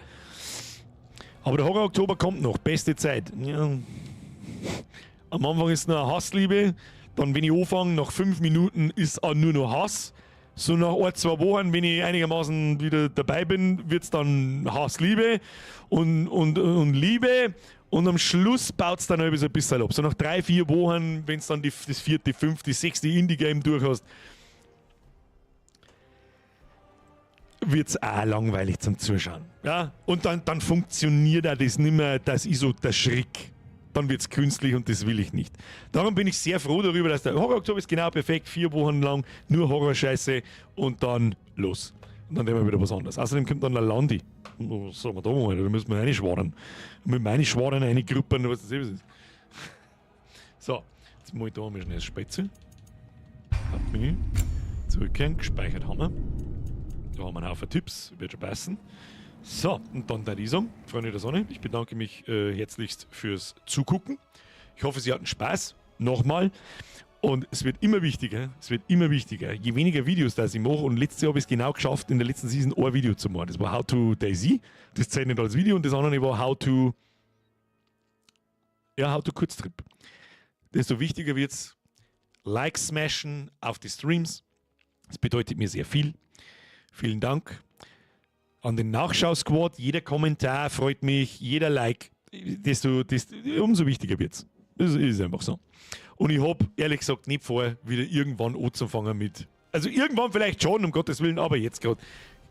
Aber der Horror Oktober kommt noch. Beste Zeit. Ja. Am Anfang ist noch eine Hassliebe. Dann, wenn ich anfange, nach 5 Minuten ist auch nur noch Hass. So nach ein, zwei Wochen, wenn ich einigermaßen wieder dabei bin, wird es dann Hassliebe und Liebe. Und am Schluss baut es dann so ein bisschen ab. So nach 3, 4 Wochen, wenn es dann das vierte, fünfte, sechste Indie-Game durch hast, wird es auch langweilig zum Zuschauen. Ja? Und dann funktioniert auch das nicht mehr, das ist so der Schreck. Dann wird es künstlich und das will ich nicht. Darum bin ich sehr froh darüber, dass der Horror Oktober ist genau perfekt, 4 Wochen lang nur Horrorscheiße und dann los. Und dann nehmen wir wieder was anderes. Außerdem kommt dann der Landi. Und was sagen wir da mal? Da müssen wir reinschwadern. Mit meinen Schwadern eine Gruppe, was das eben ist. So, jetzt mache ich da mal schnell das Spätzle. Hauptmenü. Zurückkehren, gespeichert haben wir. Da haben wir einen Haufen Tipps, wird schon passen. So, und dann der sagen, Freunde der Sonne, ich bedanke mich herzlichst fürs Zugucken. Ich hoffe, Sie hatten Spaß. Nochmal. Und es wird immer wichtiger, es wird immer wichtiger, je weniger Videos da ich mache, und letztes Jahr habe ich es genau geschafft, in der letzten Season ein Video zu machen. Das war How to DayZ, das zählt nicht als Video, und das andere war How to, ja, How to Kurztrip. Desto wichtiger wird es, Like smashen auf die Streams. Das bedeutet mir sehr viel. Vielen Dank an den Nachschau-Squad. Jeder Kommentar freut mich, jeder Like, desto umso wichtiger wird's. Das ist einfach so. Und ich hab ehrlich gesagt nicht vor, wieder irgendwann anzufangen mit. Also irgendwann vielleicht schon, um Gottes Willen, aber jetzt gerade.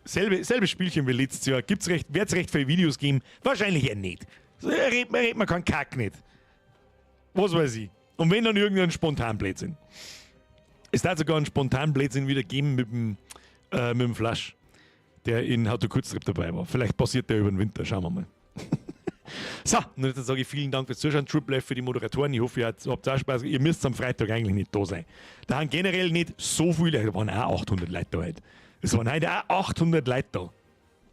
Selbe Spielchen wie letztes Jahr. Gibt's recht, wird's recht viele Videos geben? Wahrscheinlich eher nicht. So, redet man keinen Kack nicht. Was weiß ich. Und wenn dann irgendein Spontanblödsinn. Es darf sogar einen Spontanblödsinn wieder geben mit dem Flasch, der in How to Kurztrip dabei war. Vielleicht passiert der über den Winter, schauen wir mal. So, und jetzt sage ich vielen Dank fürs Zuschauen. Triple F für die Moderatoren. Ich hoffe, ihr habt auch Spaß. Ihr müsst am Freitag eigentlich nicht da sein. Da haben generell nicht so viele, da waren auch 800 Leute da heute. Es waren heute auch 800 Leute da.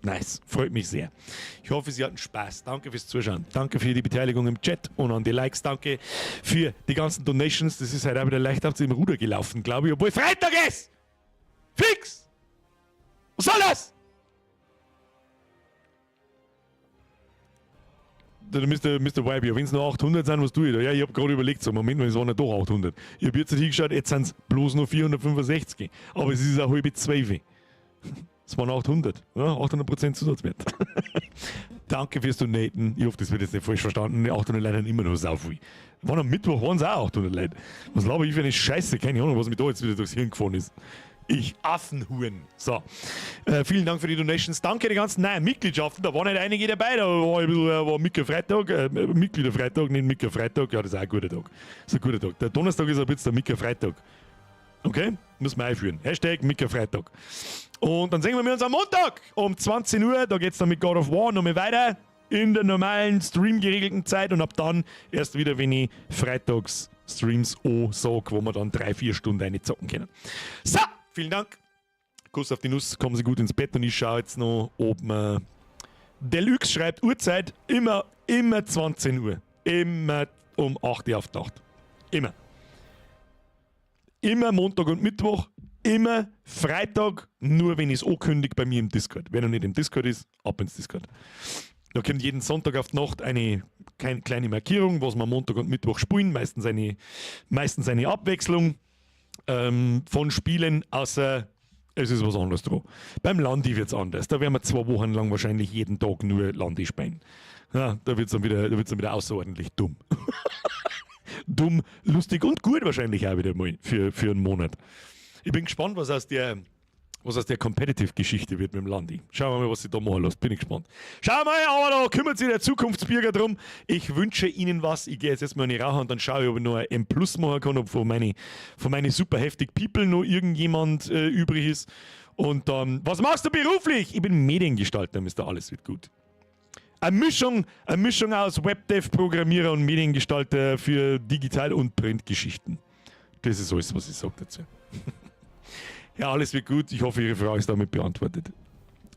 Nice, freut mich sehr. Ich hoffe, Sie hatten Spaß. Danke fürs Zuschauen. Danke für die Beteiligung im Chat und an die Likes. Danke für die ganzen Donations. Das ist heute auch wieder leicht auf dem Ruder gelaufen, glaube ich, obwohl Freitag ist! Fix! Was soll das? Der Mr. Vibe, ja, wenn es nur 800 sind, was tue ich da? Ja, ich habe gerade überlegt, so, Moment, es waren ja doch 800. Ich habe jetzt hingeschaut, jetzt sind es bloß noch 465. Aber es ist auch 11:30. Es waren 800. Ja, 800% Zusatzwert. Danke fürs Donaten. Ich hoffe, das wird jetzt nicht falsch verstanden. 800 Leute sind immer noch sau viel. Waren am Mittwoch waren es auch 800 Leute. Was laber ich für eine Scheiße? Keine Ahnung, was mir da jetzt wieder durchs Hirn gefahren ist. Ich Affenhuren. So. Vielen Dank für die Donations. Danke die ganzen neuen Mitgliedschaften. Da waren nicht einige dabei. Da war ein bisschen, war Micke Freitag, Mitgliederfreitag, nicht Micke Freitag. Ja, das ist auch ein guter Tag. Das ist ein guter Tag. Der Donnerstag ist ein bisschen der Micke Freitag. Okay? Müssen wir einführen. #MickeFreitag. Und dann sehen wir uns am Montag um 20 Uhr. Da geht es dann mit God of War nochmal weiter in der normalen Stream geregelten Zeit. Und ab dann erst wieder, wenn ich freitags Streams sag, wo wir dann 3, 4 Stunden eine zocken können. So, vielen Dank. Kuss auf die Nuss, kommen Sie gut ins Bett und ich schaue jetzt noch, ob man. Deluxe schreibt Uhrzeit immer, immer 20 Uhr. Immer um 8 Uhr auf die Nacht. Immer. Immer Montag und Mittwoch, immer Freitag, nur wenn ich es ankündige bei mir im Discord. Wer noch nicht im Discord ist, ab ins Discord. Da kommt jeden Sonntag auf die Nacht eine kleine Markierung, was wir Montag und Mittwoch spielen. Meistens eine Abwechslung von Spielen, außer es ist was anderes dran. Beim Landi wird es anders. Da werden wir 2 Wochen lang wahrscheinlich jeden Tag nur Landi spielen. Ja, da wird's dann wieder außerordentlich dumm. Dumm, lustig und gut wahrscheinlich auch wieder mal für einen Monat. Ich bin gespannt, was aus der Competitive-Geschichte wird mit dem Landi. Schauen wir mal, was sich da machen lässt. Bin ich gespannt. Schauen wir mal, aber da kümmert sich der Zukunftsbürger drum. Ich wünsche Ihnen was. Ich gehe jetzt erstmal eine rauchen und dann schaue ich, ob ich noch ein M Plus machen kann, ob von meine super heftig People noch irgendjemand übrig ist. Und dann, was machst du beruflich? Ich bin Mediengestalter, Mr. Alles wird gut. Eine Mischung aus Webdev, Programmierer und Mediengestalter für Digital- und Printgeschichten. Das ist alles, was ich sage dazu. Ja, alles wird gut. Ich hoffe, Ihre Frage ist damit beantwortet.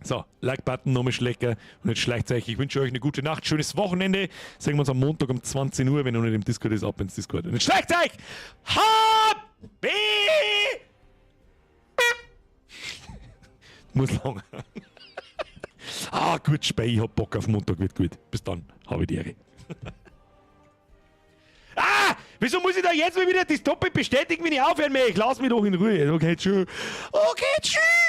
So, Like-Button, nochmal schlecker und jetzt schleicht euch. Ich wünsche euch eine gute Nacht, schönes Wochenende. Sehen wir uns am Montag um 20 Uhr, wenn ihr noch nicht im Discord ist, ab ins Discord. Und jetzt schleicht euch! H B Muss lang. Ah, gut, Spei, ich hab Bock auf Montag, wird gut. Bis dann, habe die Ehre. Ah! Wieso muss ich da jetzt mal wieder das doppelt bestätigen, wenn ich aufhören möchte? Lass mich doch in Ruhe. Okay, tschüss. Okay, tschüss.